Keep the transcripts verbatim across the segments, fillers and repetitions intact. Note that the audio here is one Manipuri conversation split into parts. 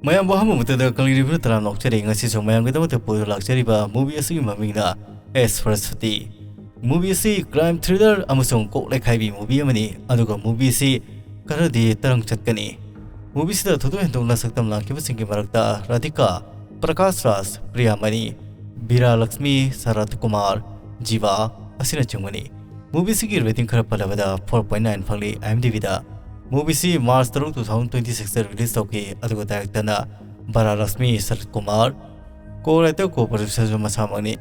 ꯃꯌꯥꯝꯕꯨ ꯑꯍꯥꯟꯕ ꯃꯛꯇꯗ ꯀꯪꯂꯩꯔꯤꯕ ꯇꯔꯥꯝꯅ ꯑꯣꯛꯆꯔꯤ꯫ ꯉꯁꯤꯁꯨ ꯃꯌꯥꯝꯒꯤꯗꯃꯛꯇ ꯄꯨꯗꯨꯅ ꯂꯥꯛꯆꯔꯤꯕ movie ꯑꯁꯤꯒꯤ ꯃꯃꯤꯡꯅ ꯑꯦꯁ ꯁꯔꯁꯋꯇꯤ꯫ Movie ꯑꯁꯤ crime thriller ꯑꯃꯁꯨꯡ ꯀꯣꯛ ꯂꯩꯈꯥꯏꯕꯤ movie ꯑꯃꯅꯤ꯫ ꯑꯗꯨꯒ movie ꯑꯁꯤ ꯈꯔꯗꯤ ꯇꯔꯪ ꯆꯠꯀꯅꯤ꯫ Movie ꯑꯁꯤꯗ ꯊꯣꯏꯗꯣꯛ ꯍꯦꯟꯗꯣꯛꯅ ꯁꯛꯇꯝ ꯂꯥꯡꯈꯤꯕꯁꯤꯡꯒꯤ ꯃꯔꯛꯇ ꯔꯥꯙꯤꯀꯥ, ꯄ꯭ꯔꯀꯥꯁ ꯔꯥꯖ, ꯄ꯭ꯔꯤꯌꯥꯃꯅꯤ, ꯕꯤꯔꯥ ꯂꯛꯁꯃꯤ, ꯁꯔꯠ ꯀꯨꯃꯥꯔ, ꯖꯤꯕꯥ ꯑꯁꯤꯅꯆꯤꯡꯕꯅꯤ꯫ Movie ꯑꯁꯤꯒꯤ rating ꯈꯔ ꯄꯜꯂꯕꯗ four point nine ꯐꯪꯂꯤ IMDb ꯗ꯫ Movie ꯑꯁꯤ March ꯇꯔꯨꯛ, two thousand twenty six ꯇ release ꯇꯧꯈꯤ, ꯑꯗꯨꯒ director ꯅ ꯕꯥꯔꯥ ꯂꯛꯁꯃꯤ ꯁꯔꯠ ꯀꯨꯃꯥꯔ, co-writer, co-producer ꯁꯨ ꯃꯁꯥꯃꯛꯅꯤ꯫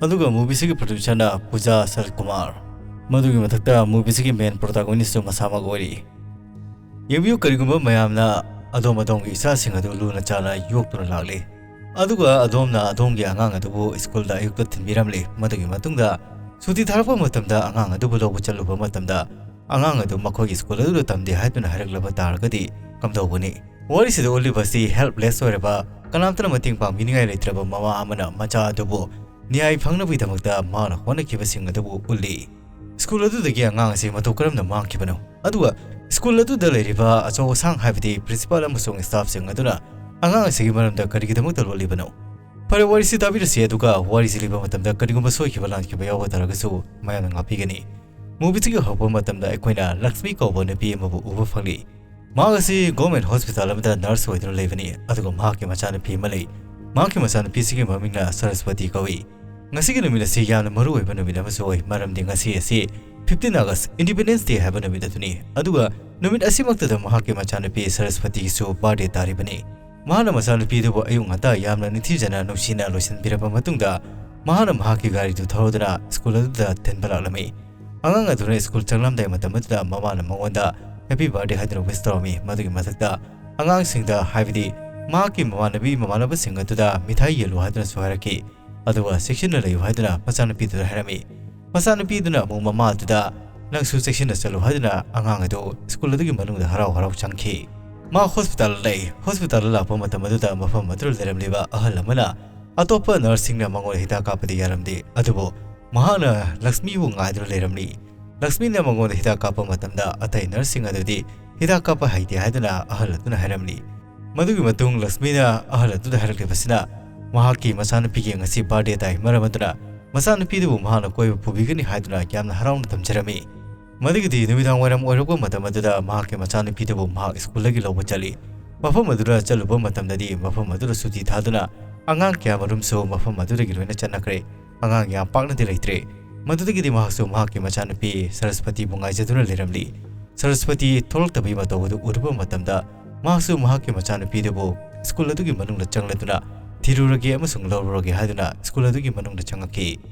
ꯑꯗꯨꯒ movie ꯑꯁꯤꯒꯤ producer ꯅ ꯄꯨꯖꯥ ꯁꯔꯠ ꯀꯨꯃꯥꯔ꯫ ꯃꯗꯨꯒꯤ ꯃꯊꯛꯇ movie ꯑꯁꯤꯒꯤ main protagonist ꯁꯨ ꯃꯁꯥꯃꯛ ꯑꯣꯏꯔꯤ꯫ ꯌꯦꯡꯕꯤꯌꯨ, ꯀꯔꯤꯒꯨꯝꯕ ꯃꯌꯥꯝꯅ ꯑꯗꯣꯝ ꯑꯗꯣꯝꯒꯤ ꯏꯆꯥꯁꯤꯡ ꯑꯗꯨ ꯂꯨꯅ ꯆꯥꯅ ꯌꯣꯛꯇꯨꯅ ꯂꯥꯛꯂꯤ, ꯑꯗꯨꯒ ꯑꯗꯣꯝꯅ ꯑꯗꯣꯝꯒꯤ ꯑꯉꯥꯡ ꯑꯗꯨꯕꯨ school ꯗ ꯑꯌꯨꯛꯇ ꯊꯤꯟꯕꯤꯔꯝꯂꯤ꯫ ꯃꯗꯨꯒꯤ ꯃꯇꯨꯡꯗ ꯁꯨꯇꯤ ꯊꯥꯔꯛꯄ ꯃꯇꯝꯗ ꯑꯉꯥꯡ ꯑꯗꯨꯕꯨ ꯂꯧꯕ ꯆꯠꯂꯨꯕ ꯃꯇꯝꯗ ꯑꯉꯥꯡ ꯑꯗꯨ ꯃꯈꯣꯏꯒꯤ school ꯑꯗꯨꯗ ꯇꯝꯗꯦ ꯍꯥꯏꯗꯨꯅ ꯍꯥꯏꯔꯛꯂꯕ ꯇꯥꯔꯒꯗꯤ ꯀꯝꯗꯧꯒꯅꯤ? ꯋꯥꯔꯤꯁꯤꯗ ꯎꯠꯂꯤꯕ ꯑꯁꯤ helpless ꯑꯣꯏꯔꯕ, ꯀꯅꯥꯝꯇꯅ ꯃꯇꯦꯡ ꯄꯥꯡꯕꯤꯅꯤꯡꯉꯥꯏ ꯂꯩꯇ꯭ꯔꯕ ꯃꯃꯥ ꯑꯃꯅ ꯃꯆꯥ ꯑꯗꯨꯕꯨ ꯅ꯭ꯌꯥꯏ ꯐꯪꯅꯕꯒꯤꯗꯃꯛꯇ ꯃꯥꯅ ꯍꯣꯠꯅꯈꯤꯕꯁꯤꯡ ꯑꯗꯨꯕꯨ ꯎꯠꯂꯤ꯫ School ꯑꯗꯨꯗꯒꯤ ꯑꯉꯥꯡ ꯑꯁꯤ ꯃꯇꯧ ꯀꯔꯝꯅ ꯃꯥꯡꯈꯤꯕꯅꯣ? ꯑꯗꯨꯒ school ꯑꯗꯨꯗ ꯂꯩꯔꯤꯕ ꯑꯆꯧ ꯑꯁꯥꯡ, ꯍꯥꯏꯕꯗꯤ principal ꯑꯃꯁꯨꯡ staff ꯁꯤꯡ ꯑꯗꯨꯅ ꯑꯉꯥꯡ ꯑꯁꯤꯒꯤ ꯃꯔꯝꯗ ꯀꯔꯤꯒꯤꯗꯃꯛꯇ ꯂꯣꯠꯂꯤꯕꯅꯣ? ꯐꯔꯦ, ꯋꯥꯔꯤꯁꯤ ꯇꯥꯕꯤꯔꯁꯤ, ꯑꯗꯨꯒ ꯋꯥꯔꯤꯁꯤ ꯂꯤꯕ ꯃꯇꯝꯗ ꯀꯔꯤꯒꯨꯝꯕ ꯁꯣꯏꯈꯤꯕ ꯂꯥꯟꯈꯤꯕ ꯌꯥꯎꯕ ꯇꯥꯔꯒꯁꯨ ꯃꯌꯥꯝꯅ ꯉꯥꯛꯄꯤꯒꯅꯤ꯫ Movie ꯁꯤꯒꯤ ꯍꯧꯔꯛꯄ ꯃꯇꯝꯗ ꯑꯩꯈꯣꯏꯅ ꯂꯛꯁꯃꯤ ꯀꯧꯕ ꯅꯨꯄꯤ ꯑꯃꯕꯨ ꯎꯕ ꯐꯪꯂꯤ꯫ ꯃꯍꯥꯛ ꯑꯁꯤ government hospital ꯑꯃꯗ nurse ꯑꯣꯏꯗꯨꯅ ꯂꯩꯕꯅꯤ, ꯑꯗꯨꯒ ꯃꯍꯥꯛꯀꯤ ꯃꯆꯥꯅꯨꯄꯤ ꯑꯃ ꯂꯩ꯫ ꯃꯍꯥꯛꯀꯤ ꯃꯆꯥꯅꯨꯄꯤꯁꯤꯒꯤ ꯃꯃꯤꯡꯅ ꯁꯔꯁꯋꯇꯤ ꯀꯧꯏ꯫ ꯉꯁꯤꯒꯤ ꯅꯨꯃꯤꯠ ꯑꯁꯤ ꯌꯥꯝꯅ ꯃꯔꯨ ꯑꯣꯏꯕ ꯅꯨꯃꯤꯠ ꯑꯃꯁꯨ ꯑꯣꯏ, ꯃꯔꯝꯗꯤ ꯉꯁꯤ ꯑꯁꯤ fifteen August, Independence Day ꯍꯥꯏꯕ ꯅꯨꯃꯤꯠ ꯑꯗꯨꯅꯤ꯫ ꯑꯗꯨꯒ ꯅꯨꯃꯤꯠ ꯑꯁꯤꯃꯛꯇꯗ ꯃꯍꯥꯛꯀꯤ ꯃꯆꯥꯅꯨꯄꯤ ꯁꯔꯁꯋꯇꯤꯒꯤꯁꯨ birthday ꯇꯥꯔꯤꯕꯅꯤ꯫ ꯃꯍꯥꯛꯅ ꯃꯆꯥꯅꯨꯄꯤꯗꯨꯕꯨ ꯑꯌꯨꯛ ꯉꯟꯇꯥ ꯌꯥꯝꯅ ꯅꯤꯡꯊꯤꯖꯅ ꯅꯨꯡꯁꯤꯅ ꯂꯣꯏꯁꯤꯟꯕꯤꯔꯕ ꯃꯇꯨꯡꯗ, ꯃꯍꯥꯛꯅ ꯃꯍꯥꯛꯀꯤ ꯒꯥꯔꯤꯗꯨ ꯊꯧꯗꯨꯅ school ꯑꯗꯨꯗ ꯊꯤꯟꯕ ꯂꯥꯛꯂꯝꯃꯤ꯫ ꯑꯉꯥꯡ ꯑꯗꯨꯅ school ꯆꯪꯂꯝꯗꯥꯏ ꯃꯇꯝ ꯑꯗꯨꯗ ꯃꯃꯥꯅ ꯃꯉꯣꯟꯗ happy birthday ꯍꯥꯏꯗꯨꯅ wish ꯇꯧꯔꯝꯃꯤ꯫ ꯃꯗꯨꯒꯤ ꯃꯊꯛꯇ ꯑꯉꯥꯡꯁꯤꯡꯗ, ꯍꯥꯏꯕꯗꯤ ꯃꯍꯥꯛꯀꯤ ꯃꯃꯥꯟꯅꯕꯤ ꯃꯃꯥꯟꯅꯕꯁꯤꯡ ꯑꯗꯨꯗ ꯃꯤꯊꯥꯏ ꯌꯦꯜꯂꯨ ꯍꯥꯏꯗꯨꯅꯁꯨ ꯍꯥꯏꯔꯛꯈꯤ꯫ ꯑꯗꯨꯒ ꯆꯦꯛꯁꯤꯟꯅ ꯂꯩꯌꯨ ꯍꯥꯏꯗꯨꯅ ꯃꯆꯥꯅꯨꯄꯤꯗꯨꯗ ꯍꯥꯏꯔꯝꯃꯤ꯫ ꯃꯆꯥꯅꯨꯄꯤꯗꯨꯅ ꯑꯃꯨꯛ ꯃꯃꯥ ꯑꯗꯨꯗ, "ꯅꯪꯁꯨ ꯆꯦꯛꯁꯤꯟꯅ ꯆꯠꯂꯨ" ꯍꯥꯏꯗꯨꯅ ꯑꯉꯥꯡ ꯑꯗꯨ school ꯑꯗꯨꯒꯤ ꯃꯅꯨꯡꯗ ꯍꯔꯥꯎ ꯍꯔꯥꯎ ꯆꯪꯈꯤ꯫ ꯃꯥ hospital ꯂꯩ꯫ Hospital ꯂꯥꯛꯄ ꯃꯇꯝ ꯑꯗꯨꯗ ꯃꯐꯝ ꯑꯗꯨꯗ ꯂꯩꯔꯝꯂꯤꯕ ꯑꯍꯜ ꯑꯃꯅ ꯑꯇꯣꯞꯄ nurse ꯁꯤꯡꯅ ꯃꯉꯣꯟꯗ ꯍꯤꯗꯥꯛ ꯀꯥꯞꯄꯗꯤ ꯌꯥꯔꯝꯗꯦ, ꯑꯗꯨꯕꯨ ꯃꯍꯥꯛꯅ ꯂꯛꯁꯃꯤꯕꯨ ꯉꯥꯏꯗꯨꯅ ꯂꯩꯔꯝꯂꯤ꯫ ꯂꯛꯁꯃꯤꯅ ꯃꯉꯣꯟꯗ ꯍꯤꯗꯥꯛ ꯀꯥꯞꯄ ꯃꯇꯝꯗ ꯑꯇꯩ nurse ꯁꯤꯡ ꯑꯗꯨꯗꯤ ꯍꯤꯗꯥꯛ ꯀꯥꯞꯄ ꯍꯩꯇꯦ ꯍꯥꯏꯗꯨꯅ ꯑꯍꯜ ꯑꯗꯨꯅ ꯍꯥꯏꯔꯝꯂꯤ꯫ ꯃꯗꯨꯒꯤ ꯃꯇꯨꯡ ꯂꯛꯁꯃꯤꯅ ꯑꯍꯜ ꯑꯗꯨꯗ ꯍꯥꯏꯔꯛꯂꯤꯕꯁꯤꯅ ꯃꯍꯥꯛꯀꯤ ꯃꯆꯥꯅꯨꯄꯤꯒꯤ ꯉꯁꯤ ꯕꯥꯔꯗꯦ ꯇꯥꯏ, ꯃꯔꯝ ꯑꯗꯨꯅ ꯃꯆꯥꯅꯨꯄꯤꯗꯨꯕꯨ ꯃꯍꯥꯛꯅ ꯀꯣꯏꯕ ꯄꯨꯕꯤꯒꯅꯤ ꯍꯥꯏꯗꯨꯅ ꯌꯥꯝꯅ ꯍꯔꯥꯎꯅ ꯇꯝꯖꯔꯝꯃꯤ꯫ ꯃꯗꯨꯒꯤꯗꯤ ꯅꯨꯃꯤꯗꯥꯡ ꯋꯥꯏꯔꯝ ꯑꯣꯏꯔꯛꯄ ꯃꯇꯝ ꯑꯗꯨꯗ ꯃꯍꯥꯛꯀꯤ ꯃꯆꯥꯅꯨꯄꯤꯗꯨꯕꯨ ꯃꯍꯥꯛ ꯁ꯭ꯀꯨꯜꯗꯒꯤ ꯂꯧꯕ ꯆꯠꯂꯤ꯫ ꯃꯐꯝ ꯑꯗꯨꯗ ꯆꯠꯂꯨꯕ ꯃꯇꯝꯗꯗꯤ ꯃꯐꯝ ꯑꯗꯨꯗ ꯁꯨꯇꯤ ꯊꯥꯗꯨꯅ ꯑꯉꯥꯡ ꯀꯌꯥ ꯃꯔꯨꯝꯁꯨ ꯃꯐꯝ ꯑꯗꯨꯗꯒꯤ ꯂꯣꯏꯅ ꯆꯠꯅꯈ꯭ꯔꯦ꯫ ꯑꯉꯥꯡ ꯌꯥꯝ ꯄꯥꯛꯅꯗꯤ ꯂꯩꯇ꯭ꯔꯦ꯫ ꯃꯗꯨꯗꯒꯤꯗꯤ ꯃꯍꯥꯛꯁꯨ ꯃꯍꯥꯛꯀꯤ ꯃꯆꯥꯅꯨꯄꯤ ꯁꯔꯁꯄꯇꯤꯕꯨ ꯉꯥꯏꯖꯗꯨꯅ ꯂꯩꯔꯝꯂꯤ꯫ ꯁꯔꯁꯄꯇꯤ ꯊꯣꯛꯂꯛꯇꯕꯒꯤ ꯃꯇꯧ ꯑꯗꯨ ꯎꯔꯨꯕ ꯃꯇꯝꯗ ꯃꯍꯥꯛꯁꯨ ꯃꯍꯥꯛꯀꯤ ꯃꯆꯥꯅꯨꯄꯤꯗꯨꯕꯨ ꯁ꯭ꯀꯨꯜ ꯑꯗꯨꯒꯤ ꯃꯅꯨꯡꯗ ꯆꯪꯂꯗꯨꯅ ꯊꯤꯔꯨꯔꯒꯦ ꯑꯃꯁꯨꯡ ꯂꯧꯔꯨꯔꯒꯦ ꯍꯥꯏꯗꯨꯅ ꯁ꯭ꯀꯨꯜ ꯑꯗꯨꯒꯤ ꯃꯅꯨꯡꯗ ꯆꯪꯉꯛꯈꯤ꯫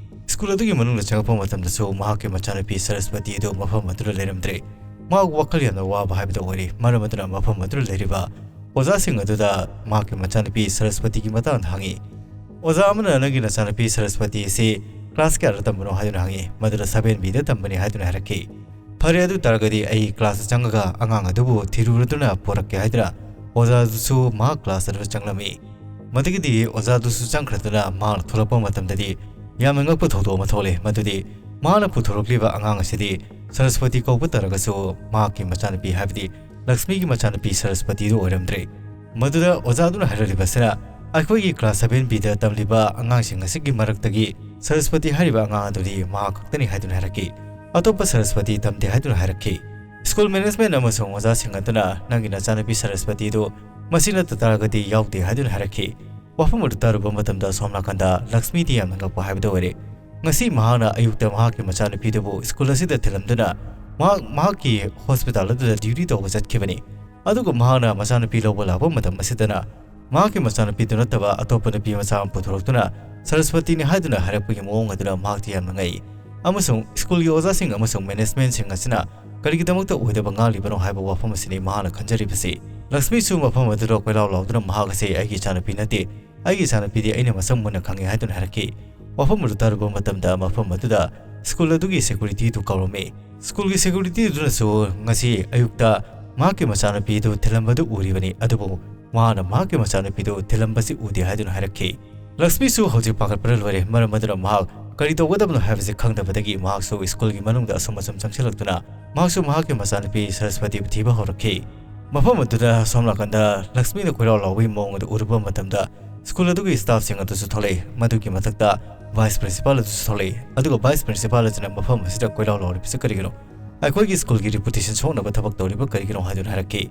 ꯁ꯭ꯀꯨꯜ ꯑꯗꯨꯒꯤ ꯃꯅꯨꯡꯗ ꯆꯪꯉꯛꯄ ꯃꯇꯝꯗꯁꯨ ꯃꯍꯥꯛꯀꯤ ꯃꯆꯥꯅꯨꯄꯤ ꯁꯔꯁꯄꯇꯤ ꯑꯗꯨ ꯃꯐꯝ ꯑꯗꯨꯗ ꯂꯩꯔꯝꯗ꯭ꯔꯦ꯫ ꯃꯍꯥꯛ ꯋꯥꯈꯜ ꯌꯥꯝꯅ ꯋꯥꯕ ꯍꯥꯏꯕꯗꯨ ꯑꯣꯏꯔꯦ꯫ ꯃꯔꯝ ꯑꯗꯨꯅ ꯃꯐꯝ ꯑꯗꯨꯗ ꯂꯩꯔꯤꯕ ꯑꯣꯖꯥꯁꯤꯡ ꯑꯗꯨꯗ ꯃꯍꯥꯛꯀꯤ ꯃꯆꯥꯅꯨꯄꯤ ꯁꯔꯁꯄꯇꯤꯒꯤ ꯃꯇꯥꯡꯗ ꯍꯪꯉꯤ꯫ ꯑꯣꯖꯥ ꯑꯃꯅ ꯅꯪꯒꯤ ꯅꯆꯥꯅꯨꯄꯤ ꯁꯔꯁꯄꯇꯤ ꯑꯁꯤ ꯀ꯭ꯂꯥꯁ ꯀꯌꯥꯗ ꯇꯝꯕꯅꯣ ꯍꯥꯏꯗꯨꯅ ꯍꯪꯉꯤ꯫ ꯃꯗꯨꯗ ꯁꯚꯦꯟ ꯕꯤꯗ ꯇꯝꯕꯅꯤ ꯍꯥꯏꯗꯨꯅ ꯍꯥꯏꯔꯛꯈꯤ꯫ ꯐꯔꯦ, ꯑꯗꯨ ꯇꯥꯔꯒꯗꯤ ꯑꯩ ꯀ꯭ꯂꯥꯁꯇ ꯆꯪꯉꯒ ꯑꯉꯥꯡ ꯑꯗꯨꯕꯨ ꯊꯤꯔꯨꯔꯗꯨꯅ ꯄꯨꯔꯛꯀꯦ ꯍꯥꯏꯗꯨꯅ ꯑꯣꯖꯥꯗꯨꯁꯨ ꯃꯍꯥꯛ ꯀ꯭ꯂꯥꯁ ꯑꯗꯨꯗ ꯆꯪꯂꯝꯃꯤ꯫ ꯃꯗꯨꯒꯤꯗꯤ ꯑꯣꯖꯥꯗꯨꯁꯨ ꯆꯪꯈ꯭ꯔꯗꯨꯅ ꯃꯍꯥꯛꯅ ꯊꯣꯛꯂꯛꯄ ꯃꯇꯝꯗꯗꯤ ꯌꯥꯝꯅ ꯉꯛꯄ ꯊꯧꯗꯣꯛ ꯑꯃ ꯊꯣꯛꯂꯦ꯫ ꯃꯗꯨꯗꯤ ꯃꯍꯥꯛꯅ ꯄꯨꯊꯣꯔꯛꯂꯤꯕ ꯑꯉꯥꯡ ꯑꯁꯤꯗꯤ ꯁꯔꯁꯄꯇꯤ ꯀꯧꯕ ꯇꯥꯔꯒꯁꯨ ꯃꯍꯥꯛꯀꯤ ꯃꯆꯥꯅꯨꯄꯤ, ꯍꯥꯏꯕꯗꯤ ꯂꯛꯁꯃꯤꯒꯤ ꯃꯆꯥꯅꯨꯄꯤ ꯁꯔꯁꯄꯇꯤꯗꯨ ꯑꯣꯏꯔꯝꯗ꯭ꯔꯦ꯫ ꯃꯗꯨꯗ ꯑꯣꯖꯥꯗꯨꯅ ꯍꯥꯏꯔꯛꯂꯤꯕꯁꯤꯅ, ꯑꯩꯈꯣꯏꯒꯤ ꯀ꯭ꯂꯥꯁ ꯁꯚꯦꯟ ꯕꯤꯗ ꯇꯝꯂꯤꯕ ꯑꯉꯥꯡꯁꯤꯡ ꯑꯁꯤꯒꯤ ꯃꯔꯛꯇꯒꯤ ꯁꯔꯁꯄꯇꯤ ꯍꯥꯏꯔꯤꯕ ꯑꯉꯥꯡ ꯑꯗꯨꯗꯤ ꯃꯍꯥꯛ ꯈꯛꯇꯅꯤ ꯍꯥꯏꯗꯨꯅ ꯍꯥꯏꯔꯛꯈꯤ꯫ ꯑꯇꯣꯞꯄ ꯁꯔꯁꯄꯇꯤ ꯇꯝꯗꯦ ꯍꯥꯏꯗꯨꯅ ꯍꯥꯏꯔꯛꯈꯤ꯫ ꯁ꯭ꯀꯨꯜ ꯃꯦꯅꯦꯖꯃꯦꯟꯠ ꯑꯃꯁꯨꯡ ꯑꯣꯖꯥꯁꯤꯡ ꯑꯗꯨꯅ ꯅꯪꯒꯤ ꯅꯆꯥꯅꯨꯄꯤ ꯁꯔꯁꯄꯇꯤꯗꯨ ꯃꯁꯤ ꯅꯠꯇ ꯇꯥꯔꯒꯗꯤ ꯌꯥꯎꯗꯦ ꯍꯥꯏꯗꯨꯅ ꯍꯥꯏꯔꯛꯈꯤ꯫ ꯋꯥꯐꯝ ꯑꯗꯨ ꯇꯥꯔꯨꯕ ꯃꯇꯝꯗ ꯁꯣꯝ ꯅꯥꯀꯟꯗ ꯂꯛꯁꯃꯤꯗꯤ ꯌꯥꯝꯅ ꯉꯛꯄ ꯍꯥꯏꯕꯗꯨ ꯑꯣꯏꯔꯦ꯫ ꯉꯁꯤ ꯃꯍꯥꯛꯅ ꯑꯌꯨꯛꯇ ꯃꯍꯥꯛꯀꯤ ꯃꯆꯥꯅꯨꯄꯤꯗꯨꯕꯨ ꯁ꯭ꯀꯨꯜ ꯑꯁꯤꯗ ꯊꯤꯜꯂꯝꯗꯨꯅ ꯃꯍꯥꯛ ꯃꯍꯥꯛꯀꯤ ꯍꯣꯁꯄꯤꯇꯥꯜ ꯑꯗꯨꯗ ꯗ꯭ꯌꯨꯇꯤ ꯇꯧꯕ ꯆꯠꯈꯤꯕꯅꯤ꯫ ꯑꯗꯨꯒ ꯃꯍꯥꯛꯅ ꯃꯆꯥꯅꯨꯄꯤ ꯂꯧꯕ ꯂꯥꯛꯄ ꯃꯇꯝ ꯑꯁꯤꯗꯅ ꯃꯍꯥꯛꯀꯤ ꯃꯆꯥꯅꯨꯄꯤꯗꯨ ꯅꯠꯇꯕ ꯑꯇꯣꯞꯄ ꯅꯨꯄꯤ ꯃꯆꯥ ꯑꯃ ꯄꯨꯊꯣꯔꯛꯇꯨꯅ ꯁꯔꯁꯄꯇꯤꯅꯤ ꯍꯥꯏꯗꯨꯅ ꯍꯥꯏꯔꯛꯄꯒꯤ ꯃꯑꯣꯡ ꯑꯗꯨꯅ ꯃꯍꯥꯛꯇꯤ ꯌꯥꯝꯅ ꯉꯛꯏ꯫ ꯑꯃꯁꯨꯡ ꯁ꯭ꯀꯨꯜꯒꯤ ꯑꯣꯖꯥꯁꯤꯡ ꯑꯃꯁꯨꯡ ꯃꯦꯅꯦꯖꯃꯦꯟꯠꯁꯤꯡ ꯑꯁꯤꯅ ꯀꯔꯤꯒꯤꯗꯃꯛꯇ ꯑꯣꯏꯗꯕ ꯉꯥꯡꯂꯤꯕꯅꯣ ꯍꯥꯏꯕ ꯋꯥꯐꯝ ꯑꯁꯤꯅꯤ ꯃꯍꯥꯛꯅ ꯈꯟꯖꯔꯤꯕꯁꯤ꯫ ꯂꯛꯁꯃꯤꯁꯨ ꯃꯐꯝ ꯑꯗꯨꯗ ꯀꯣꯏꯂꯥꯎ ꯂꯥꯎꯗꯨꯅ ꯃꯍꯥꯛ ꯑꯁꯤ ꯑꯩꯒꯤ ꯏꯆꯥꯅꯨꯄꯤ ꯅꯠꯇꯦ, ꯑꯩꯒꯤ ꯏꯆꯥꯅꯨꯄꯤꯗꯤ ꯑꯩꯅ ꯃꯁꯛ ꯃꯨꯟꯅ ꯈꯪꯏ ꯍꯥꯏꯗꯨꯅ ꯍꯥꯏꯔꯛꯈꯤ꯫ ꯋꯥꯐꯝ ꯑꯗꯨ ꯇꯥꯔꯨꯕ ꯃꯇꯝꯗ ꯃꯐꯝ ꯑꯗꯨꯗ ꯁ꯭ꯀꯨꯜ ꯑꯗꯨꯒꯤ ꯁꯦꯀ꯭ꯌꯨꯔꯤꯇꯤꯗꯨ ꯀꯧꯔꯝꯃꯤ꯫ ꯁ꯭ꯀꯨꯜꯒꯤ ꯁꯦꯀ꯭ꯌꯨꯔꯤꯇꯤꯗꯨꯅꯁꯨ ꯉꯁꯤ ꯑꯌꯨꯛꯇ ꯃꯍꯥꯛꯀꯤ ꯃꯆꯥꯅꯨꯄꯤꯗꯨ ꯊꯤꯜꯂꯝꯕꯗꯨ ꯎꯔꯤꯕꯅꯤ, ꯑꯗꯨꯕꯨ ꯃꯍꯥꯛꯅ ꯃꯍꯥꯛꯀꯤ ꯃꯆꯥꯅꯨꯄꯤꯗꯨ ꯊꯤꯜꯂꯝꯕꯁꯤ ꯎꯗꯦ ꯍꯥꯏꯗꯨꯅ ꯍꯥꯏꯔꯛꯈꯤ꯫ ꯂꯛꯁꯃꯤꯁꯨ ꯍꯧꯖꯤꯛ ꯄꯥꯈꯠꯄꯅ ꯂꯣꯏꯔꯦ, ꯃꯔꯝ ꯑꯗꯨꯅ ꯃꯍꯥꯛ ꯀꯔꯤ ꯇꯧꯒꯗꯕꯅꯣ ꯍꯥꯏꯕꯁꯤ ꯈꯪꯗꯕꯗꯒꯤ ꯃꯍꯥꯛꯁꯨ ꯁ꯭ꯀꯨꯜꯒꯤ ꯃꯅꯨꯡꯗ ꯑꯁꯨꯝ ꯑꯁꯨꯝ ꯆꯪꯁꯤꯜꯂꯛꯇꯨꯅ ꯃꯍꯥꯛꯁꯨ ꯃꯍꯥꯛꯀꯤ ꯃꯆꯥꯅꯨꯄꯤ ꯁꯔꯁꯄꯇꯤꯕꯨ ꯊꯤꯕ ꯍꯧꯔꯛꯈꯤ꯫ ꯃꯐꯝ ꯑꯗꯨꯗ ꯁꯣꯝ ꯅꯥꯀꯟꯗ ꯂꯛꯁꯃꯤꯅ ꯀꯣꯏꯂꯥꯎ ꯂꯥꯎꯕꯒꯤ ꯃꯑꯣꯡ ꯑꯗꯨ ꯎꯔꯨꯕ ꯃꯇꯝꯗ ꯁ꯭ꯀꯨꯜ ꯑꯗꯨꯒꯤ ꯁ꯭ꯇꯥꯐꯁꯤꯡ ꯑꯗꯨꯁꯨ ꯊꯣꯛꯂꯛꯏ꯫ ꯃꯗꯨꯒꯤ ꯃꯊꯛꯇ ꯚꯥꯏꯁ ꯄ꯭ꯔꯤꯟꯁꯤꯄꯥꯜ ꯑꯗꯨꯁꯨ ꯊꯣꯛꯂꯛꯏ꯫ ꯑꯗꯨꯒ ꯚꯥꯏꯁ ꯄ꯭ꯔꯤꯟꯁꯤꯄꯥꯜ ꯑꯗꯨꯅ ꯃꯐꯝ ꯑꯁꯤꯗ ꯀꯣꯏꯂꯥꯎ ꯂꯥꯎꯔꯤꯕꯁꯤ ꯀꯔꯤꯒꯤꯅꯣ? ꯑꯩꯈꯣꯏꯒꯤ ꯁ꯭ꯀꯨꯜꯒꯤ ꯔꯤꯄꯨꯇꯦꯁꯟ ꯁꯣꯛꯅꯕ ꯊꯕꯛ ꯇꯧꯔꯤꯕ ꯀꯔꯤꯒꯤꯅꯣ ꯍꯥꯏꯗꯨꯅ ꯍꯥꯏꯔꯛꯈꯤ꯫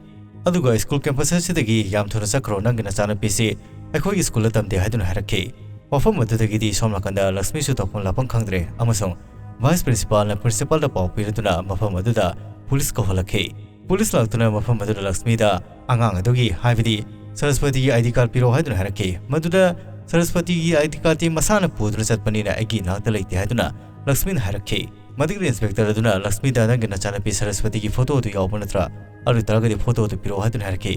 ꯑꯗꯨꯒ ꯁ꯭ꯀꯨꯜ ꯀꯦꯝꯄꯁ ꯑꯁꯤꯗꯒꯤ ꯌꯥꯝ ꯊꯨꯅ ꯆꯠꯈ꯭ꯔꯣ, ꯅꯪꯒꯤ ꯅꯆꯥꯅꯨꯄꯤꯁꯤ ꯑꯩꯈꯣꯏꯒꯤ ꯁ꯭ꯀꯨꯜꯗ ꯇꯝꯗꯦ ꯍꯥꯏꯗꯨꯅ ꯍꯥꯏꯔꯛꯈꯤ꯫ ꯃꯐꯝ ꯑꯗꯨꯗꯒꯤꯗꯤ ꯁꯣꯝ ꯅꯥꯀꯟꯗ ꯂꯛꯁꯃꯤꯁꯨ ꯇꯧꯐꯝ ꯂꯥꯛꯐꯝ ꯈꯪꯗ꯭ꯔꯦ ꯑꯃꯁꯨꯡ ꯚꯥꯏꯁ ꯄ꯭ꯔꯤꯟꯁꯤꯄꯥꯜꯅ ꯄ꯭ꯔꯤꯟꯁꯤꯄꯥꯜꯗ ꯄꯥꯎ ꯄꯤꯔꯗꯨꯅ ꯃꯐꯝ ꯑꯗꯨꯗ ꯄꯨꯂꯤꯁ ꯀꯧꯍꯜꯂꯛꯈꯤ꯫ ꯄꯨꯂꯤꯁ ꯂꯥꯛꯇꯨꯅ ꯃꯐꯝ ꯑꯗꯨꯗ ꯂꯛꯁꯃꯤꯗ ꯑꯉꯥꯡ ꯑꯗꯨꯒꯤ, ꯍꯥꯏꯕꯗꯤ ꯁꯔꯁꯄꯇꯤꯒꯤ ID card ꯄꯤꯔꯛꯑꯣ ꯍꯥꯏꯗꯨꯅ ꯍꯥꯏꯔꯛꯈꯤ꯫ ꯃꯗꯨꯗ ꯁꯔꯁꯄꯇꯤꯒꯤ ID cardꯇꯤ ꯃꯁꯥꯅ ꯄꯨꯗꯨꯅ ꯆꯠꯄꯅꯤꯅ ꯑꯩꯒꯤ ꯏꯅꯥꯛꯇ ꯂꯩꯇꯦ ꯍꯥꯏꯗꯨꯅ ꯂꯛꯁꯃꯤꯅ ꯍꯥꯏꯔꯛꯈꯤ꯫ ꯃꯗꯨꯒꯤ ꯏꯟꯁꯄꯦꯛꯇꯔ ꯑꯗꯨꯅ ꯂꯛꯁꯃꯤꯗ ꯅꯪꯒꯤ ꯅꯆꯥꯅꯨꯄꯤ ꯁꯔꯁꯄꯇꯤꯒꯤ ꯐꯣꯇꯣ ꯑꯗꯨ ꯌꯥꯎꯕ ꯅꯠꯇ꯭ꯔꯥ? ꯑꯗꯨ ꯑꯣꯏꯇꯥꯔꯒꯗꯤ ꯐꯣꯇꯣ ꯑꯗꯨ ꯄꯤꯔꯛꯑꯣ ꯍꯥꯏꯗꯨꯅ ꯍꯥꯏꯔꯛꯈꯤ꯫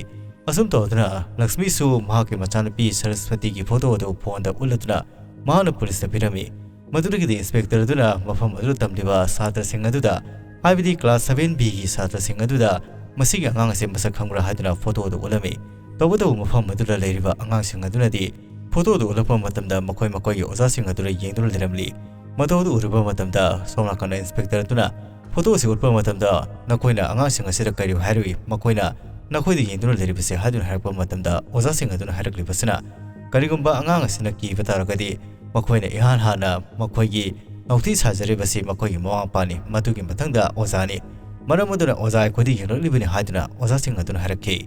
ꯑꯁꯨꯝ ꯇꯧꯗꯨꯅ ꯂꯛꯁꯃꯤꯁꯨ ꯃꯍꯥꯛꯀꯤ ꯃꯆꯥꯅꯨꯄꯤ ꯁꯔꯁꯄꯇꯤꯒꯤ ꯐꯣꯇꯣ ꯑꯗꯨ ꯐꯣꯟꯗ ꯎꯠꯂꯗꯨꯅ ꯃꯍꯥꯛꯅ ꯄꯨꯂꯤꯁꯇ ꯄꯤꯔꯝꯃꯤ꯫ ꯃꯗꯨꯗꯒꯤꯗꯤ ꯏꯟꯁꯄꯦꯛꯇꯔ ꯑꯗꯨꯅ ꯃꯐꯝ ꯑꯗꯨꯗ ꯇꯝꯂꯤꯕ ꯁꯥꯇ꯭ꯔꯁꯤꯡ ꯑꯗꯨꯗ, ꯍꯥꯏꯕꯗꯤ ꯀ꯭ꯂꯥꯁ seven Bꯒꯤ ꯁꯥꯇ꯭ꯔꯁꯤꯡ ꯑꯗꯨꯗ ꯃꯁꯤꯒꯤ ꯑꯉꯥꯡ ꯑꯁꯤ ꯃꯁꯛ ꯈꯪꯕ꯭ꯔꯥ ꯍꯥꯏꯗꯨꯅ ꯐꯣꯇꯣ ꯑꯗꯨ ꯎꯠꯂꯝꯃꯤ꯫ ꯇꯧꯕꯇꯕꯨ ꯃꯐꯝ ꯑꯗꯨꯗ ꯂꯩꯔꯤꯕ ꯑꯉꯥꯡꯁꯤꯡ ꯑꯗꯨꯅꯗꯤ ꯐꯣꯇꯣ ꯑꯗꯨ ꯎꯠꯂꯛꯄ ꯃꯇꯝꯗ ꯃꯈꯣꯏ ꯃꯈꯣꯏꯒꯤ ꯑꯣꯖꯥꯁꯤꯡ ꯑꯗꯨꯗ ꯌꯦꯡꯗꯨꯅ ꯂꯩꯔꯝꯂꯤ꯫ ꯃꯇꯧ ꯑꯗꯨ ꯎꯔꯨꯕ ꯃꯇꯝꯗ ꯁꯣꯝ ꯅꯥꯀꯟꯗ ꯏꯟꯁꯄꯦꯛꯇꯔ ꯑꯗꯨꯅ ꯐꯣꯇꯣ ꯑꯁꯤ ꯎꯠꯄ ꯃꯇꯝꯗ ꯅꯈꯣꯏꯅ ꯑꯉꯥꯡꯁꯤꯡ ꯑꯁꯤꯗ ꯀꯔꯤ ꯍꯥꯏꯔꯨꯏ? ꯃꯈꯣꯏꯅ ꯅꯈꯣꯏꯗ ꯌꯦꯡꯗꯨꯅ ꯂꯩꯔꯤꯕꯁꯦ ꯍꯥꯏꯗꯨꯅ ꯍꯥꯏꯔꯛꯄ ꯃꯇꯝꯗ ꯑꯣꯖꯥꯁꯤꯡ ꯑꯗꯨꯅ ꯍꯥꯏꯔꯛꯂꯤꯕꯁꯤꯅ, ꯀꯔꯤꯒꯨꯝꯕ ꯑꯉꯥꯡ ꯑꯁꯤꯅ ꯀꯤꯕ ꯇꯥꯔꯒꯗꯤ ꯃꯈꯣꯏꯅ ꯏꯍꯥꯟ ꯍꯥꯟꯅ ꯃꯈꯣꯏꯒꯤ ꯅꯥꯎꯊꯤ ꯁꯥꯖꯔꯤꯕꯁꯤ ꯃꯈꯣꯏꯒꯤ ꯃꯃꯥ ꯃꯄꯥꯅꯤ, ꯃꯗꯨꯒꯤ ꯃꯊꯪꯗ ꯑꯣꯖꯥꯅꯤ꯫ ꯃꯔꯝ ꯑꯗꯨꯅ ꯑꯣꯖꯥ ꯑꯩꯈꯣꯏꯗ ꯌꯦꯡꯂꯛꯂꯤꯕꯅꯤ ꯍꯥꯏꯗꯨꯅ ꯑꯣꯖꯥꯁꯤꯡ ꯑꯗꯨꯅ ꯍꯥꯏꯔꯛꯈꯤ꯫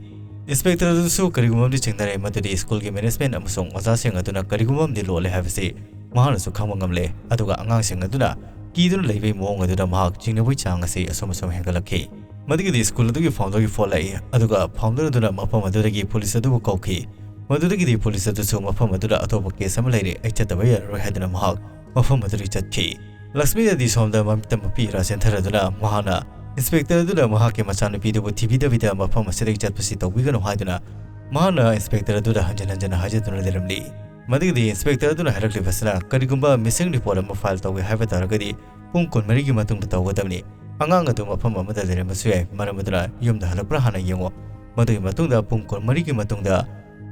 ꯏꯟꯁꯄꯦꯛꯇꯔ ꯑꯗꯨꯁꯨ ꯀꯔꯤꯒꯨꯝꯕ ꯑꯃꯗꯤ ꯆꯤꯡꯅꯔꯦ, ꯃꯗꯨꯗꯤ ꯁ꯭ꯀꯨꯜꯒꯤ ꯃꯦꯅꯦꯖꯃꯦꯟꯠ ꯑꯃꯁꯨꯡ ꯑꯣꯖꯥꯁꯤꯡ ꯑꯗꯨꯅ ꯀꯔꯤꯒꯨꯝꯕ ꯑꯃꯗꯤ ꯂꯣꯠꯂꯦ ꯍꯥꯏꯕꯁꯤ ꯃꯍꯥꯛꯅꯁꯨ ꯈꯪꯕ ꯉꯝꯂꯦ꯫ ꯑꯗꯨꯒ ꯑꯉꯥꯡꯁꯤꯡ ꯑꯗꯨꯅ ꯀꯤꯗꯨꯅ ꯂꯩꯕꯒꯤ ꯃꯑꯣꯡ ꯑꯗꯨꯗ ꯃꯍꯥꯛ ꯆꯤꯡꯅꯕꯒꯤ ꯆꯥꯡ ꯑꯁꯤ ꯑꯁꯨꯝ ꯑꯁꯨꯝ ꯍꯦꯟꯒꯠꯂꯛꯈꯤ꯫ ꯃꯗꯨꯒꯤꯗꯤ ꯁ꯭ꯀꯨꯜ ꯑꯗꯨꯒꯤ ꯐꯥꯎꯟꯗꯔꯒꯤ ꯐꯣꯟ ꯂꯥꯛꯏ, ꯑꯗꯨꯒ ꯐꯥꯎꯟꯗꯔ ꯑꯗꯨꯅ ꯃꯐꯝ ꯑꯗꯨꯗꯒꯤ ꯄꯨꯂꯤꯁ ꯑꯗꯨꯕꯨ ꯀꯧꯈꯤ꯫ ꯃꯗꯨꯗꯒꯤꯗꯤ ꯄꯨꯂꯤꯁ ꯑꯗꯨꯁꯨ ꯃꯐꯝ ꯑꯗꯨꯗ ꯑꯇꯣꯞꯄ ꯀꯦꯁ ꯑꯃ ꯂꯩꯔꯦ, ꯑꯩ ꯆꯠꯇꯕ ꯌꯥꯔꯔꯣꯏ ꯍꯥꯏꯗꯨꯅ ꯃꯍꯥꯛ ꯃꯐꯝ ꯑꯗꯨꯗꯒꯤ ꯆꯠꯈꯤ꯫ ꯂꯛꯁꯃꯤꯅꯗꯤ ꯁꯣꯝꯗ ꯃꯃꯤꯠꯇ ꯃꯄꯤ ꯏꯔꯥ ꯆꯦꯟꯊꯔꯗꯨꯅ ꯃꯍꯥꯛꯅ ꯏꯟꯁꯄꯦꯛꯇꯔ ꯑꯗꯨꯅ ꯃꯍꯥꯛꯀꯤ ꯃꯆꯥꯅꯨꯄꯤꯗꯨꯕꯨ ꯊꯤꯕꯤꯗꯕꯤꯗ ꯃꯐꯝ ꯑꯁꯤꯗꯒꯤ ꯆꯠꯄꯁꯤ ꯇꯧꯕꯤꯒꯅꯨ ꯍꯥꯏꯗꯨꯅ ꯃꯍꯥꯛꯅ ꯏꯟꯁꯄꯦꯛꯇꯔ ꯑꯗꯨꯗ ꯍꯟꯖꯤꯟ ꯍꯟꯖꯤꯟ ꯍꯥꯏꯖꯗꯨꯅ ꯂꯩꯔꯝꯂꯤ꯫ ꯃꯗꯨꯒꯤꯗꯤ ꯏꯟꯁꯄꯦꯛꯇꯔ ꯑꯗꯨꯅ ꯍꯥꯏꯔꯛꯂꯤꯕꯁꯤꯅ, ꯀꯔꯤꯒꯨꯝꯕ ꯃꯤꯁꯤꯡ ꯔꯤꯄꯣꯔꯠ ꯑꯃ ꯐꯥꯏꯜ ꯇꯧꯒꯦ ꯍꯥꯏꯕ ꯇꯥꯔꯒꯗꯤ ꯄꯨꯡ ꯀꯨꯟꯃꯔꯤꯒꯤ ꯃꯇꯨꯡꯗ ꯇꯧꯒꯗꯕꯅꯤ꯫ ꯑꯉꯥꯡ ꯑꯗꯨ ꯃꯐꯝ ꯑꯃꯗ ꯂꯩꯔꯝꯕꯁꯨ ꯌꯥꯏ, ꯃꯔꯝ ꯑꯗꯨꯅ ꯌꯨꯝꯗ ꯍꯜꯂꯛꯄ꯭ꯔꯥ ꯍꯥꯟꯅ ꯌꯦꯡꯉꯨ꯫ ꯃꯗꯨꯒꯤ ꯃꯇꯨꯡꯗ ꯄꯨꯡ ꯀꯨꯟꯃꯔꯤꯒꯤ ꯃꯇꯨꯡꯗ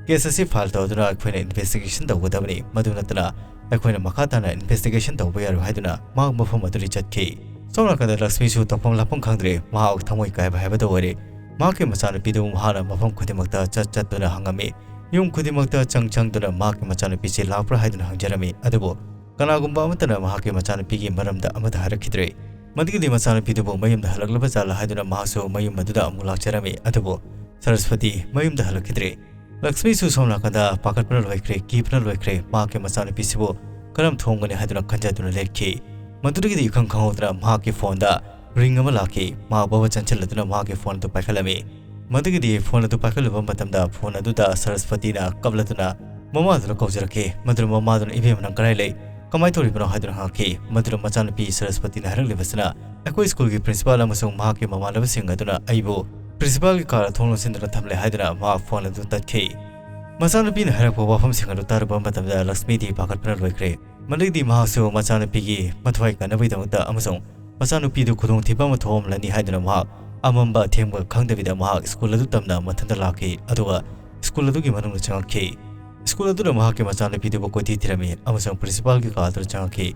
ꯀꯦꯁ ꯑꯁꯤ ꯐꯥꯏꯜ ꯇꯧꯗꯨꯅ ꯑꯩꯈꯣꯏꯅ ꯏꯟꯚꯦꯁꯇꯤꯒꯦꯁꯟ ꯇꯧꯒꯗꯕꯅꯤ, ꯃꯗꯨ ꯅꯠꯇꯅ ꯑꯩꯈꯣꯏꯅ ꯃꯈꯥ ꯇꯥꯅ ꯏꯟꯚꯦꯁꯇꯤꯒꯦꯁꯟ ꯇꯧꯕ ꯌꯥꯔꯣꯏ ꯍꯥꯏꯗꯨꯅ ꯃꯍꯥꯛ ꯃꯐꯝ ꯑꯗꯨꯗꯒꯤ ꯆꯠꯈꯤ꯫ ꯁꯣꯝ ꯅꯥꯀꯟꯗ ꯂꯛꯁꯃꯤꯁꯨ ꯇꯧꯐꯝ ꯂꯥꯛꯐꯝ ꯈꯪꯗ꯭ꯔꯦ, ꯃꯍꯥꯛ ꯊꯃꯣꯏ ꯀꯥꯏꯕ ꯍꯥꯏꯕꯗꯨ ꯑꯣꯏꯔꯦ꯫ ꯃꯍꯥꯛꯀꯤ ꯃꯆꯥꯅꯨꯄꯤꯗꯨ ꯃꯍꯥꯛꯅ ꯃꯐꯝ ꯈꯨꯗꯤꯡꯃꯛꯇ ꯆꯠ ꯆꯠꯇꯨꯅ ꯍꯪꯉꯝꯃꯤ꯫ ꯌꯨꯝ ꯈꯨꯗꯤꯡꯃꯛꯇ ꯆꯪ ꯆꯪꯗꯨꯅ ꯃꯍꯥꯛꯀꯤ ꯃꯆꯥꯅꯨꯄꯤꯁꯤ ꯂꯥꯛꯄ꯭ꯔꯥ ꯍꯥꯏꯗꯨꯅ ꯍꯪꯖꯔꯝꯃꯤ꯫ ꯑꯗꯨꯕꯨ ꯀꯅꯥꯒꯨꯝꯕ ꯑꯃꯠꯇꯅ ꯃꯍꯥꯛꯀꯤ ꯃꯆꯥꯅꯨꯄꯤꯒꯤ ꯃꯔꯝꯗ ꯑꯃꯠꯇ ꯍꯥꯏꯔꯛꯈꯤꯗ꯭ꯔꯦ꯫ ꯃꯗꯨꯒꯤꯗꯤ ꯃꯆꯥꯅꯨꯄꯤꯗꯨꯕꯨ ꯃꯌꯨꯝꯗ ꯍꯜꯂꯛꯂꯕ ꯖꯥꯠꯂꯥ ꯍꯥꯏꯗꯨꯅ ꯃꯍꯥꯛꯁꯨ ꯃꯌꯨꯝ ꯑꯗꯨꯗ ꯑꯃꯨꯛ ꯂꯥꯛꯆꯔꯝꯃꯤ꯫ ꯑꯗꯨꯕꯨ ꯁꯔꯁꯄꯇꯤ ꯃꯌꯨꯝꯗ ꯍꯜꯂꯛꯈꯤꯗ꯭ꯔꯦ꯫ ꯂꯛꯁꯃꯤꯁꯨ ꯁꯣꯝ ꯅꯥꯀꯟꯗ ꯄꯥꯈꯠꯄꯅ ꯂꯣꯏꯈ꯭ꯔꯦ, ꯀꯤꯕꯅ ꯂꯣꯏꯈ꯭ꯔꯦ꯫ ꯃꯍꯥꯛꯀꯤ ꯃꯆꯥꯅꯨꯄꯤꯁꯤꯕꯨ ꯀꯔꯝ ꯊꯣꯡꯒꯅꯤ ꯍꯥꯏꯗꯨꯅ ꯈꯟꯖꯗꯨꯅ ꯂꯦꯞꯈꯤ꯫ ꯃꯗꯨꯗꯒꯤꯗꯤ ꯏꯈꯪ ꯈꯪꯍꯧꯗꯅ ꯃꯍꯥꯛꯀꯤ ꯐꯣꯟꯗ ring ꯑꯃ ꯂꯥꯛꯈꯤ꯫ ꯃꯍꯥꯛ ꯕꯕ ꯆꯪꯁꯤꯜꯂꯗꯨꯅ ꯃꯍꯥꯛꯀꯤ ꯐꯣꯟ ꯑꯗꯨ ꯄꯥꯏꯈꯠꯂꯝꯃꯤ꯫ ꯃꯗꯨꯒꯤꯗꯤ ꯐꯣꯟ ꯑꯗꯨ ꯄꯥꯏꯈꯠꯂꯨꯕ ꯃꯇꯝꯗ ꯐꯣꯟ ꯑꯗꯨꯗ ꯁꯔꯁꯄꯇꯤꯅ ꯀꯞꯂꯗꯨꯅ ꯃꯃꯥꯗꯨꯅ ꯀꯧꯖꯔꯛꯈꯤ꯫ ꯃꯗꯨꯅ ꯃꯃꯥꯗꯨꯅ, "ꯏꯕꯦꯝꯃ, ꯅꯪ ꯀꯗꯥꯏ ꯂꯩ? ꯀꯃꯥꯏꯅ ꯇꯧꯔꯤꯕꯅꯣ?" ꯍꯥꯏꯗꯨꯅ ꯍꯪꯉꯛꯈꯤ꯫ ꯃꯗꯨꯗ ꯃꯆꯥꯅꯨꯄꯤ ꯁꯔꯁꯄꯇꯤꯅ ꯍꯥꯏꯔꯛꯂꯤꯕꯁꯤꯅ, "ꯑꯩꯈꯣꯏ ꯁ꯭ꯀꯨꯜꯒꯤ ꯄ꯭ꯔꯤꯟꯁꯤꯄꯥꯜ ꯑꯃꯁꯨꯡ ꯃꯍꯥꯛꯀꯤ ꯃꯃꯥꯟꯅꯕꯁꯤꯡ ꯑꯗꯨꯅ ꯑꯩꯕꯨ ꯄ꯭ꯔꯤꯟꯁꯤꯄꯥꯜꯒꯤ ꯀꯥꯗ ꯊꯣꯡ ꯂꯣꯟꯁꯤꯟꯗꯨꯅ ꯊꯝꯂꯦ" ꯍꯥꯏꯗꯨꯅ ꯃꯍꯥꯛ ꯐꯣꯟ ꯑꯗꯨ ꯇꯠꯈꯤ꯫ ꯃꯆꯥꯅꯨꯄꯤꯅ ꯍꯥꯏꯔꯛꯄ ꯋꯥꯐꯝꯁꯤꯡ ꯑꯗꯨ ꯇꯥꯔꯨꯕ ꯃꯇꯝꯗ ꯂꯛꯁꯃꯤꯗꯤ ꯄꯥꯈꯠꯄꯅ ꯂꯣꯏꯈ꯭ꯔꯦ꯫ ꯃꯗꯨꯒꯤꯗꯤ ꯃꯍꯥꯛꯁꯨ ꯃꯆꯥꯅꯨꯄꯤꯒꯤ ꯃꯊ꯭ꯋꯥꯏ ꯀꯟꯅꯕꯒꯤꯗꯃꯛꯇ ꯑꯃꯁꯨꯡ ꯃꯆꯥꯅꯨꯄꯤꯗꯨ ꯈꯨꯗꯣꯡꯊꯤꯕ ꯑꯃ ꯊꯣꯛꯑꯝꯂꯅꯤ ꯍꯥꯏꯗꯨꯅ ꯃꯍꯥꯛ ꯑꯃꯝꯕ ꯑꯊꯦꯡꯕ ꯈꯪꯗꯕꯤꯗ ꯃꯍꯥꯛ ꯁ꯭ꯀꯨꯜ ꯑꯗꯨ ꯇꯝꯅ ꯃꯊꯟꯇ ꯂꯥꯛꯈꯤ, ꯑꯗꯨꯒ ꯁ꯭ꯀꯨꯜ ꯑꯗꯨꯒꯤ ꯃꯅꯨꯡꯗ ꯆꯪꯉꯛꯈꯤ꯫ ꯁ꯭ꯀꯨꯜ ꯑꯗꯨꯗ ꯃꯍꯥꯛꯀꯤ ꯃꯆꯥꯅꯨꯄꯤꯗꯨꯕꯨ ꯀꯣꯏꯊꯤ ꯊꯤꯔꯝꯃꯤ ꯑꯃꯁꯨꯡ ꯄ꯭ꯔꯤꯟꯁꯤꯄꯥꯜꯒꯤ ꯀꯥ ꯑꯗꯨꯗ ꯆꯪꯉꯛꯈꯤ꯫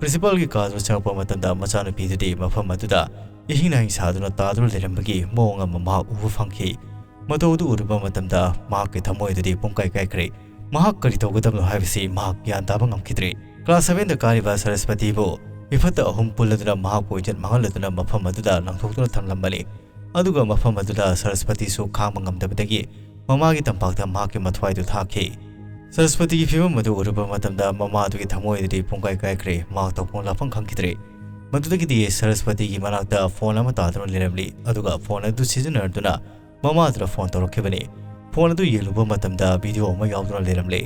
ꯄ꯭ꯔꯤꯟꯁꯤꯄꯥꯜꯒꯤ ꯀꯥ ꯑꯗꯨꯗ ꯆꯪꯉꯛꯄ ꯃꯇꯝꯗ ꯃꯆꯥꯅꯨꯄꯤꯗꯨꯗꯤ ꯃꯐꯝ ꯑꯗꯨꯗ ꯏꯍꯤꯡ ꯅꯥꯍꯤꯡ ꯁꯥꯗꯨꯅ ꯇꯥꯗꯨꯅ ꯂꯩꯔꯝꯕꯒꯤ ꯃꯑꯣꯡ ꯑꯃ ꯃꯍꯥꯛ ꯎꯕ ꯐꯪꯈꯤ꯫ ꯃꯇꯧ ꯑꯗꯨ ꯎꯔꯨꯕ ꯃꯇꯝꯗ ꯃꯍꯥꯛꯀꯤ ꯊꯃꯣꯏ ꯑꯗꯨꯗꯤ ꯄꯨꯡꯀꯥꯏ ꯀꯥꯏꯈ꯭ꯔꯦ꯫ ꯃꯍꯥꯛ ꯀꯔꯤ ꯇꯧꯒꯗꯕꯅꯣ ꯍꯥꯏꯕꯁꯤ ꯃꯍꯥꯛ ꯒ꯭ꯌꯥꯟ ꯇꯥꯕ ꯉꯝꯈꯤꯗ꯭ꯔꯦ꯫ ꯀ꯭ꯂꯥꯁ ꯁꯚꯦꯟꯗ ꯀꯥꯔꯤꯕ ꯁꯔꯁꯄꯇꯤꯕꯨ ꯃꯤꯐꯠꯇ ꯑꯍꯨꯝ ꯄꯨꯜꯂꯗꯨꯅ ꯃꯍꯥꯛꯄꯨ ꯏꯖꯠ ꯃꯥꯡꯍꯜꯂꯗꯨꯅ ꯃꯐꯝ ꯑꯗꯨꯗ ꯂꯪꯊꯣꯛꯇꯨꯅ ꯊꯝꯂꯝꯕꯅꯤ꯫ ꯑꯗꯨꯒ ꯃꯐꯝ ꯑꯗꯨꯗ ꯁꯔꯁꯄꯇꯤꯁꯨ ꯈꯥꯡꯕ ꯉꯝꯗꯕꯗꯒꯤ ꯃꯃꯥꯒꯤ ꯇꯝꯄꯥꯛꯇ ꯃꯍꯥꯛꯀꯤ ꯃꯊ꯭ꯋꯥꯏꯗꯨ ꯊꯥꯈꯤ꯫ ꯁꯔꯁꯄꯇꯤꯒꯤ ꯐꯤꯕꯝ ꯑꯗꯨ ꯎꯔꯨꯕ ꯃꯇꯝꯗ ꯃꯃꯥꯗꯨꯒꯤ ꯊꯃꯣꯏ ꯑꯗꯨꯗꯤ ꯄꯨꯡꯀꯥꯏ ꯀꯥꯏꯈ꯭ꯔꯦ꯫ ꯃꯍꯥꯛ ꯇꯧꯐꯝ ꯂꯥꯛꯐꯝ ꯈꯪꯈꯤꯗ꯭ꯔꯦ꯫ ꯃꯗꯨꯗꯒꯤꯗꯤ ꯁꯔꯁꯄꯇꯤꯒꯤ ꯃꯅꯥꯛꯇ ꯐꯣꯟ ꯑꯃ ꯇꯥꯗꯨꯅ ꯂꯩꯔꯝꯂꯤ, ꯑꯗꯨꯒ ꯐꯣꯟ ꯑꯗꯨ ꯁꯤꯖꯤꯟꯅꯗꯨꯅ ꯃꯃꯥꯗꯨꯗ ꯐꯣꯟ ꯇꯧꯔꯛꯈꯤꯕꯅꯤ꯫ ꯐꯣꯟ ꯑꯗꯨ ꯌꯦꯡꯂꯨꯕ ꯃꯇꯝꯗ ꯚꯤꯗꯤꯑꯣ ꯑꯃ ꯌꯥꯎꯗꯨꯅ ꯂꯩꯔꯝꯂꯦ꯫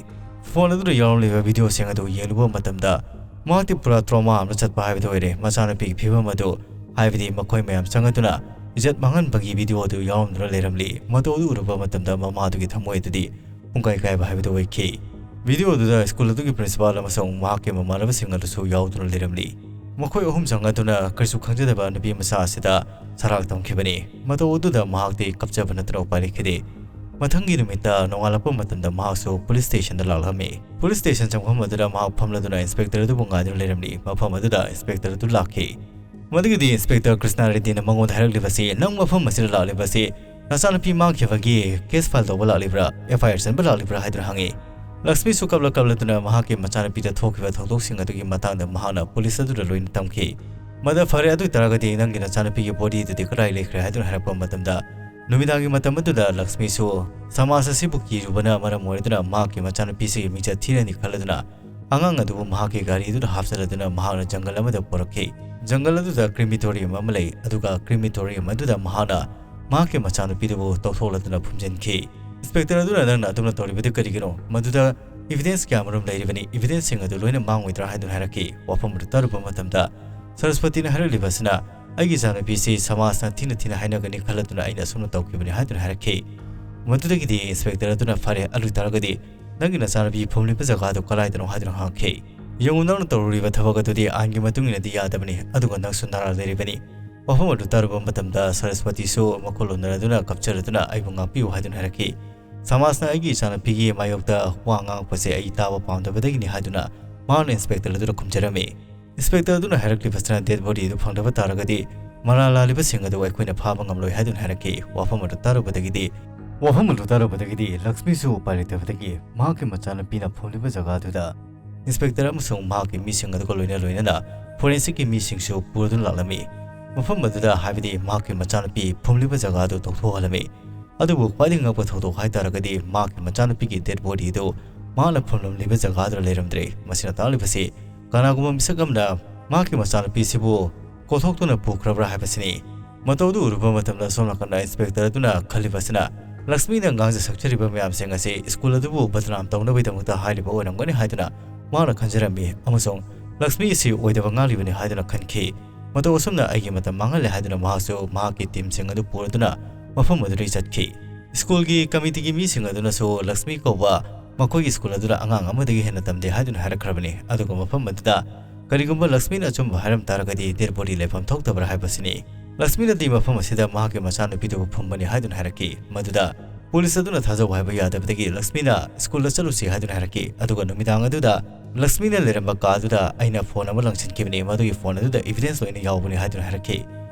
ꯐꯣꯟ ꯑꯗꯨꯗ ꯌꯥꯎꯔꯝꯂꯤꯕ ꯚꯤꯗꯤꯑꯣꯁꯤꯡ ꯑꯗꯨ ꯌꯦꯡꯂꯨꯕ ꯃꯇꯝꯗ ꯃꯍꯥꯛꯇꯤ ꯄꯨꯔꯥ trauma ꯑꯃꯗ ꯆꯠꯄ ꯍꯥꯏꯕꯗꯨ ꯑꯣꯏꯔꯦ꯫ ꯃꯆꯥꯅꯨꯄꯤꯒꯤ ꯐꯤꯕꯝ ꯑꯗꯨ, ꯍꯥꯏꯕꯗꯤ ꯃꯈꯣꯏ ꯃꯌꯥꯝ ꯆꯪꯉꯗꯨꯅ ꯏꯖꯠ ꯃꯥꯡꯍꯟꯕꯒꯤ ꯚꯤꯗꯤꯑꯣ ꯑꯗꯨ ꯌꯥꯎꯔꯝꯗꯨꯅ ꯂꯩꯔꯝꯂꯤ꯫ ꯃꯗꯨ ꯑꯗꯨ ꯎꯔꯨꯕ ꯃꯇꯝꯗ ꯃꯃꯥꯗꯨꯒꯤ ꯊꯃꯣꯏ ꯑꯗꯨꯗꯤ ꯄꯨꯡꯀꯥꯏ ꯀꯥꯏꯕ ꯍꯥꯏꯕꯗꯨ ꯑꯣꯏꯈꯤ꯫ ꯚꯤꯗꯤꯑꯣ ꯑꯗꯨꯗ ꯁ꯭ꯀꯨꯜ ꯑꯗꯨꯒꯤ ꯄ꯭ꯔꯤꯟꯁꯤꯄꯥꯜ ꯑꯃꯁꯨꯡ ꯃꯍꯥꯛꯀꯤ ꯃꯃꯥꯟꯅꯕꯁꯤꯡ ꯑꯗꯨꯁꯨ ꯌꯥꯎꯗꯨꯅ ꯂꯩꯔꯝꯂꯤ꯫ ꯃꯈꯣꯏ ꯑꯍꯨꯝ ꯆꯪꯉꯗꯨꯅ ꯀꯔꯤꯁꯨ ꯈꯪꯖꯗꯕ ꯅꯨꯄꯤ ꯃꯆꯥ ꯑꯁꯤꯗ ꯁꯔꯥꯛ ꯇꯝꯈꯤꯕꯅꯤ꯫ ꯃꯇꯧ ꯑꯗꯨꯗ ꯃꯍꯥꯛꯇꯤ ꯀꯞꯆꯕ ꯅꯠꯇꯅ ꯎꯄꯥꯏ ꯂꯩꯈꯤꯗꯦ꯫ ꯃꯊꯪꯒꯤ ꯅꯨꯃꯤꯠꯇ ꯅꯣꯡꯉꯥꯜꯂꯛꯄ ꯃꯇꯝꯗ ꯃꯍꯥꯛꯁꯨ ꯄꯨꯂꯤꯁ ꯁ꯭ꯇꯦꯁꯟꯗ ꯂꯥꯛꯂꯝꯃꯤ꯫ ꯄꯨꯂꯤꯁ ꯁ꯭ꯇꯦꯁꯟ ꯆꯪꯐꯝ ꯑꯗꯨꯗ ꯃꯍꯥꯛ ꯐꯝꯂꯗꯨꯅ ꯏꯟꯁꯄꯦꯛꯇꯔ ꯑꯗꯨꯕꯨ ꯉꯥꯏꯗꯨꯅ ꯂꯩꯔꯝꯂꯤ꯫ ꯃꯐꯝ ꯑꯗꯨꯗ ꯏꯟꯁꯄꯦꯛꯇꯔ ꯑꯗꯨ ꯂꯥꯛꯈꯤ꯫ ꯃꯗꯨꯒꯤꯗꯤ ꯏꯟꯁꯄꯦꯛꯇꯔ ꯀ꯭ꯔꯤꯁꯅ ꯔꯦꯗ꯭ꯗꯤꯅ ꯃꯉꯣꯟꯗ ꯍꯥꯏꯔꯛꯂꯤꯕꯁꯤ, "ꯅꯪ ꯃꯐꯝ ꯑꯁꯤꯗ ꯂꯥꯛꯂꯤꯕꯁꯤ ꯅꯆꯥꯅꯨꯄꯤ ꯃꯥꯡꯈꯤꯕꯒꯤ ꯀꯦꯁ ꯐꯥꯏꯜ ꯇꯧꯕ ꯂꯥꯛꯂꯤꯕ꯭ꯔꯥ, ꯑꯦꯐ ꯑꯥꯏ ꯑꯥꯔ ꯆꯟꯕ ꯂꯥꯛꯂꯤꯕ꯭ꯔꯥ?" ꯍꯥꯏꯗꯨꯅ ꯍꯪꯉꯤ꯫ ꯂꯛꯁꯃꯤꯁꯨ ꯀꯞꯂ ꯀꯞꯂꯗꯨꯅ ꯃꯍꯥꯛꯀꯤ ꯃꯆꯥꯅꯨꯄꯤꯗ ꯊꯣꯛꯈꯤꯕ ꯊꯧꯗꯣꯛꯁꯤꯡ ꯑꯗꯨꯒꯤ ꯃꯇꯥꯡꯗ ꯃꯍꯥꯛꯅ ꯄꯨꯂꯤꯁ ꯑꯗꯨꯗ ꯂꯣꯏꯅ ꯇꯝꯈꯤ꯫ ꯃꯗ ꯐꯔꯦ, ꯑꯗꯨ ꯑꯣꯏꯇꯥꯔꯒꯗꯤ ꯅꯪꯒꯤ ꯅꯆꯥꯅꯨꯄꯤꯒꯤ ꯕꯣꯗꯤ ꯑꯗꯨꯗꯤ ꯀꯗꯥꯏ ꯂꯩꯈ꯭ꯔꯦ ꯍꯥꯏꯗꯨꯅ ꯍꯥꯏꯔꯛꯄ ꯃꯇꯝꯗ, ꯅꯨꯃꯤꯗꯥꯡꯒꯤ ꯃꯇꯝ ꯑꯗꯨꯗ ꯂꯛꯁꯃꯤꯁꯨ ꯁꯃꯥꯖ ꯑꯁꯤꯕꯨ ꯀꯤꯔꯨꯕꯅ ꯃꯔꯝ ꯑꯣꯏꯔꯗꯨꯅ ꯃꯍꯥꯛꯀꯤ ꯃꯆꯥꯅꯨꯄꯤꯁꯤꯒꯤ ꯃꯤꯡꯆꯠ ꯊꯤꯔꯅꯤ ꯈꯜꯂꯗꯨꯅ ꯑꯉꯥꯡ ꯑꯗꯨꯕꯨ ꯃꯍꯥꯛꯀꯤ ꯒꯥꯔꯤ ꯑꯗꯨꯗ ꯍꯥꯞꯆꯤꯜꯂꯗꯨꯅ ꯃꯍꯥꯛꯅ ꯖꯪꯒꯜ ꯑꯃꯗ ꯄꯨꯔꯛꯈꯤ꯫ ꯖꯪꯒꯜ ꯑꯗꯨꯗ ꯀ꯭ꯔꯤꯃꯤꯇꯣꯔꯤꯌꯝ ꯑꯃ ꯂꯩ, ꯑꯗꯨꯒ ꯀ꯭ꯔꯤꯃꯤꯇꯣꯔꯤꯌꯝ ꯑꯗꯨꯗ ꯃꯍꯥꯛꯅ ꯃꯍꯥꯛꯀꯤ ꯃꯆꯥꯅꯨꯄꯤꯗꯨꯕꯨ ꯇꯧꯊꯣꯛꯂꯗꯨꯅ ꯐꯨꯝꯖꯤꯟꯈꯤ꯫ ꯏꯟꯁꯄꯦꯛꯇꯔ ꯑꯗꯨꯅ, "ꯅꯪꯅ ꯑꯗꯨꯝꯅ ꯇꯧꯔꯤꯕꯗꯨ ꯀꯔꯤꯒꯤꯅꯣ? ꯃꯗꯨꯗ ꯏꯚꯤꯗꯦꯟꯁ ꯀꯌꯥ ꯑꯃꯔꯣꯝ ꯂꯩꯔꯤꯕꯅꯤ, ꯏꯚꯤꯗꯦꯟꯁꯁꯤꯡ ꯑꯗꯨ ꯂꯣꯏꯅ ꯃꯥꯡꯉꯣꯏꯗ꯭ꯔꯥ?" ꯍꯥꯏꯗꯨꯅ ꯍꯥꯏꯔꯛꯈꯤ꯫ ꯋꯥꯐꯝ ꯑꯗꯨ ꯇꯥꯔꯨꯕ ꯃꯇꯝꯗ ꯁꯔꯁꯄꯇꯤꯅ ꯍꯥꯏꯔꯛꯂꯤꯕ ꯑꯁꯤꯅ, "ꯑꯩꯒꯤ ꯏꯆꯥꯅꯨꯄꯤꯁꯤ ꯁꯃꯥꯖꯅ ꯊꯤꯅ ꯊꯤꯅ ꯍꯥꯏꯅꯒꯅꯤ ꯈꯜꯂꯗꯨꯅ ꯑꯩꯅ ꯑꯁꯨꯝꯅ ꯇꯧꯈꯤꯕꯅꯤ" ꯍꯥꯏꯗꯨꯅ ꯍꯥꯏꯔꯛꯈꯤ꯫ ꯃꯗꯨꯗꯒꯤꯗꯤ ꯏꯟꯁꯄꯦꯛꯇꯔ ꯑꯗꯨꯅ, "ꯐꯔꯦ, ꯑꯗꯨ ꯑꯣꯏꯇꯥꯔꯒꯗꯤ ꯅꯪꯒꯤ ꯅꯆꯥꯅꯨꯄꯤ ꯐꯨꯝꯂꯤꯕ ꯖꯒꯥꯗꯨ ꯀꯗꯥꯏꯗꯅꯣ?" ꯍꯥꯏꯗꯨꯅ ꯍꯪꯉꯛꯈꯤ꯫ "ꯌꯦꯡꯉꯨ, ꯅꯪꯅ ꯇꯧꯔꯨꯔꯤꯕ ꯊꯕꯛ ꯑꯗꯨꯗꯤ ꯑꯥꯏꯟꯒꯤ ꯃꯇꯨꯡ ꯏꯟꯅꯗꯤ ꯌꯥꯗꯕꯅꯤ, ꯑꯗꯨꯒ ꯅꯪꯁꯨ ꯅꯔꯥ ꯂꯩꯔꯤꯕꯅꯤ"꯫ ꯋꯥꯐꯝ ꯑꯗꯨ ꯇꯥꯔꯨꯕ ꯃꯇꯝꯗ ꯁꯔꯁꯄꯇꯤꯁꯨ ꯃꯈꯨꯠ ꯂꯣꯟꯅꯔꯗꯨꯅ ꯀꯞꯆꯔꯗꯨꯅ ꯑꯩꯕꯨ ꯉꯥꯛꯄꯤꯌꯨ ꯍꯥꯏꯗꯨꯅ ꯍꯥꯏꯔꯛꯈꯤ꯫ "ꯁꯃꯥꯖꯅ ꯑꯩꯒꯤ ꯏꯆꯥꯅꯨꯄꯤꯒꯤ ꯃꯥꯌꯣꯛꯇ ꯋꯥ ꯉꯥꯡꯉꯛꯄꯁꯦ ꯑꯩ ꯇꯥꯕ ꯄꯥꯝꯗꯕꯗꯒꯤꯅꯤ" ꯍꯥꯏꯗꯨꯅ ꯃꯍꯥꯛꯅ ꯏꯟꯁꯄꯦꯛꯇꯔ ꯑꯗꯨꯗ ꯈꯨꯝꯖꯔꯝꯃꯤ꯫ ꯏꯟꯁꯄꯦꯛꯇꯔ ꯑꯗꯨꯅ ꯍꯥꯏꯔꯛꯂꯤꯕꯁꯤꯅ, "ꯗꯦꯗ ꯕꯣꯗꯤ ꯑꯗꯨ ꯐꯪꯗꯕ ꯇꯥꯔꯒꯗꯤ ꯃꯔꯥꯜ ꯂꯥꯜꯂꯤꯕꯁꯤꯡ ꯑꯗꯨ ꯑꯩꯈꯣꯏꯅ ꯐꯥꯕ ꯉꯝꯂꯣꯏ" ꯍꯥꯏꯗꯨꯅ ꯍꯥꯏꯔꯛꯈꯤ꯫ ꯋꯥꯐꯝ ꯑꯗꯨ ꯇꯥꯔꯨꯕꯗꯒꯤꯗꯤ, ꯋꯥꯐꯝ ꯑꯗꯨ ꯇꯥꯔꯨꯕꯗꯒꯤꯗꯤ ꯂꯛꯁꯃꯤꯁꯨ ꯎꯄꯥꯏ ꯂꯩꯇꯕꯗꯒꯤ ꯃꯍꯥꯛꯀꯤ ꯃꯆꯥꯅꯨꯄꯤꯅ ꯐꯨꯝꯂꯤꯕ ꯖꯒꯥꯗꯨꯗ ꯏꯟꯁꯄꯦꯛꯇꯔ ꯑꯃꯁꯨꯡ ꯃꯍꯥꯛꯀꯤ ꯃꯤꯁꯤꯡ ꯑꯗꯨꯒ ꯂꯣꯏꯅ ꯂꯣꯏꯅꯅ ꯐꯣꯔꯦꯟꯁꯤꯛꯀꯤ ꯃꯤꯁꯤꯡꯁꯨ ꯄꯨꯔꯗꯨꯅ ꯂꯥꯛꯂꯝꯃꯤ꯫ ꯃꯐꯝ ꯑꯗꯨꯗ, ꯍꯥꯏꯕꯗꯤ ꯃꯍꯥꯛꯀꯤ ꯃꯆꯥꯅꯨꯄꯤ ꯐꯨꯝꯂꯤꯕ ꯖꯒꯥꯗꯨ ꯇꯧꯊꯣꯛꯍꯜꯂꯝꯃꯤ꯫ ꯑꯗꯨꯕꯨ ꯈ꯭ꯋꯥꯏꯗꯒꯤ ꯉꯛꯄ ꯊꯧꯗꯣꯛ ꯍꯥꯏꯇꯥꯔꯒꯗꯤ ꯃꯍꯥꯛꯀꯤ ꯃꯆꯥꯅꯨꯄꯤꯒꯤ ꯗꯦꯗ ꯕꯣꯗꯤ ꯑꯗꯨ ꯃꯍꯥꯛꯅ ꯐꯨꯝꯂꯝꯂꯤꯕ ꯖꯒꯥꯗꯨꯗ ꯂꯩꯔꯝꯗ꯭ꯔꯦ꯫ ꯃꯁꯤꯅ ꯇꯥꯛꯂꯤꯕꯁꯤ ꯀꯅꯥꯒꯨꯝꯕ ꯃꯤꯁꯛ ꯑꯃꯅ ꯃꯍꯥꯛꯀꯤ ꯃꯆꯥꯅꯨꯄꯤꯁꯤꯕꯨ ꯀꯣꯊꯣꯛꯇꯨꯅ ꯄꯨꯈ꯭ꯔꯕ꯭ꯔꯥ ꯍꯥꯏꯕꯁꯤꯅꯤ꯫ ꯃꯇꯧ ꯑꯗꯨ ꯎꯔꯨꯕ ꯃꯇꯝꯗ ꯁꯣꯝ ꯅꯥꯀꯟꯗ ꯏꯟꯁꯄꯦꯛꯇꯔ ꯑꯗꯨꯅ ꯈꯜꯂꯤꯕꯁꯤꯅ, ꯂꯛꯁꯃꯤꯅ ꯉꯥꯡꯖ ꯁꯛꯆꯔꯤꯕ ꯃꯌꯥꯝꯁꯤꯡ ꯑꯁꯤ ꯁ꯭ꯀꯨꯜ ꯑꯗꯨꯕꯨ ꯕꯗꯅꯥꯝ ꯇꯧꯅꯕꯒꯤꯗꯃꯛꯇ ꯍꯥꯏꯔꯤꯕ ꯑꯣꯏꯔꯝꯒꯅꯤ ꯍꯥꯏꯗꯨꯅ ꯃꯍꯥꯛꯅ ꯈꯟꯖꯔꯝꯃꯤ ꯑꯃꯁꯨꯡ ꯂꯛꯁꯃꯤ ꯑꯁꯤ ꯑꯣꯏꯗꯕ ꯉꯥꯡꯂꯤꯕꯅꯤ ꯍꯥꯏꯗꯨꯅ ꯈꯟꯈꯤ꯫ ꯃꯇꯧ ꯑꯁꯨꯝꯅ ꯑꯩꯒꯤ ꯃꯇꯝ ꯃꯥꯡꯍꯜꯂꯦ ꯍꯥꯏꯗꯨꯅ ꯃꯍꯥꯛꯁꯨ ꯃꯍꯥꯛꯀꯤ ꯇꯤꯝꯁꯤꯡ ꯑꯗꯨ ꯄꯨꯔꯗꯨꯅ ꯃꯐꯝ ꯑꯗꯨꯗꯒꯤ ꯆꯠꯈꯤ꯫ ꯁ꯭ꯀꯨꯜꯒꯤ ꯀꯃꯤꯇꯤꯒꯤ ꯃꯤꯁꯤꯡ ꯑꯗꯨꯅꯁꯨ ꯂꯛꯁꯃꯤ ꯀꯧꯕ ꯃꯈꯣꯏꯒꯤ ꯁ꯭ꯀꯨꯜ ꯑꯗꯨꯗ ꯑꯉꯥꯡ ꯑꯃꯗꯒꯤ ꯍꯦꯟꯅ ꯇꯝꯗꯦ ꯍꯥꯏꯗꯨꯅ ꯍꯥꯏꯔꯛꯈ꯭ꯔꯕꯅꯤ꯫ ꯑꯗꯨꯒ ꯃꯐꯝ ꯑꯗꯨꯗ ꯀꯔꯤꯒꯨꯝꯕ ꯂꯛꯁꯃꯤꯅ ꯑꯆꯨꯝꯕ ꯍꯥꯏꯔꯝ ꯇꯥꯔꯒꯗꯤ ꯗꯦꯗ ꯕꯣꯗꯤ ꯂꯩꯐꯝ ꯊꯣꯛꯇꯕ꯭ꯔꯥ ꯍꯥꯏꯕꯁꯤꯅꯤ꯫ ꯂꯛꯁꯃꯤꯅꯗꯤ ꯃꯐꯝ ꯑꯁꯤꯗ ꯃꯍꯥꯛꯀꯤ ꯃꯆꯥꯅꯨꯄꯤꯗꯨꯕꯨ ꯐꯨꯝꯕꯅꯤ ꯍꯥꯏꯗꯨꯅ ꯍꯥꯏꯔꯛꯈꯤ꯫ ꯃꯗꯨꯗ ꯄꯨꯂꯤꯁ ꯑꯗꯨꯅ ꯊꯥꯖꯧ ꯍꯥꯏꯕ ꯌꯥꯗꯕꯗꯒꯤ ꯂꯛꯁꯃꯤꯅ ꯁ꯭ꯀꯨꯜꯗ ꯆꯠꯂꯨꯁꯤ ꯍꯥꯏꯗꯨꯅ ꯍꯥꯏꯔꯛꯈꯤ꯫ ꯑꯗꯨꯒ ꯅꯨꯃꯤꯗꯥꯡ ꯑꯗꯨꯗ ꯂꯛꯁꯃꯤꯅ ꯂꯩꯔꯝꯕ ꯀꯥ ꯑꯗꯨꯗ ꯑꯩꯅ ꯐꯣꯟ ꯑꯃ ꯂꯪꯁꯤꯟꯈꯤꯕꯅꯤ, ꯃꯗꯨꯒꯤ ꯐꯣꯟ ꯑꯗꯨꯗ ꯏꯚꯤꯗꯦꯟꯁ ꯂꯣꯏꯅ ꯌꯥꯎꯕꯅꯤ ꯍꯥꯏꯗꯨꯅ ꯍꯥꯏꯔꯛꯈꯤ꯫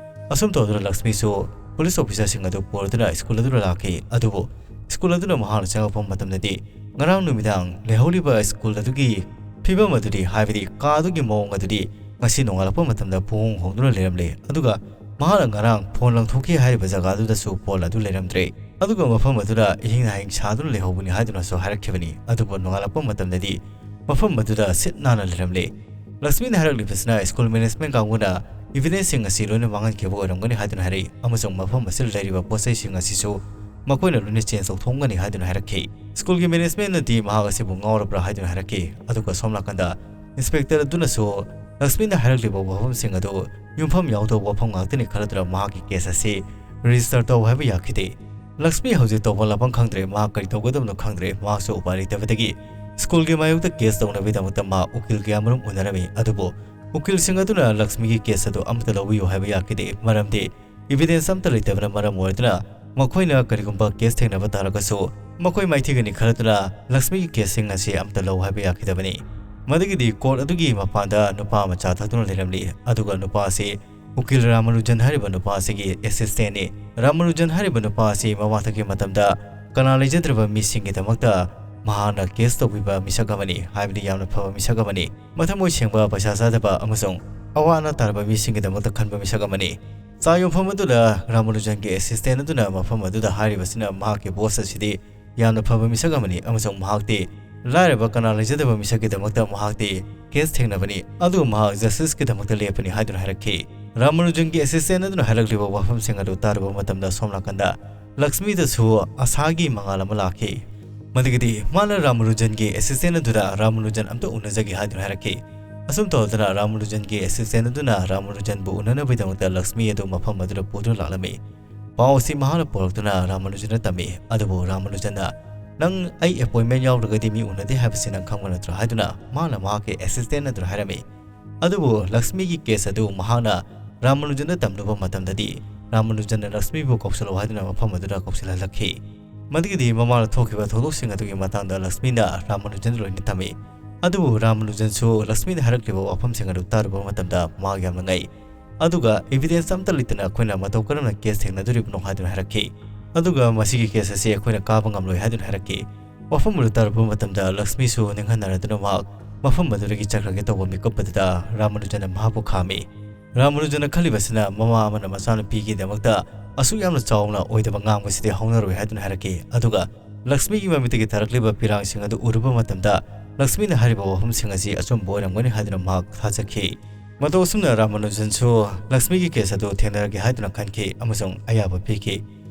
ꯑꯁꯨꯝ ꯇꯧꯗꯨꯅ ꯂꯛꯁꯃꯤꯁꯨ ꯄꯨꯂꯤꯁ ꯑꯣꯐꯤꯁꯥꯔꯁꯤꯡ ꯑꯗꯨ ꯄꯨꯔꯗꯨꯅ ꯁ꯭ꯀꯨꯜ ꯑꯗꯨꯗ ꯂꯥꯛꯈꯤ꯫ ꯑꯗꯨꯕꯨ ꯁ꯭ꯀꯨꯜ ꯑꯗꯨꯗ ꯃꯍꯥꯛꯅ ꯆꯪꯂꯛꯄ ꯃꯇꯝꯗꯗꯤ ꯉꯔꯥꯡ ꯅꯨꯃꯤꯗꯥꯡ ꯂꯩꯍꯧꯔꯤꯕ ꯁ꯭ꯀꯨꯜ ꯑꯗꯨꯒꯤ ꯐꯤꯕꯝ ꯑꯗꯨꯗꯤ, ꯍꯥꯏꯕꯗꯤ ꯀꯥ ꯑꯗꯨꯒꯤ ꯃꯑꯣꯡ ꯑꯗꯨꯗꯤ ꯉꯁꯤ ꯅꯣꯡꯉꯥꯜꯂꯛꯄ ꯃꯇꯝꯗ ꯄꯨꯡꯍꯣꯡ ꯍꯣꯡꯗꯨꯅ ꯂꯩꯔꯝꯂꯦ꯫ ꯑꯗꯨꯒ ꯃꯍꯥꯛꯅ ꯉꯔꯥꯡ ꯐꯣꯟ ꯂꯪꯊꯣꯛꯈꯤ ꯍꯥꯏꯔꯤꯕ ꯖꯒꯥ ꯑꯗꯨꯗꯁꯨ ꯄꯣꯜ ꯑꯗꯨ ꯂꯩꯔꯝꯗ꯭ꯔꯦ꯫ ꯑꯗꯨꯒ ꯃꯐꯝ ꯑꯗꯨꯗ ꯏꯍꯤꯡ ꯅꯥꯍꯤꯡ ꯁꯥꯗꯨꯅ ꯂꯩꯍꯧꯕꯅꯤ ꯍꯥꯏꯗꯨꯅꯁꯨ ꯍꯥꯏꯔꯛꯈꯤꯕꯅꯤ꯫ ꯑꯗꯨꯕꯨ ꯅꯣꯡꯉꯥꯜꯂꯛꯄ ꯃꯇꯝꯗꯗꯤ ꯃꯐꯝ ꯑꯗꯨꯗ ꯁꯤꯠ ꯅꯥꯟꯅ ꯂꯩꯔꯝꯂꯦ꯫ ꯂꯛꯁꯃꯤꯅ ꯍꯥꯏꯔꯛꯂꯤꯕꯁꯤꯅ ꯁ꯭ꯀꯨꯜ ꯃꯦꯅꯦꯖꯃꯦꯟ ꯀꯥꯡꯕꯨꯅ ꯏꯚꯤꯗꯦꯟꯁꯁꯤꯡ ꯑꯁꯤ ꯂꯣꯏꯅ ꯃꯥꯡꯍꯟꯈꯤꯕ ꯑꯣꯏꯔꯝꯒꯅꯤ ꯍꯥꯏꯗꯨꯅ ꯍꯥꯏꯔꯛꯏ, ꯑꯃꯁꯨꯡ ꯃꯐꯝ ꯑꯁꯤꯗ ꯂꯩꯔꯤꯕ ꯄꯣꯠ ꯆꯩꯁꯤꯡ ꯑꯁꯤꯁꯨ ꯃꯈꯣꯏꯅ ꯂꯣꯏꯅ ꯆꯦꯟꯖ ꯇꯧꯊꯣꯛꯂꯝꯒꯅꯤ ꯍꯥꯏꯗꯨꯅ ꯍꯥꯏꯔꯛꯈꯤ꯫ ꯁ꯭ꯀꯨꯜꯒꯤ ꯃꯦꯅꯦꯖꯃꯦꯟꯅꯗꯤ ꯃꯍꯥꯛ ꯑꯁꯤꯕꯨ ꯉꯥꯎꯔꯕ꯭ꯔꯥ ꯍꯥꯏꯗꯨꯅ ꯍꯥꯏꯔꯛꯈꯤ꯫ ꯑꯗꯨꯒ ꯁꯣꯝ ꯅꯥꯀꯟꯗ ꯏꯟꯁꯄꯦꯛꯇꯔ ꯑꯗꯨꯅꯁꯨ ꯂꯛꯁꯃꯤꯅ ꯍꯥꯏꯔꯛꯂꯤꯕ ꯋꯥꯐꯝꯁꯤꯡ ꯑꯗꯨ ꯌꯨꯝꯐꯝ ꯌꯥꯎꯗꯕ ꯋꯥꯐꯝ ꯉꯥꯛꯇꯅꯤ ꯈꯜꯂꯗꯨꯅ ꯃꯍꯥꯛꯀꯤ ꯀꯦꯁ ꯑꯁꯤ ꯔꯦꯖꯤꯁꯇꯔ ꯇꯧ ꯍꯥꯏꯕ ꯌꯥꯈꯤꯗꯦ꯫ ꯂꯛꯁꯃꯤ ꯍꯧꯖꯤꯛ ꯇꯧꯐꯝ ꯂꯥꯛꯐꯝ ꯈꯪꯗ꯭ꯔꯦ, ꯃꯍꯥꯛ ꯀꯔꯤ ꯇꯧꯒꯗꯕꯅꯣ ꯈꯪꯗ꯭ꯔꯦ꯫ ꯃꯍꯥꯛꯁꯨ ꯎꯄꯥꯏ ꯂꯩꯇꯕꯗꯒꯤ ꯁ꯭ꯀꯨꯜꯒꯤ ꯃꯥꯌꯣꯛꯇ ꯀꯦꯁ ꯇꯧꯅꯕꯒꯤꯗꯃꯛꯇ ꯃꯍꯥꯛ ꯎꯀꯤꯜ ꯀꯌꯥꯃꯔꯨꯝ ꯎꯅꯔꯝꯃꯤ꯫ ꯑꯗꯨꯕꯨ ꯎꯀꯤꯜꯁꯤꯡ ꯑꯗꯨꯅ ꯂꯛꯁꯃꯤꯒꯤ ꯀꯦꯁ ꯑꯗꯨ ꯑꯃꯠꯇ ꯂꯧꯕꯤꯌꯨ ꯍꯥꯏꯕ ꯌꯥꯈꯤꯗꯦ, ꯃꯔꯝꯗꯤ ꯏꯚꯤꯗꯦꯟꯁ ꯑꯃꯠꯇ ꯂꯩꯇꯕꯅ ꯃꯔꯝ ꯑꯣꯏꯗꯨꯅ ꯃꯈꯣꯏꯅ ꯀꯔꯤꯒꯨꯝꯕ ꯀꯦꯁ ꯊꯦꯡꯅꯕ ꯇꯥꯔꯒꯁꯨ ꯃꯈꯣꯏ ꯃꯥꯏꯊꯤꯒꯅꯤ ꯈꯜꯂꯗꯨꯅ ꯂꯛꯁꯃꯤꯒꯤ ꯀꯦꯁꯁꯤꯡ ꯑꯁꯤ ꯑꯃꯠꯇ ꯂꯧ ꯍꯥꯏꯕ ꯌꯥꯈꯤꯗꯕꯅꯤ꯫ ꯃꯗꯨꯒꯤꯗꯤ ꯀꯣꯔꯠ ꯑꯗꯨꯒꯤ ꯃꯄꯥꯟꯗ ꯅꯨꯄꯥ ꯑꯃ ꯆꯥ ꯊꯛꯇꯨꯅ ꯂꯩꯔꯝꯂꯤ, ꯑꯗꯨꯒ ꯅꯨꯄꯥ ꯑꯁꯤ ꯎꯀꯤꯜ ꯔꯥꯃꯥꯅꯨꯖꯟ ꯍꯥꯏꯔꯤꯕ ꯅꯨꯄꯥ ꯑꯁꯤꯒꯤ ꯑꯦꯁꯤꯁꯇꯦꯟꯅꯤ꯫ ꯔꯥꯃꯥꯅꯨꯖꯟ ꯍꯥꯏꯔꯤꯕ ꯅꯨꯄꯥ ꯑꯁꯤ ꯃꯃꯥꯡꯊꯛꯀꯤ ꯃꯇꯝꯗ ꯀꯅꯥ ꯂꯩꯖꯗ꯭ꯔꯕ ꯃꯤꯁꯤꯡꯒꯤꯗꯃꯛꯇ ꯃꯍꯥꯛꯅ ꯀꯦꯁ ꯇꯧꯕꯤꯕ ꯃꯤꯁꯛ ꯑꯃꯅꯤ, ꯍꯥꯏꯕꯗꯤ ꯌꯥꯝꯅ ꯐꯕ ꯃꯤꯁꯛ ꯑꯃꯅꯤ꯫ ꯃꯊꯃꯣꯏ ꯁꯦꯡꯕ, ꯄꯩꯁꯥ ꯆꯥꯗꯕ ꯑꯃꯁꯨꯡ ꯑꯋꯥ ꯑꯅꯥ ꯇꯥꯔꯕ ꯃꯤꯁꯤꯡꯒꯤꯗꯃꯛꯇ ꯈꯟꯕ ꯃꯤꯁꯛ ꯑꯃꯅꯤ꯫ ꯆꯥ ꯌꯣꯟꯐꯝ ꯑꯗꯨꯗ ꯔꯥꯃꯥꯅꯨꯖꯟꯒꯤ ꯑꯦꯁꯤꯁꯇꯦꯟ ꯑꯗꯨꯅ ꯃꯐꯝ ꯑꯗꯨꯗ ꯍꯥꯏꯔꯤꯕꯁꯤꯅ ꯃꯍꯥꯛꯀꯤ ꯕꯣꯁ ꯑꯁꯤꯗꯤ ꯌꯥꯝꯅ ꯐꯕ ꯃꯤꯁꯛ ꯑꯃꯅꯤ ꯑꯃꯁꯨꯡ ꯃꯍꯥꯛꯇꯤ ꯂꯥꯏꯔꯕ ꯀꯅꯥ ꯂꯩꯖꯗꯕ ꯃꯤꯁꯛꯀꯤꯗꯃꯛꯇ ꯃꯍꯥꯛꯇꯤ ꯀꯦꯁ ꯊꯦꯡꯅꯕꯅꯤ, ꯑꯗꯨꯒ ꯃꯍꯥꯛ ꯖꯁꯇꯤꯁꯀꯤꯗꯃꯛꯇ ꯂꯦꯞꯄꯅꯤ ꯍꯥꯏꯗꯨꯅ ꯍꯥꯏꯔꯛꯈꯤ꯫ ꯔꯥꯃꯥꯅꯨꯖꯟꯒꯤ ꯑꯦꯁꯤꯁꯇꯦꯟ ꯑꯗꯨꯅ ꯍꯥꯏꯔꯛꯂꯤꯕ ꯋꯥꯐꯝꯁꯤꯡ ꯑꯗꯨ ꯇꯥꯔꯨꯕ ꯃꯇꯝꯗ ꯁꯣꯝ ꯅꯥꯀꯟꯗ ꯂꯛꯁꯃꯤꯗꯁꯨ ꯑꯁꯥꯒꯤ ꯃꯉꯥꯜ ꯑꯃ ꯂꯥꯛꯈꯤ꯫ ꯃꯗꯨꯒꯤꯗꯤ ꯃꯥꯅ ꯔꯥꯃꯥꯅꯨꯖꯟꯒꯤ ꯑꯦꯁꯤꯁꯇꯦꯟ ꯑꯗꯨꯗ ꯔꯥꯃꯥꯅꯨꯖꯟ ꯑꯝꯇ ꯎꯅꯖꯒꯦ ꯍꯥꯏꯗꯨꯅ ꯍꯥꯏꯔꯛꯈꯤ꯫ ꯑꯁꯨꯝ ꯇꯧꯗꯅ ꯔꯥꯃꯥꯅꯨꯖꯟꯒꯤ ꯑꯦꯁꯤꯁꯇꯦꯟ ꯑꯗꯨꯅ ꯔꯥꯃꯥꯅꯨꯖꯟꯕꯨ ꯎꯅꯅꯕꯒꯤꯗꯃꯛꯇ ꯂꯛꯁꯃꯤ ꯑꯗꯨ ꯃꯐꯝ ꯑꯗꯨꯗ ꯄꯨꯗꯨꯅ ꯂꯥꯛꯂꯝꯃꯤ꯫ ꯄꯥꯎ ꯑꯁꯤ ꯃꯍꯥꯛꯅ ꯄꯨꯔꯛꯇꯨꯅ ꯔꯥꯃꯥꯅꯨꯖꯟꯗ ꯇꯝꯃꯤ꯫ ꯑꯗꯨꯕꯨ ꯔꯥꯃꯥꯅꯨꯖꯟꯅ, "ꯅꯪ ꯑꯩ ꯑꯦꯄꯣꯏꯟꯃꯦꯟ ꯌꯥꯎꯗ꯭ꯔꯒꯗꯤ ꯃꯤ ꯎꯅꯗꯦ ꯍꯥꯏꯕꯁꯤ ꯅꯪ ꯈꯪꯕ ꯅꯠꯇ꯭ꯔꯥ?" ꯍꯥꯏꯗꯨꯅ ꯃꯍꯥꯛꯅ ꯃꯍꯥꯛꯀꯤ ꯑꯦꯁꯤꯁꯇꯦꯟ ꯑꯗꯨꯗ ꯍꯥꯏꯔꯝꯃꯤ꯫ ꯑꯗꯨꯕꯨ ꯂꯛꯁꯃꯤꯒꯤ ꯀꯦꯁ ꯑꯗꯨ ꯃꯍꯥꯛꯅ ꯔꯥꯃꯥꯅꯨꯖꯟꯗ ꯇꯝꯂꯨꯕ ꯃꯇꯝꯗꯗꯤ ꯔꯥꯃꯥꯅꯨꯖꯟꯅ ꯂꯛꯁꯃꯤꯕꯨ ꯀꯧꯁꯤꯜꯂꯛꯎ ꯍꯥꯏꯗꯨꯅ ꯃꯐꯝ ꯑꯗꯨꯗ ꯀꯧꯁꯤꯜꯍꯜꯂꯛꯈꯤ꯫ ꯃꯗꯨꯒꯤꯗꯤ ꯃꯃꯥꯡꯗ ꯊꯣꯛꯈꯤꯕ ꯊꯧꯗꯣꯛꯁꯤꯡ ꯑꯗꯨꯒꯤ ꯃꯇꯥꯡꯗ ꯂꯛꯁꯃꯤꯅ ꯔꯥꯃꯥꯅꯨꯖꯟꯗ ꯂꯣꯏꯅ ꯇꯝꯃꯤ꯫ ꯑꯗꯨꯕꯨ ꯔꯥꯃꯥꯅꯨꯖꯟꯁꯨ ꯂꯛꯁꯃꯤꯅ ꯍꯥꯏꯔꯛꯂꯤꯕ ꯋꯥꯐꯝꯁꯤꯡ ꯑꯗꯨ ꯇꯥꯔꯨꯕ ꯃꯇꯝꯗ ꯃꯍꯥꯛ ꯌꯥꯝꯅ ꯉꯛꯏ꯫ ꯑꯗꯨꯒ evidence ꯑꯝꯇ ꯂꯩꯇꯅ ꯑꯩꯈꯣꯏꯅ ꯃꯇꯧ ꯀꯔꯝꯅ case ꯊꯦꯡꯅꯗꯣꯔꯤꯕꯅꯣ ꯍꯥꯏꯗꯨꯅ ꯍꯥꯏꯔꯛꯈꯤ꯫ ꯑꯗꯨꯒ ꯃꯁꯤꯒꯤ case ꯑꯁꯤ ꯑꯩꯈꯣꯏꯅ ꯀꯥꯕ ꯉꯝꯂꯣꯏ ꯍꯥꯏꯗꯨꯅ ꯍꯥꯏꯔꯛꯈꯤ꯫ ꯋꯥꯐꯝ ꯑꯗꯨ ꯇꯥꯔꯨꯕ ꯃꯇꯝꯗ ꯂꯛꯁꯃꯤꯁꯨ ꯅꯤꯡꯍꯟꯅꯔꯗꯨꯅ ꯃꯍꯥꯛ ꯃꯐꯝ ꯑꯗꯨꯗꯒꯤ ꯆꯠꯈ꯭ꯔꯒꯦ ꯇꯧꯕ ꯃꯤꯀꯨꯞ ꯑꯗꯨꯗ ꯔꯥꯃꯥꯅꯨꯖꯟꯅ ꯃꯍꯥꯛꯄꯨ ꯈꯥꯝꯃꯤ꯫ ꯔꯥꯃꯥꯅꯨꯖꯟꯅ ꯈꯜꯂꯤꯕꯁꯤꯅ ꯃꯃꯥ ꯑꯃꯅ ꯃꯆꯥꯅꯨꯄꯤꯒꯤꯗꯃꯛꯇ ꯑꯁꯨꯛ ꯌꯥꯝꯅ ꯆꯥꯎꯅ ꯑꯣꯏꯗꯕ ꯉꯥꯡꯕꯁꯤꯗꯤ ꯍꯧꯅꯔꯣꯏ ꯍꯥꯏꯗꯨꯅ ꯍꯥꯏꯔꯛꯈꯤ꯫ ꯑꯗꯨꯒ ꯂꯛꯁꯃꯤꯒꯤ ꯃꯃꯤꯠꯇꯒꯤ ꯇꯥꯔꯛꯂꯤꯕ ꯄꯤꯔꯥꯡꯁꯤꯡ ꯑꯗꯨ ꯎꯔꯨꯕ ꯃꯇꯝꯗ ꯂꯛꯁꯃꯤꯅ ꯍꯥꯏꯔꯤꯕ ꯋꯥꯐꯝꯁꯤꯡ ꯑꯁꯤ ꯑꯆꯨꯝꯕ ꯑꯣꯏꯔꯝꯒꯅꯤ ꯍꯥꯏꯗꯨꯅ ꯃꯍꯥꯛ ꯊꯥꯖꯈꯤ꯫ ꯃꯇꯧ ꯑꯁꯨꯝꯅ ꯔꯥꯃꯥꯅꯨꯖꯟꯁꯨ ꯂꯛꯁꯃꯤꯒꯤ case ꯑꯗꯨ ꯊꯦꯡꯅꯔꯒꯦ ꯍꯥꯏꯗꯨꯅ ꯈꯟꯈꯤ ꯑꯃꯁꯨꯡ ꯑꯌꯥꯕ ꯄꯤꯈꯤ꯫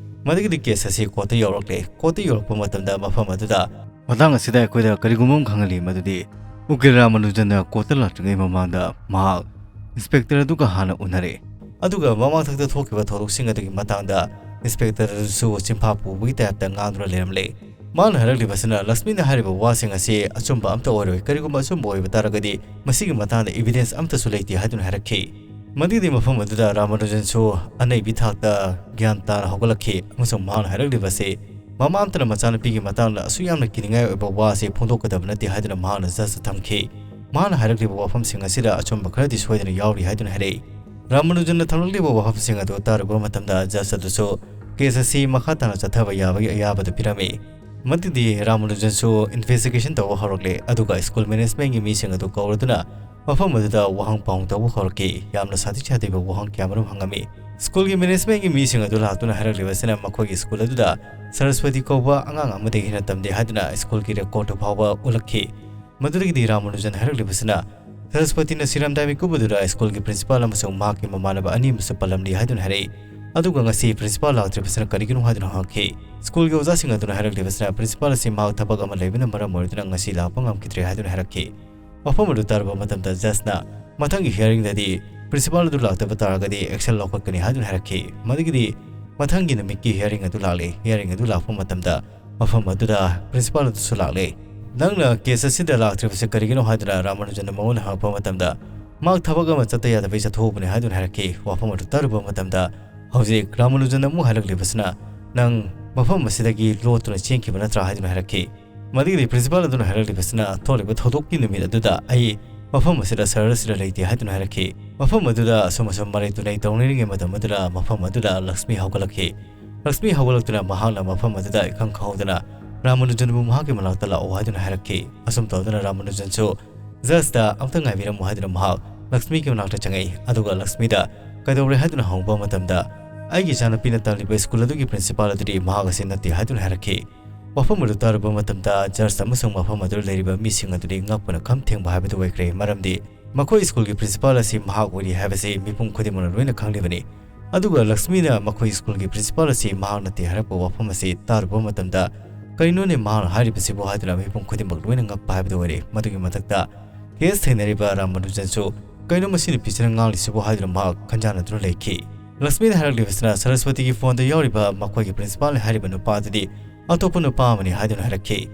ꯃꯗꯨꯒꯤꯗꯤ case ꯑꯁꯤ courtꯇ ꯌꯧꯔꯛꯂꯦ꯫ Courtꯇ ꯌꯧꯔꯛꯄ ꯃꯇꯝꯗ ꯃꯐꯝ ꯑꯗꯨꯗ ꯃꯇꯥꯡ ꯑꯁꯤꯗ ꯑꯩꯈꯣꯏꯗ ꯀꯔꯤꯒꯨꯝꯕ ꯑꯃ ꯈꯪꯍꯜꯂꯤ, ꯃꯗꯨꯗꯤ ꯎꯀꯤꯜ ꯔꯥꯃꯥꯅꯨꯖꯟꯅ courtꯇ ꯂꯥꯛꯇ꯭ꯔꯤꯉꯩ ꯃꯃꯥꯡꯗ ꯃꯍꯥꯛ inspector ꯑꯗꯨꯒ ꯍꯥꯟꯅ ꯎꯅꯔꯦ꯫ ꯑꯗꯨꯒ ꯃꯃꯥꯡꯊꯛꯇ ꯊꯣꯛꯈꯤꯕ ꯊꯧꯗꯣꯛꯁꯤꯡ ꯑꯗꯨꯒꯤ ꯃꯇꯥꯡꯗ inspector ꯑꯗꯨꯁꯨ ꯆꯤꯟꯐꯥ ꯄꯨꯕꯒꯤ typeꯇ ꯉꯥꯡꯗꯨꯅ ꯂꯩꯔꯝꯂꯦ꯫ ꯃꯥꯅ ꯍꯥꯏꯔꯛꯂꯤꯕꯁꯤꯅ ꯂꯛꯁꯃꯤꯅ ꯍꯥꯏꯔꯤꯕ ꯋꯥꯁꯤꯡ ꯑꯁꯤ ꯑꯆꯨꯝꯕ ꯑꯝꯇ ꯑꯣꯏꯔꯣꯏ, ꯀꯔꯤꯒꯨꯝꯕ ꯑꯆꯨꯝꯕ ꯑꯣꯏꯕ ꯇꯥꯔꯒꯗꯤ ꯃꯁꯤꯒꯤ ꯃꯇꯥꯡꯗ evidence ꯑꯝꯇꯁꯨ ꯂꯩꯇꯦ ꯍꯥꯏꯗꯨꯅ ꯍꯥꯏꯔꯛꯈꯤ꯫ ꯃꯗꯨꯒꯤ ꯃꯐꯝ ꯑꯗꯨꯗ ꯔꯥꯃꯥꯅꯨꯖꯟꯁꯨ ꯑꯅꯩꯕꯤ ꯊꯥꯛꯇ ꯒ꯭ꯌꯥꯟ ꯇꯥꯅ ꯍꯧꯒꯠꯂꯛꯈꯤ ꯑꯃꯁꯨꯡ ꯃꯍꯥꯛꯅ ꯍꯥꯏꯔꯛꯂꯤꯕꯁꯤ ꯃꯃꯥ ꯑꯃꯇꯅ ꯃꯆꯥꯅꯨꯄꯤꯒꯤ ꯃꯇꯥꯡꯗ ꯑꯁꯨꯛ ꯌꯥꯝꯅ ꯀꯤꯅꯤꯡꯉꯥꯏ ꯑꯣꯏꯕ ꯋꯥ ꯑꯁꯤ ꯐꯣꯡꯗꯣꯛꯀꯗꯕ ꯅꯠꯇꯦ ꯍꯥꯏꯗꯨꯅ ꯃꯍꯥꯛꯅ judgeꯇ ꯊꯝꯈꯤ꯫ ꯃꯍꯥꯛꯅ ꯍꯥꯏꯔꯛꯂꯤꯕ ꯋꯥꯐꯝꯁꯤꯡ ꯑꯁꯤꯗ ꯑꯆꯨꯝꯕ ꯈꯔꯗꯤ ꯁꯣꯏꯗꯅ ꯌꯥꯎꯔꯤ ꯍꯥꯏꯗꯨꯅ ꯍꯥꯏꯔꯛꯏ꯫ ꯔꯥꯃꯥꯅꯨꯖꯟꯅ ꯊꯝꯂꯛꯂꯤꯕ ꯋꯥꯐꯝꯁꯤꯡ ꯑꯗꯨ ꯇꯥꯔꯨꯕ ꯃꯇꯝꯗ judge ꯑꯗꯨꯁꯨ case ꯑꯁꯤ ꯃꯈꯥ ꯇꯥꯅ ꯆꯠꯊꯕ ꯌꯥꯕꯒꯤ ꯑꯌꯥꯕꯗꯨ ꯄꯤꯔꯝꯃꯤ꯫ ꯃꯗꯨꯗꯤ ꯔꯥꯃꯥꯅꯨꯖꯟꯁꯨ investigation ꯇꯧꯕ ꯍꯧꯔꯛꯂꯦ, ꯑꯗꯨꯒ school managementꯀꯤ ꯃꯤꯁꯤꯡ ꯑꯗꯨ ꯀꯧꯔꯗꯨꯅ ꯃꯐꯝ ꯑꯗꯨꯗ ꯋꯥꯍꯪ ꯄꯥꯎꯍꯪ ꯇꯧꯕ ꯍꯧꯔꯛꯈꯤ꯫ ꯌꯥꯝꯅ ꯁꯥꯊꯤ ꯁꯥꯊꯤꯕ ꯋꯥꯍꯪ ꯀꯌꯥꯃꯔꯨꯝ ꯍꯪꯉꯝꯃꯤ꯫ Schoolꯒꯤ managementꯀꯤ ꯃꯤꯁꯤꯡ ꯑꯗꯨ ꯂꯥꯛꯇꯨꯅ ꯍꯥꯏꯔꯛꯂꯤꯕꯁꯤꯅ ꯃꯈꯣꯏꯒꯤ school ꯑꯗꯨꯗ ꯁꯔꯁꯋꯇꯤ ꯀꯧꯕ ꯑꯉꯥꯡ ꯑꯃꯗꯒꯤ ꯍꯦꯟꯅ ꯇꯝꯗꯦ ꯍꯥꯏꯗꯨꯅ schoolꯒꯤ recordꯇꯨ ꯐꯥꯎꯕ ꯎꯠꯂꯛꯈꯤ꯫ ꯃꯗꯨꯗꯒꯤꯗꯤ ꯔꯥꯃꯥꯅꯨꯖꯟ ꯍꯥꯏꯔꯛꯂꯤꯕꯁꯤꯅ ꯁꯔꯁꯋꯇꯤꯅ ꯁꯤꯔꯝꯗꯥꯏ ꯃꯤꯀꯨꯞ ꯑꯗꯨꯗ schoolꯒꯤ principal ꯑꯃꯁꯨꯡ ꯃꯍꯥꯛꯀꯤ ꯃꯃꯥꯟꯅꯕ ꯑꯅꯤ ꯑꯃꯁꯨ ꯄꯜꯂꯝꯂꯤ ꯍꯥꯏꯗꯨꯅ ꯍꯥꯏꯔꯛꯏ꯫ ꯑꯗꯨꯒ ꯉꯁꯤ principal ꯂꯥꯛꯇ꯭ꯔꯤꯕꯁꯤꯅ ꯀꯔꯤꯒꯤꯅꯣ ꯍꯥꯏꯗꯨꯅ ꯍꯪꯉꯛꯈꯤ꯫ Schoolꯒꯤ ꯑꯣꯖꯥꯁꯤꯡ ꯑꯗꯨꯅ ꯍꯥꯏꯔꯛꯂꯤꯕꯁꯤꯅ principal ꯑꯁꯤ ꯃꯍꯥꯛ ꯊꯕꯛ ꯑꯃ ꯂꯩꯕꯅ ꯃꯔꯝ ꯑꯣꯏꯗꯨꯅ ꯉꯁꯤ ꯂꯥꯛꯄ ꯉꯝꯈꯤꯗ꯭ꯔꯦ ꯍꯥꯏꯗꯨꯅ ꯍꯥꯏꯔꯛꯈꯤ꯫ ꯋꯥꯐꯝ ꯑꯗꯨ ꯇꯥꯔꯨꯕ ꯃꯇꯝꯗ judgeꯅ ꯃꯊꯪꯒꯤ hearingꯗꯗꯤ principal ꯑꯗꯨ ꯂꯥꯛꯇꯕ ꯇꯥꯔꯒꯗꯤ action ꯂꯧꯈꯠꯀꯅꯤ ꯍꯥꯏꯗꯨꯅ ꯍꯥꯏꯔꯛꯈꯤ꯫ ꯃꯗꯨꯒꯤꯗꯤ ꯃꯊꯪꯒꯤ ꯅꯨꯃꯤꯠꯀꯤ hearing ꯑꯗꯨ ꯂꯥꯛꯂꯦ꯫ Hearing ꯑꯗꯨ ꯂꯥꯛꯄ ꯃꯇꯝꯗ ꯃꯐꯝ ꯑꯗꯨꯗ principal ꯑꯗꯨꯁꯨ ꯂꯥꯛꯂꯦ꯫ "ꯅꯪꯅ case ꯑꯁꯤꯗ ꯂꯥꯛꯇ꯭ꯔꯤꯕꯁꯤ ꯀꯔꯤꯒꯤꯅꯣ?" ꯍꯥꯏꯗꯨꯅ ꯔꯥꯃꯥꯅꯨꯖꯟꯅ ꯃꯉꯣꯟꯗ ꯍꯪꯉꯛꯄ ꯃꯇꯝꯗ, "ꯃꯍꯥꯛ ꯊꯕꯛ ꯑꯃ ꯆꯠꯇ ꯌꯥꯗꯕꯒꯤ ꯆꯠꯊꯣꯛꯎꯕꯅꯤ" ꯍꯥꯏꯗꯨꯅ ꯍꯥꯏꯔꯛꯈꯤ꯫ ꯋꯥꯐꯝ ꯑꯗꯨ ꯇꯥꯔꯨꯕ ꯃꯇꯝꯗ ꯍꯧꯖꯤꯛ ꯔꯥꯃꯥꯅꯨꯖꯟꯅ ꯑꯃꯨꯛ ꯍꯥꯏꯔꯛꯂꯤꯕꯁꯤꯅ, "ꯅꯪ ꯃꯐꯝ ꯑꯁꯤꯗꯒꯤ ꯂꯣꯠꯇꯨꯅ ꯆꯦꯟꯈꯤꯕ ꯅꯠꯇ꯭ꯔꯥ?" ꯍꯥꯏꯗꯨꯅ ꯍꯥꯏꯔꯛꯈꯤ꯫ ꯃꯗꯨꯒꯤꯗꯤ ꯄ꯭ꯔꯤꯟꯁꯤꯄꯥꯜ ꯑꯗꯨꯅ ꯍꯥꯏꯔꯛꯂꯤꯕꯁꯤꯅ, ꯊꯣꯛꯂꯤꯕ ꯊꯧꯗꯣꯛꯀꯤ ꯅꯨꯃꯤꯠ ꯑꯗꯨꯗ ꯑꯩ ꯃꯐꯝ ꯑꯁꯤꯗ ꯁꯍꯔ ꯑꯁꯤꯗ ꯂꯩꯇꯦ ꯍꯥꯏꯗꯨꯅ ꯍꯥꯏꯔꯛꯈꯤ꯫ ꯃꯐꯝ ꯑꯗꯨꯗ ꯑꯁꯨꯝ ꯑꯁꯨꯝ ꯃꯔꯩ ꯇꯨꯔꯩ ꯇꯧꯅꯔꯤꯉꯩ ꯃꯇꯝ ꯑꯗꯨꯗ ꯃꯐꯝ ꯑꯗꯨꯗ ꯂꯛꯁꯃꯤ ꯍꯧꯒꯠꯂꯛꯈꯤ꯫ ꯂꯛꯁꯃꯤ ꯍꯧꯒꯠꯂꯛꯇꯨꯅ ꯃꯍꯥꯛꯅ ꯃꯐꯝ ꯑꯗꯨꯗ ꯏꯈꯪ ꯈꯪꯍꯧꯗꯅ ꯔꯥꯃꯥꯅꯨꯖꯟꯕꯨ ꯃꯍꯥꯛꯀꯤ ꯃꯅꯥꯛꯇ ꯂꯥꯛꯑꯣ ꯍꯥꯏꯗꯨꯅ ꯍꯥꯏꯔꯛꯈꯤ꯫ ꯑꯁꯨꯝ ꯇꯧꯗꯨꯅ ꯔꯥꯃꯥꯅꯨꯖꯟꯁꯨ ꯖꯁꯇ ꯑꯝꯇ ꯉꯥꯏꯕꯤꯔꯝꯃꯨ ꯍꯥꯏꯗꯨꯅ ꯃꯍꯥꯛ ꯂꯛꯁꯃꯤꯒꯤ ꯃꯅꯥꯛꯇ ꯆꯪꯉꯛꯏ꯫ ꯑꯗꯨꯒ ꯂꯛꯁꯃꯤꯗ ꯀꯩꯗꯧꯔꯦ ꯍꯥꯏꯗꯨꯅ ꯍꯪꯕ ꯃꯇꯝꯗ, ꯑꯩꯒꯤ ꯏꯆꯥꯅꯨꯄꯤꯅ ꯇꯝꯂꯤꯕ ꯁ꯭ꯀꯨꯜ ꯑꯗꯨꯒꯤ ꯄ꯭ꯔꯤꯟꯁꯤꯄꯥꯜ ꯑꯗꯨꯗꯤ ꯃꯍꯥꯛ ꯑꯁꯤ ꯅꯠꯇꯦ ꯍꯥꯏꯗꯨꯅ ꯍꯥꯏꯔꯛꯈꯤ꯫ ꯋꯥꯐꯝ ꯑꯗꯨ ꯇꯥꯔꯨꯕ ꯃꯇꯝꯗ ꯖꯁ ꯑꯃꯁꯨꯡ ꯃꯐꯝ ꯑꯗꯨꯗ ꯂꯩꯔꯤꯕ ꯃꯤꯁꯤꯡ ꯑꯗꯨꯗꯤ ꯉꯛꯄꯅ ꯈꯝ ꯊꯦꯡꯕ ꯍꯥꯏꯕꯗꯨ ꯑꯣꯏꯈ꯭ꯔꯦ, ꯃꯔꯝꯗꯤ ꯃꯈꯣꯏ ꯁ꯭ꯀꯨꯜꯒꯤ ꯄ꯭ꯔꯤꯟꯁꯤꯄꯥꯜ ꯑꯁꯤ ꯃꯍꯥꯛ ꯑꯣꯏꯔꯤ ꯍꯥꯏꯕꯁꯤ ꯃꯤꯄꯨꯝ ꯈꯨꯗꯤꯡꯃꯛꯅ ꯂꯣꯏꯅ ꯈꯪꯂꯤꯕꯅꯤ꯫ ꯑꯗꯨꯒ ꯂꯛꯁꯃꯤꯅ ꯃꯈꯣꯏ ꯁ꯭ꯀꯨꯜꯒꯤ ꯄ꯭ꯔꯤꯟꯁꯤꯄꯥꯜ ꯑꯁꯤ ꯃꯍꯥꯛ ꯅꯠꯇꯦ ꯍꯥꯏꯔꯛꯄ ꯋꯥꯐꯝ ꯑꯁꯤ ꯇꯥꯔꯨꯕ ꯃꯇꯝꯗ, ꯀꯔꯤꯅꯣꯅꯦ ꯃꯍꯥꯛꯅ ꯍꯥꯏꯔꯤꯕꯁꯤꯕꯨ ꯍꯥꯏꯗꯨꯅ ꯃꯤꯄꯨꯝ ꯈꯨꯗꯤꯡꯃꯛ ꯂꯣꯏꯅ ꯉꯛꯄ ꯍꯥꯏꯕꯗꯨ ꯑꯣꯏꯔꯦ꯫ ꯃꯗꯨꯒꯤ ꯃꯊꯛꯇ ꯀꯦꯁ ꯊꯦꯡꯅꯔꯤꯕ ꯔꯥꯃꯥꯅꯨꯖꯟꯁꯨ, ꯀꯩꯅꯣ ꯃꯁꯤ ꯅꯨꯄꯤꯁꯤꯅ ꯉꯥꯡꯂꯤꯁꯤꯕꯨ ꯍꯥꯏꯗꯨꯅ ꯃꯍꯥꯛ ꯈꯟꯖꯥꯟꯅꯗꯨꯅ ꯂꯩꯈꯤ꯫ ꯂꯛꯁꯃꯤꯅ ꯍꯥꯏꯔꯛꯂꯤꯕꯁꯤꯅ ꯁꯔꯁꯋꯇꯤꯒꯤ ꯐꯣꯟꯗ ꯌꯥꯎꯔꯤꯕ ꯃꯈꯣꯏꯒꯤ ꯄ꯭ꯔꯤꯟꯁꯤꯄꯥꯜꯅ ꯍꯥꯏꯔꯤꯕ ꯅꯨꯄꯥ ꯑꯗꯨꯗꯤ ꯑꯇꯣꯞꯄ ꯅꯨꯄꯥ ꯑꯃꯅꯤ ꯍꯥꯏꯗꯨꯅ ꯍꯥꯏꯔꯛꯈꯤ꯫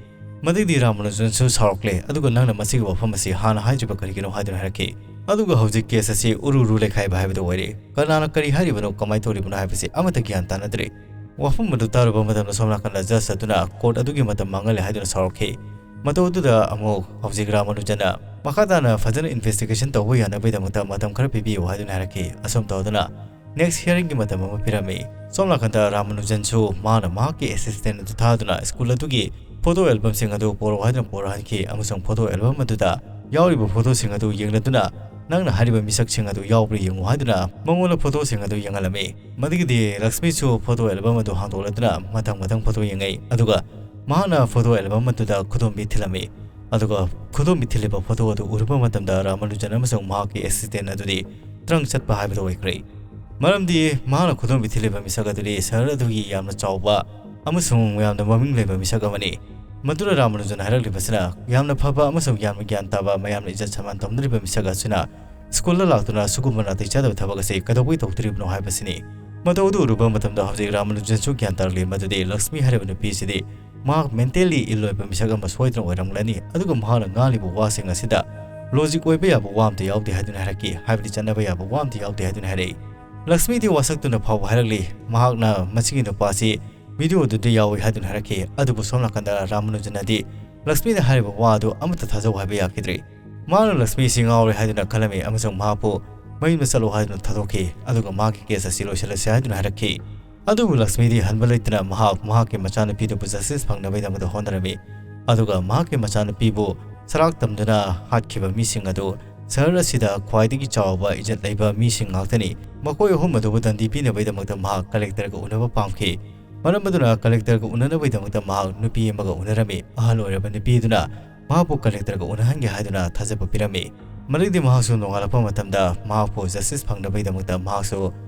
ꯃꯗꯨꯒꯤꯗꯤ ꯔꯥꯃꯥꯅꯨꯖꯟꯁꯨ ꯁꯥꯎꯔꯛꯂꯦ, ꯑꯗꯨꯒ ꯅꯪꯅ ꯃꯁꯤꯒꯤ ꯋꯥꯐꯝ ꯑꯁꯤ ꯍꯥꯟꯅ ꯍꯥꯏꯗ꯭ꯔꯤꯕ ꯀꯔꯤꯒꯤꯅꯣ ꯍꯥꯏꯗꯨꯅ ꯍꯥꯏꯔꯛꯈꯤ꯫ ꯑꯗꯨꯒ ꯍꯧꯖꯤꯛ ꯀꯦꯁ ꯑꯁꯤ ꯎꯔꯨ ꯎꯔꯨ ꯂꯩꯈꯥꯏꯕ ꯍꯥꯏꯕꯗꯨ ꯑꯣꯏꯔꯦ꯫ ꯀꯅꯥꯅ ꯀꯔꯤ ꯍꯥꯏꯔꯤꯕꯅꯣ, ꯀꯃꯥꯏꯅ ꯇꯧꯔꯤꯕꯅꯣ ꯍꯥꯏꯕꯁꯤ ꯑꯃꯠꯇ ꯒ꯭ꯌꯥꯟ ꯇꯥꯅꯗ꯭ꯔꯦ꯫ ꯋꯥꯐꯝ ꯑꯗꯨ ꯇꯥꯔꯨꯕ ꯃꯇꯝꯗ ꯁꯣꯝ ꯅꯥꯀꯟꯗ ꯖꯁ ꯑꯗꯨꯅ ꯀꯣꯔꯠ ꯑꯗꯨꯒꯤ ꯃꯇꯝ ꯃꯥꯡꯍꯜꯂꯦ ꯍꯥꯏꯗꯨꯅ ꯁꯥꯎꯔꯛꯈꯤ꯫ ꯃꯇꯧ ꯑꯗꯨꯗ ꯑꯃꯨꯛ ꯍꯧꯖꯤꯛ ꯔꯥꯃꯥꯅꯨꯖꯟꯅ ꯃꯈꯥ ꯇꯥꯅ ꯐꯖꯅ ꯏꯟꯚꯦꯁꯇꯤꯒꯦꯁꯟ ꯇꯧꯕ ꯌꯥꯅꯕꯒꯤꯗꯃꯛꯇ ꯃꯇꯝ ꯈꯔ ꯄꯤꯕꯤꯌꯨ ꯍꯥꯏꯗꯨꯅ ꯍꯥꯏꯔꯛꯈꯤ꯫ ꯑꯁꯨꯝ ꯇꯧꯗꯨꯅ ꯅꯦꯛꯁ ꯍꯤꯌꯥꯔꯤꯡꯒꯤ ꯃꯇꯝ ꯑꯃ ꯄꯤꯔꯝꯃꯤ꯫ ꯁꯣꯝ ꯅꯥꯀꯟꯗ ꯔꯥꯃꯥꯅꯨꯖꯟꯁꯨ ꯃꯥꯅ ꯃꯍꯥꯛꯀꯤ ꯑꯦꯁꯤꯁꯇꯦꯟ ꯑꯗꯨ ꯊꯥꯗꯨꯅ ꯁ꯭ꯀꯨꯜ ꯑꯗꯨꯒꯤ ꯐꯣꯇꯣ ꯑꯦꯜꯕꯝꯁꯤꯡ ꯑꯗꯨ ꯄꯣꯔꯛꯑꯣ ꯍꯥꯏꯗꯨꯅ ꯄꯣꯔꯛꯍꯟꯈꯤ, ꯑꯃꯁꯨꯡ ꯐꯣꯇꯣ ꯑꯦꯜꯕꯝ ꯑꯗꯨꯗ ꯌꯥꯎꯔꯤꯕ ꯐꯣꯇꯣꯁꯤꯡ ꯑꯗꯨ ꯌꯦꯡꯂꯗꯨꯅ ꯅꯪꯅ ꯍꯥꯏꯔꯤꯕ ꯃꯤꯁꯛꯁꯤꯡ ꯑꯗꯨ ꯌꯥꯎꯕ꯭ꯔꯥ ꯌꯦꯡꯉꯨ ꯍꯥꯏꯗꯨꯅ ꯃꯉꯣꯟꯗ ꯐꯣꯇꯣꯁꯤꯡ ꯑꯗꯨ ꯌꯦꯡꯍꯜꯂꯝꯃꯤ꯫ ꯃꯗꯨꯒꯤꯗꯤ ꯂꯛꯁꯃꯤꯁꯨ ꯐꯣꯇꯣ ꯑꯦꯜꯕꯝ ꯑꯗꯨ ꯍꯥꯡꯗꯣꯛꯂꯗꯨꯅ ꯃꯊꯪ ꯃꯊꯪ ꯐꯣꯇꯣ ꯌꯦꯡꯉꯛꯏ꯫ ꯑꯗꯨꯒ ꯃꯍꯥꯛꯅ ꯐꯣꯇꯣ ꯑꯦꯜꯕꯝ ꯑꯗꯨꯗ ꯈꯨꯗꯣꯝꯕꯤ ꯊꯤꯜꯂꯝꯃꯤ꯫ ꯑꯗꯨꯒ ꯈꯨꯗꯣꯝꯕꯤ ꯊꯤꯜꯂꯤꯕ ꯐꯣꯇꯣ ꯑꯗꯨ ꯎꯔꯨꯕ ꯃꯇꯝꯗ ꯔꯥꯃꯥꯅꯨꯖꯟ ꯑꯃꯁꯨꯡ ꯃꯍꯥꯛꯀꯤ ꯑꯦꯁꯤꯁꯇꯦꯟ ꯑꯗꯨꯗꯤ ꯇ꯭ꯔꯪ ꯆꯠꯄ ꯍꯥꯏꯕꯗꯨ ꯑꯣꯏꯈ꯭ꯔꯦ꯫ ꯃꯔꯝꯗꯤ ꯃꯍꯥꯛꯅ ꯈꯨꯗꯣꯝꯕꯤ ꯊꯤꯜꯂꯤꯕ ꯃꯤꯁꯛ ꯑꯗꯨꯗꯤ ꯁꯍꯔ ꯑꯗꯨꯒꯤ ꯌꯥꯝꯅ ꯆꯥꯎꯕ ꯑꯃꯁꯨꯡ ꯌꯥꯝꯅ ꯃꯃꯤꯡ ꯂꯩꯕ ꯃꯤꯁꯛ ꯑꯃꯅꯤ꯫ ꯃꯗꯨꯅ ꯔꯥꯃꯥꯅꯨꯖꯟ ꯍꯥꯏꯔꯛꯂꯤꯕꯁꯤꯅ ꯌꯥꯝꯅ ꯐꯕ ꯑꯃꯁꯨꯡ ꯌꯥꯝꯅ ꯒ꯭ꯌꯥꯟ ꯇꯥꯕ, ꯃꯌꯥꯝꯅ ꯏꯖꯠ ꯁꯟꯃꯥꯟ ꯇꯧꯅꯔꯤꯕ ꯃꯤꯁꯛ ꯑꯁꯤꯅ ꯁ꯭ꯀꯨꯜꯗ ꯂꯥꯛꯇꯨꯅ ꯁꯤꯒꯨꯝꯕ ꯅꯥꯇꯩ ꯆꯥꯗꯕ ꯊꯕꯛ ꯑꯁꯤ ꯀꯩꯗꯧꯕꯩ ꯇꯧꯗꯣꯔꯤꯕꯅꯣ ꯍꯥꯏꯕꯁꯤꯅꯤ꯫ ꯃꯇꯧ ꯑꯗꯨ ꯎꯔꯨꯕ ꯃꯇꯝꯗ ꯍꯧꯖꯤꯛ ꯔꯥꯃꯥꯅꯨꯖꯟꯁꯨ ꯒ꯭ꯌꯥꯟ ꯇꯥꯔꯛꯂꯤ ꯃꯗꯨꯗꯤ ꯂꯛꯁꯃꯤ ꯍꯥꯏꯔꯤꯕ ꯅꯨꯄꯤ ꯑꯁꯤꯗꯤ ꯃꯍꯥꯛ ꯃꯦꯟꯇꯦꯜꯂꯤ ꯏꯜ ꯑꯣꯏꯕ ꯃꯤꯁꯛ ꯑꯃ ꯁꯣꯏꯗꯅ ꯑꯣꯏꯔꯝꯒꯅꯤ, ꯑꯗꯨꯒ ꯃꯍꯥꯛꯅ ꯉꯥꯡꯂꯤꯕ ꯋꯥꯁꯤꯡ ꯑꯁꯤꯗ ꯂꯣꯖꯤꯛ ꯑꯣꯏꯕ ꯌꯥꯕ ꯋꯥ ꯑꯝꯇ ꯌꯥꯎꯗꯦ ꯍꯥꯏꯗꯨꯅ ꯍꯥꯏꯔꯛꯈꯤ, ꯍꯥꯏꯕꯗꯤ ꯆꯠꯅꯕ ꯌꯥꯕ ꯋꯥ ꯑꯝꯇ ꯌꯥꯎꯗꯦ ꯍꯥꯏꯗꯨꯅ ꯍꯥꯏꯔꯛꯏ꯫ ꯂꯛꯁꯃꯤꯗꯤ ꯋꯥꯁꯛꯇꯨꯅ ꯐꯥꯎꯕ ꯍꯥꯏꯔꯛꯂꯤ, ꯃꯍꯥꯛꯅ ꯃꯁꯤꯒꯤ ꯅꯨꯄꯥꯁꯤ ꯚꯤꯗꯤꯑꯣꯗꯨꯗ ꯌꯥꯎꯏ ꯍꯥꯏꯗꯨꯅ ꯍꯥꯏꯔꯛꯈꯤ꯫ ꯑꯗꯨꯕꯨ ꯁꯣꯝ ꯅꯥꯀꯟꯗ ꯔꯥꯃꯥꯅꯨꯖꯟꯅꯗꯤ ꯂꯛꯁꯃꯤꯅ ꯍꯥꯏꯔꯤꯕ ꯋꯥ ꯑꯗꯨ ꯑꯃꯠꯇ ꯊꯥꯖꯧ ꯍꯥꯏꯕ ꯌꯥꯈꯤꯗ꯭ꯔꯦ꯫ ꯃꯍꯥꯛꯅ ꯂꯛꯁꯃꯤꯁꯤ ꯉꯥꯎꯔꯦ ꯍꯥꯏꯗꯨꯅ ꯈꯜꯂꯝꯃꯤ ꯑꯃꯁꯨꯡ ꯃꯍꯥꯛꯄꯨ ꯃꯌꯨꯝꯗ ꯆꯠꯂꯣ ꯍꯥꯏꯗꯨꯅ ꯊꯥꯗꯣꯛꯈꯤ꯫ ꯑꯗꯨꯒ ꯃꯍꯥꯛꯀꯤ ꯀꯦꯁ ꯑꯁꯤ ꯂꯣꯏꯁꯤꯜꯂꯁꯤ ꯍꯥꯏꯗꯨꯅ ꯍꯥꯏꯔꯛꯈꯤ꯫ ꯑꯗꯨꯕꯨ ꯂꯛꯁꯃꯤꯗꯤ ꯍꯟꯕ ꯂꯩꯇꯅ ꯃꯍꯥꯛ ꯃꯍꯥꯛꯀꯤ ꯃꯆꯥꯅꯨꯄꯤꯗꯨꯕꯨ ꯖꯁꯇꯤꯁ ꯐꯪꯅꯕꯒꯤꯗꯃꯛꯇ ꯍꯣꯠꯅꯔꯝꯃꯤ꯫ ꯑꯗꯨꯒ ꯃꯍꯥꯛꯀꯤ ꯃꯆꯥꯅꯨꯄꯤꯕꯨ ꯁꯔꯥꯛ ꯇꯝꯗꯨꯅ ꯍꯥꯠꯈꯤꯕ ꯃꯤꯁꯤꯡ ꯑꯗꯨ ꯁꯍꯔ ꯑꯁꯤꯗ ꯈ꯭ꯋꯥꯏꯗꯒꯤ ꯆꯥꯎꯕ ꯏꯖꯠ ꯂꯩꯕ ꯃꯤꯁꯤꯡ ꯉꯥꯛꯇꯅꯤ꯫ ꯃꯈꯣꯏ ꯑꯍꯨꯝ ꯑꯗꯨꯕꯨ ꯗꯟꯗꯤ ꯄꯤꯅꯕꯒꯤꯗꯃꯛꯇ ꯃꯍꯥꯛ ꯀꯂꯦꯛꯇꯔꯒ ꯎꯅꯕ ꯄꯥꯝꯈꯤ꯫ ꯃꯔꯝ ꯑꯗꯨꯅ ꯀꯂꯦꯛꯇꯔꯒ ꯎꯅꯅꯕꯒꯤꯗꯃꯛꯇ ꯃꯍꯥꯛ ꯅꯨꯄꯤ ꯑꯃꯒ ꯎꯅꯔꯝꯃꯤ꯫ ꯑꯍꯜ ꯑꯣꯏꯔꯕ ꯅꯨꯄꯤ ꯑꯗꯨꯅ ꯃꯍꯥꯛꯄꯨ ꯀꯂꯦꯛꯇꯔꯒ ꯎꯅꯍꯟꯒꯦ ꯍꯥꯏꯗꯨꯅ ꯊꯥꯖꯕ ꯄꯤꯔꯝꯃꯤ꯫ ꯃꯔꯛꯇꯤ ꯃꯍꯥꯛꯁꯨ ꯅꯣꯡꯉꯥꯜꯂꯛꯄ ꯃꯇꯝꯗ ꯃꯍꯥꯛꯄꯨ ꯖꯁꯇꯤꯁ ꯐꯪꯅꯕꯒꯤꯗꯃꯛꯇ ꯃꯍꯥꯛꯁꯨ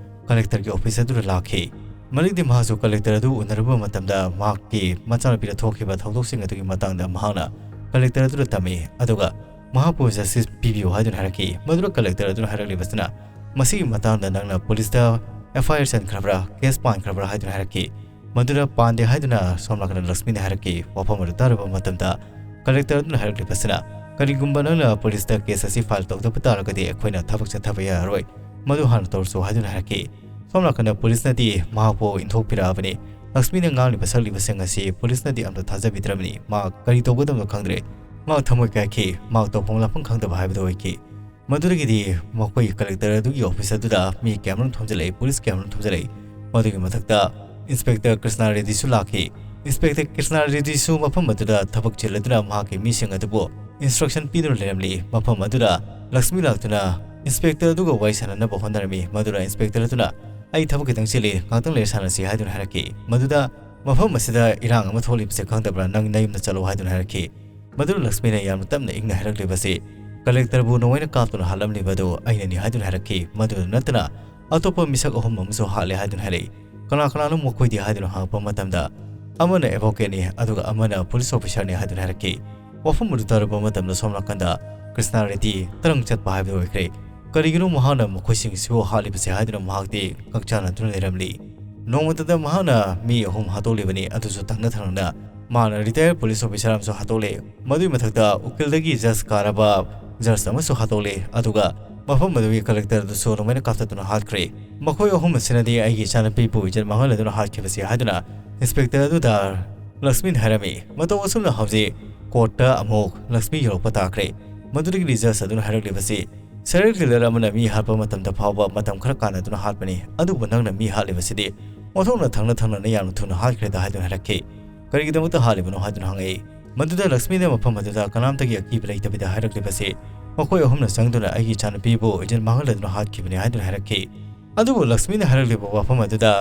ꯀꯂꯦꯛꯇꯔꯒꯤ ꯑꯣꯐꯤꯁ ꯑꯗꯨꯗ ꯂꯥꯛꯈꯤ꯫ ꯃꯔꯛꯇꯤ ꯃꯍꯥꯛꯁꯨ ꯀꯂꯦꯛꯇꯔ ꯑꯗꯨ ꯎꯅꯔꯨꯕ ꯃꯇꯝꯗ ꯃꯍꯥꯛꯀꯤ ꯃꯆꯥꯅꯨꯄꯤꯗ ꯊꯣꯛꯈꯤꯕ ꯊꯧꯗꯣꯛꯁꯤꯡ ꯑꯗꯨꯒꯤ ꯃꯇꯥꯡꯗ ꯃꯍꯥꯛꯅ ꯀꯂꯦꯛꯇꯔ ꯑꯗꯨꯗ ꯇꯝꯃꯤ꯫ ꯑꯗꯨꯒ ꯃꯍꯥꯛꯄꯨ ꯖꯁꯇꯤꯁ ꯄꯤꯕꯤꯌꯨ ꯍꯥꯏꯗꯨꯅ ꯍꯥꯏꯔꯛꯈꯤ꯫ ꯃꯗꯨꯗ ꯀꯂꯦꯛꯇꯔ ꯑꯗꯨꯅ ꯍꯥꯏꯔꯛꯂꯤꯕꯁꯤꯅ, "ꯃꯁꯤꯒꯤ ꯃꯇꯥꯡꯗ ꯅꯪꯅ ꯄꯨꯂꯤꯁꯇ ꯑꯦꯐ ꯑꯥꯏ ꯑꯥꯔ ꯆꯟꯈ꯭ꯔꯕ꯭ꯔꯥ, ꯀꯦꯁ ꯄꯥꯟꯈ꯭ꯔꯕ꯭ꯔꯥ?" ꯍꯥꯏꯗꯨꯅ ꯍꯥꯏꯔꯛꯈꯤ꯫ ꯃꯗꯨꯗ ꯄꯥꯟꯗꯦ ꯍꯥꯏꯗꯨꯅ ꯁꯣꯝ ꯅꯥꯀꯟꯗ ꯂꯛꯁꯃꯤꯅ ꯍꯥꯏꯔꯛꯈꯤ꯫ ꯋꯥꯐꯝ ꯑꯗꯨ ꯇꯥꯔꯨꯕ ꯃꯇꯝꯗ ꯀꯂꯦꯛꯇꯔ ꯑꯗꯨꯅ ꯍꯥꯏꯔꯛꯂꯤꯕꯁꯤꯅ, "ꯀꯔꯤꯒꯨꯝꯕ ꯅꯪꯅ ꯄꯨꯂꯤꯁꯇ ꯀꯦꯁ ꯑꯁꯤ ꯐꯥꯏꯜ ꯇꯧꯗꯕ ꯇꯥꯔꯒꯗꯤ ꯑꯩꯈꯣꯏꯅ ꯊꯕꯛ ꯆꯠꯊꯕ ꯌꯥꯔꯔꯣꯏ꯫ ꯃꯗꯨ ꯍꯥꯟꯅ ꯇꯧꯔꯁꯨ" ꯍꯥꯏꯗꯨꯅ ꯍꯥꯏꯔꯛꯈꯤ꯫ ꯁꯣꯝ ꯅꯥꯀꯟꯗ ꯄꯨꯂꯤꯁꯅꯗꯤ ꯃꯍꯥꯛꯄꯨ ꯏꯟꯊꯣꯛꯄꯤꯔꯛꯑꯕꯅꯤ꯫ ꯂꯛꯁꯃꯤꯅ ꯉꯥꯡꯂꯤꯕ ꯁꯛꯂꯤꯕꯁꯤꯡ ꯑꯁꯤ ꯄꯨꯂꯤꯁꯅꯗꯤ ꯑꯝꯇ ꯊꯥꯖꯕꯤꯗ꯭ꯔꯕꯅꯤ꯫ ꯃꯍꯥꯛ ꯀꯔꯤ ꯇꯧꯒꯗꯕꯅꯣ ꯈꯪꯗ꯭ꯔꯦ꯫ ꯃꯍꯥꯛ ꯊꯃꯣꯏ ꯀꯥꯏꯈꯤ꯫ ꯃꯍꯥꯛ ꯇꯧꯐꯝ ꯂꯥꯛꯐꯝ ꯈꯪꯗꯕ ꯍꯥꯏꯕꯗꯨ ꯑꯣꯏꯈꯤ꯫ ꯃꯗꯨꯗꯒꯤꯗꯤ ꯃꯈꯣꯏꯒꯤ ꯀꯂꯦꯛꯇꯔ ꯑꯗꯨꯒꯤ ꯑꯣꯐꯤꯁ ꯑꯗꯨꯗ ꯃꯤ ꯀꯌꯥꯃꯔꯨꯝ ꯊꯣꯝꯖꯤꯜꯂꯛꯏ, ꯄꯨꯂꯤꯁ ꯀꯌꯥꯃꯔꯨꯝ ꯊꯣꯝꯖꯤꯜꯂꯛꯏ꯫ ꯃꯗꯨꯒꯤ ꯃꯊꯛꯇ ꯏꯟꯁꯄꯦꯛꯇꯔ ꯀ꯭ꯔꯤꯁꯅꯥ ꯔꯦꯗꯤꯁꯨ ꯂꯥꯛꯈꯤ꯫ ꯏꯟꯁꯄꯦꯛꯇꯔ ꯀ꯭ꯔꯤꯁꯅꯥ ꯔꯦꯗꯤꯁꯨ ꯃꯐꯝ ꯑꯗꯨꯗ ꯊꯕꯛ ꯆꯤꯜꯂꯗꯨꯅ ꯃꯍꯥꯛꯀꯤ ꯃꯤꯁꯤꯡ ꯑꯗꯨꯕꯨ ꯏꯟꯁꯇ꯭ꯔꯛꯁꯟ ꯄꯤꯗꯨꯅ ꯂꯩꯔꯝꯂꯤ꯫ ꯃꯐꯝ ꯑꯗꯨꯗ ꯂꯛꯁꯃꯤ ꯂꯥꯛꯇꯨꯅ ꯏꯟꯁꯄꯦꯛꯇꯔ ꯑꯗꯨꯒ ꯋꯥꯔꯤ ꯁꯥꯟꯅꯅꯕ ꯍꯣꯠꯅꯔꯝꯃꯤ꯫ ꯃꯗꯨꯗ ꯏꯟꯁꯄꯦꯛꯇꯔ ꯑꯗꯨꯅ, "ꯑꯩ ꯊꯕꯛ ꯈꯤꯇꯪ ꯆꯤꯜꯂꯤ, ꯉꯥꯛꯇꯪ ꯂꯩꯔ ꯁꯥꯟꯅꯁꯤ" ꯍꯥꯏꯗꯨꯅ ꯍꯥꯏꯔꯛꯈꯤ꯫ ꯃꯗꯨꯗ ꯃꯐꯝ ꯑꯁꯤꯗ ꯏꯔꯥꯡ ꯑꯃ ꯊꯣꯛꯂꯤꯕꯁꯦ ꯈꯪꯗꯕ꯭ꯔꯥ? ꯅꯪ ꯅꯌꯨꯝꯗ ꯆꯠꯂꯣ ꯍꯥꯏꯗꯨꯅ ꯍꯥꯏꯔꯛꯈꯤ꯫ ꯃꯗꯨꯗ ꯂꯛꯁꯃꯤꯅ ꯌꯥꯝꯅ ꯇꯞꯅ ꯏꯪꯅ ꯍꯥꯏꯔꯛꯂꯤꯕꯁꯤ, "ꯀꯂꯦꯛꯇꯔꯕꯨ ꯅꯣꯡꯃꯩꯅ ꯀꯥꯞꯇꯨꯅ ꯍꯥꯠꯂꯝꯂꯤꯕ ꯑꯗꯨ ꯑꯩꯅꯅꯤ" ꯍꯥꯏꯗꯨꯅ ꯍꯥꯏꯔꯛꯈꯤ꯫ ꯃꯗꯨꯗ ꯅꯠꯇꯅ ꯑꯇꯣꯞꯄ ꯃꯤꯁꯛ ꯑꯍꯨꯝ ꯑꯃꯁꯨ ꯍꯥꯠꯂꯦ ꯍꯥꯏꯗꯨꯅ ꯍꯥꯏꯔꯛꯏ꯫ "ꯀꯅꯥ ꯀꯅꯥꯅꯣ ꯃꯈꯣꯏꯗꯤ?" ꯍꯥꯏꯗꯨꯅ ꯍꯪꯉꯛꯄ ꯃꯇꯝꯗ, ꯑꯃꯅ ꯑꯦꯗꯚꯣꯀꯦꯠꯅꯤ, ꯑꯗꯨꯒ ꯑꯃꯅ ꯄꯨꯂꯤꯁ ꯑꯣꯐꯤꯁꯥꯔꯅꯤ ꯍꯥꯏꯗꯨꯅ ꯍꯥꯏꯔꯛꯈꯤ꯫ ꯋꯥꯐꯝ ꯑꯗꯨ ꯇꯥꯔꯨꯕ ꯃꯇꯝꯗ ꯁꯣꯝ ꯅꯥꯀꯟꯗ ꯀ꯭ꯔꯤꯁꯅꯥ ꯔꯦꯗꯤ ꯇꯔꯪ ꯆꯠꯄ ꯍꯥꯏꯕꯗꯨ ꯑꯣꯏꯈ꯭ꯔꯦ꯫ ꯀꯔꯤꯒꯤꯅꯣ ꯃꯍꯥꯛꯅ ꯃꯈꯣꯏꯁꯤꯡꯁꯤꯕꯨ ꯍꯥꯠꯂꯤꯕꯁꯦ ꯍꯥꯏꯗꯨꯅ ꯃꯍꯥꯛꯇꯤ ꯀꯛꯆꯥꯟꯅꯗꯨꯅ ꯂꯩꯔꯝꯂꯤ꯫ ꯅꯣꯡꯃꯇꯗ ꯃꯍꯥꯛꯅ ꯃꯤ ꯑꯍꯨꯝ ꯍꯥꯠꯇꯣꯛꯂꯤꯕꯅꯤ, ꯑꯗꯨꯁꯨ ꯊꯪꯅ ꯊꯪꯅꯅ꯫ ꯃꯥꯅ ꯔꯤꯇꯥꯌꯔ ꯄꯨꯂꯤꯁ ꯑꯣꯐꯤꯁꯥꯔ ꯑꯃꯁꯨ ꯍꯥꯠꯇꯣꯛꯂꯦ꯫ ꯃꯗꯨꯒꯤ ꯃꯊꯛꯇ ꯎꯀꯤꯜꯗꯒꯤ ꯖꯁ ꯀꯥꯔꯕ ꯖꯁ ꯑꯃꯁꯨ ꯍꯥꯠꯇꯣꯛꯂꯦ, ꯑꯗꯨꯒ ꯃꯐꯝ ꯑꯗꯨꯒꯤ ꯀꯂꯦꯛꯇꯔ ꯑꯗꯨꯁꯨ ꯑꯗꯨꯃꯥꯏꯅ ꯀꯥꯞꯊꯠꯇꯨꯅ ꯍꯥꯠꯈ꯭ꯔꯦ꯫ ꯃꯈꯣꯏ ꯑꯍꯨꯝ ꯑꯁꯤꯅꯗꯤ ꯑꯩꯒꯤ ꯏꯆꯥꯅꯨꯄꯤꯕꯨ ꯏꯖꯠ ꯃꯥꯡꯍꯜꯂꯗꯨꯅ ꯍꯥꯠꯈꯤꯕꯁꯤ ꯍꯥꯏꯗꯨꯅ ꯏꯟꯁꯄꯦꯛꯇꯔ ꯑꯗꯨꯗ ꯂꯛꯁꯃꯤꯅ ꯍꯥꯏꯔꯝꯃꯤ, "ꯃꯇꯧ ꯑꯁꯨꯝꯅ ꯍꯧꯖꯤꯛ ꯀꯣꯔꯠꯇ ꯑꯃꯨꯛ ꯂꯛꯁꯃꯤ ꯌꯧꯔꯛꯄ ꯇꯥꯈ꯭ꯔꯦ꯫ ꯃꯗꯨꯗꯒꯤꯗꯤ ꯖꯖ ꯑꯗꯨꯅ ꯍꯥꯏꯔꯛꯂꯤꯕꯁꯤ, ꯁꯦꯔꯤꯌꯦꯜ ꯀꯤꯂꯔ ꯑꯃꯅ ꯃꯤ ꯍꯥꯠꯄ ꯃꯇꯝꯗ ꯐꯥꯎꯕ ꯃꯇꯝ ꯈꯔ ꯀꯥꯟꯅꯗꯨꯅ ꯍꯥꯠꯄꯅꯤ, ꯑꯗꯨꯕꯨ ꯅꯪꯅ ꯃꯤ ꯍꯥꯠꯂꯤꯕꯁꯤꯗꯤ ꯑꯣꯟꯊꯣꯛꯅ ꯊꯪꯅ ꯊꯪꯅꯅ ꯌꯥꯝꯅ ꯊꯨꯅ ꯍꯥꯠꯈ꯭ꯔꯦꯗ" ꯍꯥꯏꯗꯨꯅ ꯍꯥꯏꯔꯛꯈꯤ꯫ "ꯀꯔꯤꯒꯤꯗꯃꯛꯇ ꯍꯥꯠꯂꯤꯕꯅꯣ?" ꯍꯥꯏꯗꯨꯅ ꯍꯪꯉꯛꯏ꯫ ꯃꯗꯨꯗ ꯂꯛꯁꯃꯤꯅ ꯃꯐꯝ ꯑꯗꯨꯗ ꯀꯅꯥꯝꯇꯒꯤ ꯑꯀꯤꯕ ꯂꯩꯇꯕꯤꯗ ꯍꯥꯏꯔꯛꯂꯤꯕꯁꯤ, "ꯃꯈꯣꯏ ꯑꯍꯨꯝꯅ ꯆꯪꯗꯨꯅ ꯑꯩꯒꯤ ꯏꯆꯥꯅꯨꯄꯤꯕꯨ ꯏꯖꯠ ꯃꯥꯡꯍꯜꯂꯗꯨꯅ ꯍꯥꯠꯈꯤꯕꯅꯤ" ꯍꯥꯏꯗꯨꯅ ꯍꯥꯏꯔꯛꯈꯤ꯫ ꯑꯗꯨꯕꯨ ꯂꯛꯁꯃꯤꯅ ꯍꯥꯏꯔꯛꯂꯤꯕ ꯋꯥꯐꯝ ꯑꯗꯨꯗ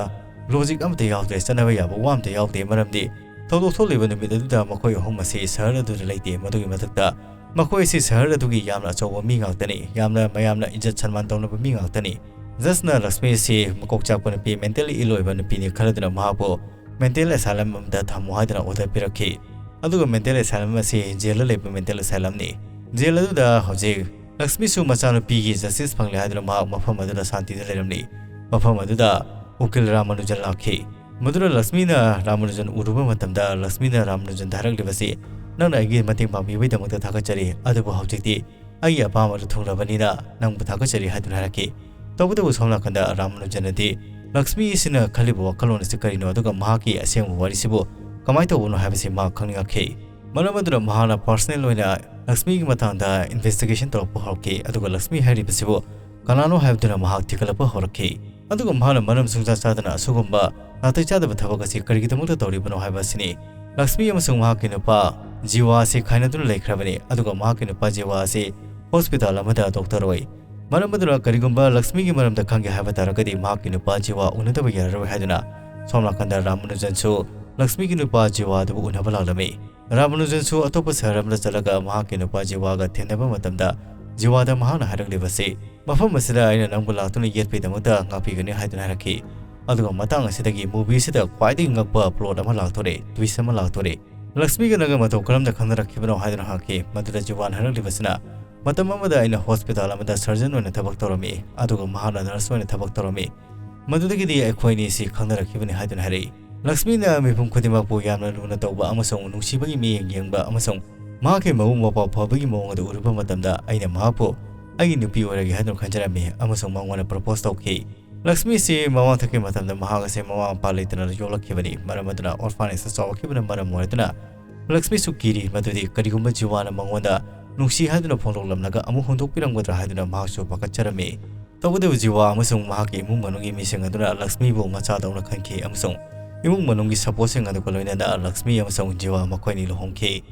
ꯂꯣꯖꯤꯛ ꯑꯃꯠꯇ ꯌꯥꯎꯗ꯭ꯔꯦ, ꯆꯠꯅꯕ ꯌꯥꯕ ꯋꯥ ꯑꯃꯠꯇ ꯌꯥꯎꯗꯦ, ꯃꯔꯝꯗꯤ ꯊꯧꯗꯣꯛ ꯊꯣꯛꯂꯤꯕ ꯅꯨꯃꯤꯠ ꯑꯗꯨꯗ ꯃꯈꯣꯏ ꯑꯍꯨꯝ ꯑꯁꯤ ꯁꯍꯔ ꯑꯗꯨꯗ ꯂꯩꯇꯦ꯫ ꯃꯗꯨꯒꯤ ꯃꯊꯛꯇ ꯃꯈꯣꯏ ꯑꯁꯤ ꯁꯍꯔ ꯑꯗꯨꯒꯤ ꯌꯥꯝꯅ ꯑꯆꯧꯕ ꯃꯤ ꯉꯥꯛꯇꯅꯤ, ꯌꯥꯝꯅ ꯃꯌꯥꯝꯅ ꯏꯖꯠ ꯁꯟꯃꯥꯟ ꯇꯧꯅꯕ ꯃꯤ ꯉꯥꯛꯇꯅꯤ꯫ ꯖꯁꯅ ꯂꯛꯁꯃꯤ ꯑꯁꯤ ꯃꯀꯣꯛ ꯆꯥꯛꯄ ꯅꯨꯄꯤ, ꯃꯦꯟꯇꯦꯜꯂꯤ ꯏꯜ ꯑꯣꯏꯕ ꯅꯨꯄꯤꯅꯤ ꯈꯜꯂꯗꯨꯅ ꯃꯍꯥꯛꯄꯨ ꯃꯦꯟꯇꯦꯜ ꯑꯦꯁꯥꯏꯂꯝ ꯑꯃꯗ ꯊꯝꯃꯨ ꯍꯥꯏꯗꯨꯅ ꯑꯣꯔꯗꯔ ꯄꯤꯔꯛꯈꯤ꯫ ꯑꯗꯨꯒ ꯃꯦꯟꯇꯦꯜ ꯑꯦꯁꯥꯏꯂꯝ ꯑꯁꯤ ꯖꯦꯜꯗ ꯂꯩꯕ ꯃꯦꯟꯇꯦꯜ ꯑꯦꯁꯥꯏꯂꯝꯅꯤ꯫ ꯖꯦꯜ ꯑꯗꯨꯗ ꯍꯧꯖꯤꯛ ꯂꯛꯁꯃꯤꯁꯨ ꯃꯆꯥꯅꯨꯄꯤꯒꯤ ꯖꯁꯇꯤꯁ ꯐꯪꯂꯦ ꯍꯥꯏꯗꯨꯅ ꯃꯍꯥꯛ ꯃꯐꯝ ꯑꯗꯨꯗ ꯁꯥꯟꯇꯤꯗ ꯂꯩꯔꯝꯂꯤ꯫ ꯃꯐꯝ ꯑꯗꯨꯗ ꯎꯀꯤꯜ ꯔꯥꯃꯥꯅꯨꯖꯟ ꯂꯥꯛꯈꯤ꯫ ꯃꯗꯨꯗ ꯂꯛꯁꯃꯤꯅ ꯔꯥꯃꯥꯅꯨꯖꯟ ꯎꯔꯨꯕ ꯃꯇꯝꯗ ꯂꯛꯁꯃꯤꯅ ꯔꯥꯃꯥꯅꯨꯖꯟꯗ ꯍꯥꯏꯔꯛꯂꯤꯕꯁꯤ, "ꯅꯪꯅ ꯑꯩꯒꯤ ꯃꯇꯦꯡ ꯄꯥꯡꯕꯤꯕꯒꯤꯗꯃꯛꯇ ꯊꯥꯒꯠꯆꯔꯤ, ꯑꯗꯨꯕꯨ ꯍꯧꯖꯤꯛꯇꯤ ꯑꯩꯒꯤ ꯑꯄꯥꯝꯕꯗꯨ ꯊꯨꯡꯂꯕꯅꯤꯅ ꯅꯪꯕꯨ ꯊꯥꯒꯠꯆꯔꯤ" ꯍꯥꯏꯗꯨꯅ ꯍꯥꯏꯔꯛꯈꯤ꯫ ꯇꯧꯕꯇꯕꯨ ꯁꯣꯝ ꯅꯥꯀꯟꯗ ꯔꯥꯃꯥꯅꯨꯖꯟꯅꯗꯤ ꯂꯛꯁꯃꯤ ꯑꯁꯤꯅ ꯈꯜꯂꯤꯕ ꯋꯥꯈꯜꯂꯣꯟ ꯑꯁꯤ ꯀꯔꯤꯅꯣ, ꯑꯗꯨꯒ ꯃꯍꯥꯛꯀꯤ ꯑꯁꯦꯡꯕ ꯋꯥꯔꯤꯁꯤꯕꯨ ꯀꯃꯥꯏꯅ ꯇꯧꯕꯅꯣ ꯍꯥꯏꯕꯁꯤ ꯃꯍꯥꯛ ꯈꯪꯅꯤꯡꯉꯛꯈꯤ꯫ ꯃꯔꯝ ꯑꯗꯨꯅ ꯃꯍꯥꯛꯅ ꯄꯥꯔꯁꯅꯦꯜ ꯑꯣꯏꯅ ꯂꯛꯁꯃꯤꯒꯤ ꯃꯇꯥꯡꯗ ꯏꯟꯚꯦꯁꯇꯤꯒꯦꯁꯟ ꯇꯧꯔꯛꯄ ꯍꯧꯔꯛꯈꯤ, ꯑꯗꯨꯒ ꯂꯛꯁꯃꯤ ꯍꯥꯏꯔꯤꯕꯁꯤꯕꯨ ꯀꯅꯥꯅꯣ ꯍꯥꯏꯕꯗꯨꯅ ꯃꯍꯥꯛ ꯊꯤꯒꯠꯂꯛꯄ ꯍꯧꯔꯛꯈꯤ꯫ ꯑꯗꯨꯒ ꯃꯍꯥꯛꯅ ꯃꯔꯝ ꯁꯨꯡꯆꯥ ꯆꯥꯗꯅ ꯑꯁꯤꯒꯨꯝꯕ ꯅꯥꯇꯩ ꯆꯥꯗꯕ ꯊꯕꯛ ꯑꯁꯤ ꯀꯔꯤꯒꯤꯗꯃꯛꯇ ꯇꯧꯔꯤꯕꯅꯣ ꯍꯥꯏꯕ ꯑꯁꯤꯅꯤ꯫ ꯂꯛꯁꯃꯤ ꯑꯃꯁꯨꯡ ꯃꯍꯥꯛꯀꯤ ꯅꯨꯄꯥ ꯖꯤꯋꯥ ꯑꯁꯤ ꯈꯥꯏꯅꯗꯨꯅ ꯂꯩꯈ꯭ꯔꯕꯅꯤ, ꯑꯗꯨꯒ ꯃꯍꯥꯛꯀꯤ ꯅꯨꯄꯥ ꯖꯤꯋꯥ ꯑꯁꯤ ꯍꯣꯁꯄꯤꯇꯥꯜ ꯑꯃꯗ ꯗꯣꯛꯇꯔ ꯑꯣꯏ꯫ ꯃꯔꯝ ꯑꯗꯨꯅ ꯀꯔꯤꯒꯨꯝꯕ ꯂꯛꯁꯃꯤꯒꯤ ꯃꯔꯝꯗ ꯈꯪꯒꯦ ꯍꯥꯏꯕ ꯇꯥꯔꯒꯗꯤ ꯃꯍꯥꯛꯀꯤ ꯅꯨꯄꯥ ꯖꯤꯋꯥ ꯎꯅꯗꯕ ꯌꯥꯔꯔꯣꯏ ꯍꯥꯏꯗꯨꯅ ꯁꯣꯝ ꯅꯥꯀꯟꯗ ꯔꯥꯃꯥꯅꯨꯖꯟꯁꯨ ꯂꯛꯁꯃꯤꯒꯤ ꯅꯨꯄꯥ ꯖꯤꯋꯥ ꯑꯗꯨꯕꯨ ꯎꯅꯕ ꯂꯥꯛꯂꯝꯃꯤ꯫ ꯔꯥꯃꯥꯅꯨꯖꯟꯁꯨ ꯑꯇꯣꯞꯄ ꯁꯍꯔ ꯑꯃꯗ ꯆꯠꯂꯒ ꯃꯍꯥꯛꯀꯤ ꯅꯨꯄꯥ ꯖꯤꯋꯥꯒ ꯊꯦꯡꯅꯕ ꯃꯇꯝꯗ ꯖꯤꯋꯥꯗ ꯃꯍꯥꯛꯅ ꯍꯥꯏꯔꯛꯂꯤꯕꯁꯤ, "ꯃꯐꯝ ꯑꯁꯤꯗ ꯑꯩꯅ ꯅꯪꯕꯨ ꯂꯥꯛꯇꯨꯅ ꯌꯦꯠꯄꯒꯤꯗꯃꯛꯇ ꯉꯥꯛꯄꯤꯒꯅꯤ" ꯍꯥꯏꯗꯨꯅ ꯍꯥꯏꯔꯛꯈꯤ꯫ ꯑꯗꯨꯒ ꯃꯇꯥꯡ ꯑꯁꯤꯗꯒꯤ movie ꯑꯁꯤꯗ ꯈ꯭ꯋꯥꯏꯗꯒꯤ ꯉꯛꯄ plot ꯑꯃ ꯂꯥꯛꯇꯣꯔꯦ, twist ꯑꯃ ꯂꯥꯛꯇꯣꯔꯦ꯫ "ꯂꯛꯁꯃꯤꯒ ꯅꯪꯒ ꯃꯇꯧ ꯀꯔꯝꯅ ꯈꯪꯅꯔꯛꯈꯤꯕꯅꯣ?" ꯍꯥꯏꯗꯨꯅ ꯍꯪꯉꯛꯈꯤ꯫ ꯃꯗꯨꯗ ꯖꯤꯋꯥꯅ ꯍꯥꯏꯔꯛꯂꯤꯕꯁꯤꯅ, "ꯃꯇꯝ ꯑꯃꯗ ꯑꯩꯅ ꯍꯣꯁꯄꯤꯇꯥꯜ ꯑꯃꯗ ꯁꯔꯖꯟ ꯑꯣꯏꯅ ꯊꯕꯛ ꯇꯧꯔꯝꯃꯤ, ꯑꯗꯨꯒ ꯃꯍꯥꯛꯅ ꯅꯔꯁ ꯑꯣꯏꯅ ꯊꯕꯛ ꯇꯧꯔꯝꯃꯤ꯫ ꯃꯗꯨꯗꯒꯤꯗꯤ ꯑꯩꯈꯣꯏ ꯑꯅꯤꯁꯤ ꯈꯪꯅꯔꯛꯈꯤꯕꯅꯤ" ꯍꯥꯏꯗꯨꯅ ꯍꯥꯏꯔꯛꯏ꯫ ꯂꯛꯁꯃꯤꯅ ꯃꯤꯄꯨꯝ ꯈꯨꯗꯤꯡꯃꯛꯄꯨ ꯌꯥꯝꯅ ꯂꯨꯅ ꯇꯧꯕ ꯑꯃꯁꯨꯡ ꯅꯨꯡꯁꯤꯕꯒꯤ ꯃꯤꯠꯌꯦꯡ ꯌꯦꯡꯕ ꯑꯃꯁꯨꯡ ꯃꯍꯥꯛꯀꯤ ꯃꯕꯨꯡ ꯃꯧꯄ꯭ꯋꯥ ꯐꯕꯒꯤ ꯃꯑꯣꯡ ꯑꯗꯨ ꯎꯔꯨꯕ ꯃꯇꯝꯗ ꯑꯩꯅ ꯃꯍꯥꯛꯄꯨ ꯑꯩꯒꯤ ꯅꯨꯄꯤ ꯑꯣꯏꯔꯒꯦ ꯍꯥꯏꯗꯨꯅ ꯈꯟꯖꯔꯝꯃꯤ ꯑꯃꯁꯨꯡ ꯃꯉꯣꯟꯗ ꯄ꯭ꯔꯄꯣꯖ ꯇꯧꯈꯤ꯫ ꯂꯛꯁꯃꯤꯁꯤ ꯃꯃꯥꯡꯊꯛꯀꯤ ꯃꯇꯝꯗ ꯃꯍꯥꯛ ꯑꯁꯤ ꯃꯃꯥ ꯃꯄꯥ ꯂꯩꯇꯅ ꯌꯣꯛꯂꯛꯈꯤꯕꯅꯤ꯫ ꯃꯔꯝ ꯑꯗꯨꯅ orphanage ꯇ ꯆꯥꯎꯔꯛꯈꯤꯕꯅ ꯃꯔꯝ ꯑꯣꯏꯗꯨꯅ ꯂꯛꯁꯃꯤꯁꯨ ꯀꯤꯔꯤ, ꯃꯗꯨꯗꯤ ꯀꯔꯤꯒꯨꯝꯕ ꯖꯤꯋꯥꯅ ꯃꯉꯣꯟꯗ ꯅꯨꯡꯁꯤ ꯍꯥꯏꯗꯨꯅ ꯐꯣꯡꯗꯣꯛꯂꯝꯂꯒ ꯑꯃꯨꯛ ꯍꯨꯟꯗꯣꯛꯄꯤꯔꯝꯒꯗ꯭ꯔꯥ ꯍꯥꯏꯗꯨꯅ ꯃꯍꯥꯛꯁꯨ ꯄꯥꯈꯠꯆꯔꯝꯃꯤ꯫ ꯇꯧꯕꯇꯕꯨ ꯖꯤꯋꯥ ꯑꯃꯁꯨꯡ ꯃꯍꯥꯛꯀꯤ ꯏꯃꯨꯡ ꯃꯅꯨꯡꯒꯤ ꯃꯤꯁꯤꯡ ꯑꯗꯨꯅ ꯂꯛꯁꯃꯤꯕꯨ ꯃꯆꯥꯗꯧꯅ ꯈꯟꯈꯤ ꯑꯃꯁꯨꯡ ꯏꯃꯨꯡ ꯃꯅꯨꯡꯒꯤ support ꯁꯤꯡ ꯑꯗꯨꯒ ꯂꯣꯏꯅꯅ ꯂꯛꯁꯃꯤ ꯑꯃꯁꯨꯡ ꯖꯤꯋꯥ ꯃꯈꯣꯏꯅꯤ ꯂꯨꯍꯣꯡꯈꯤ꯫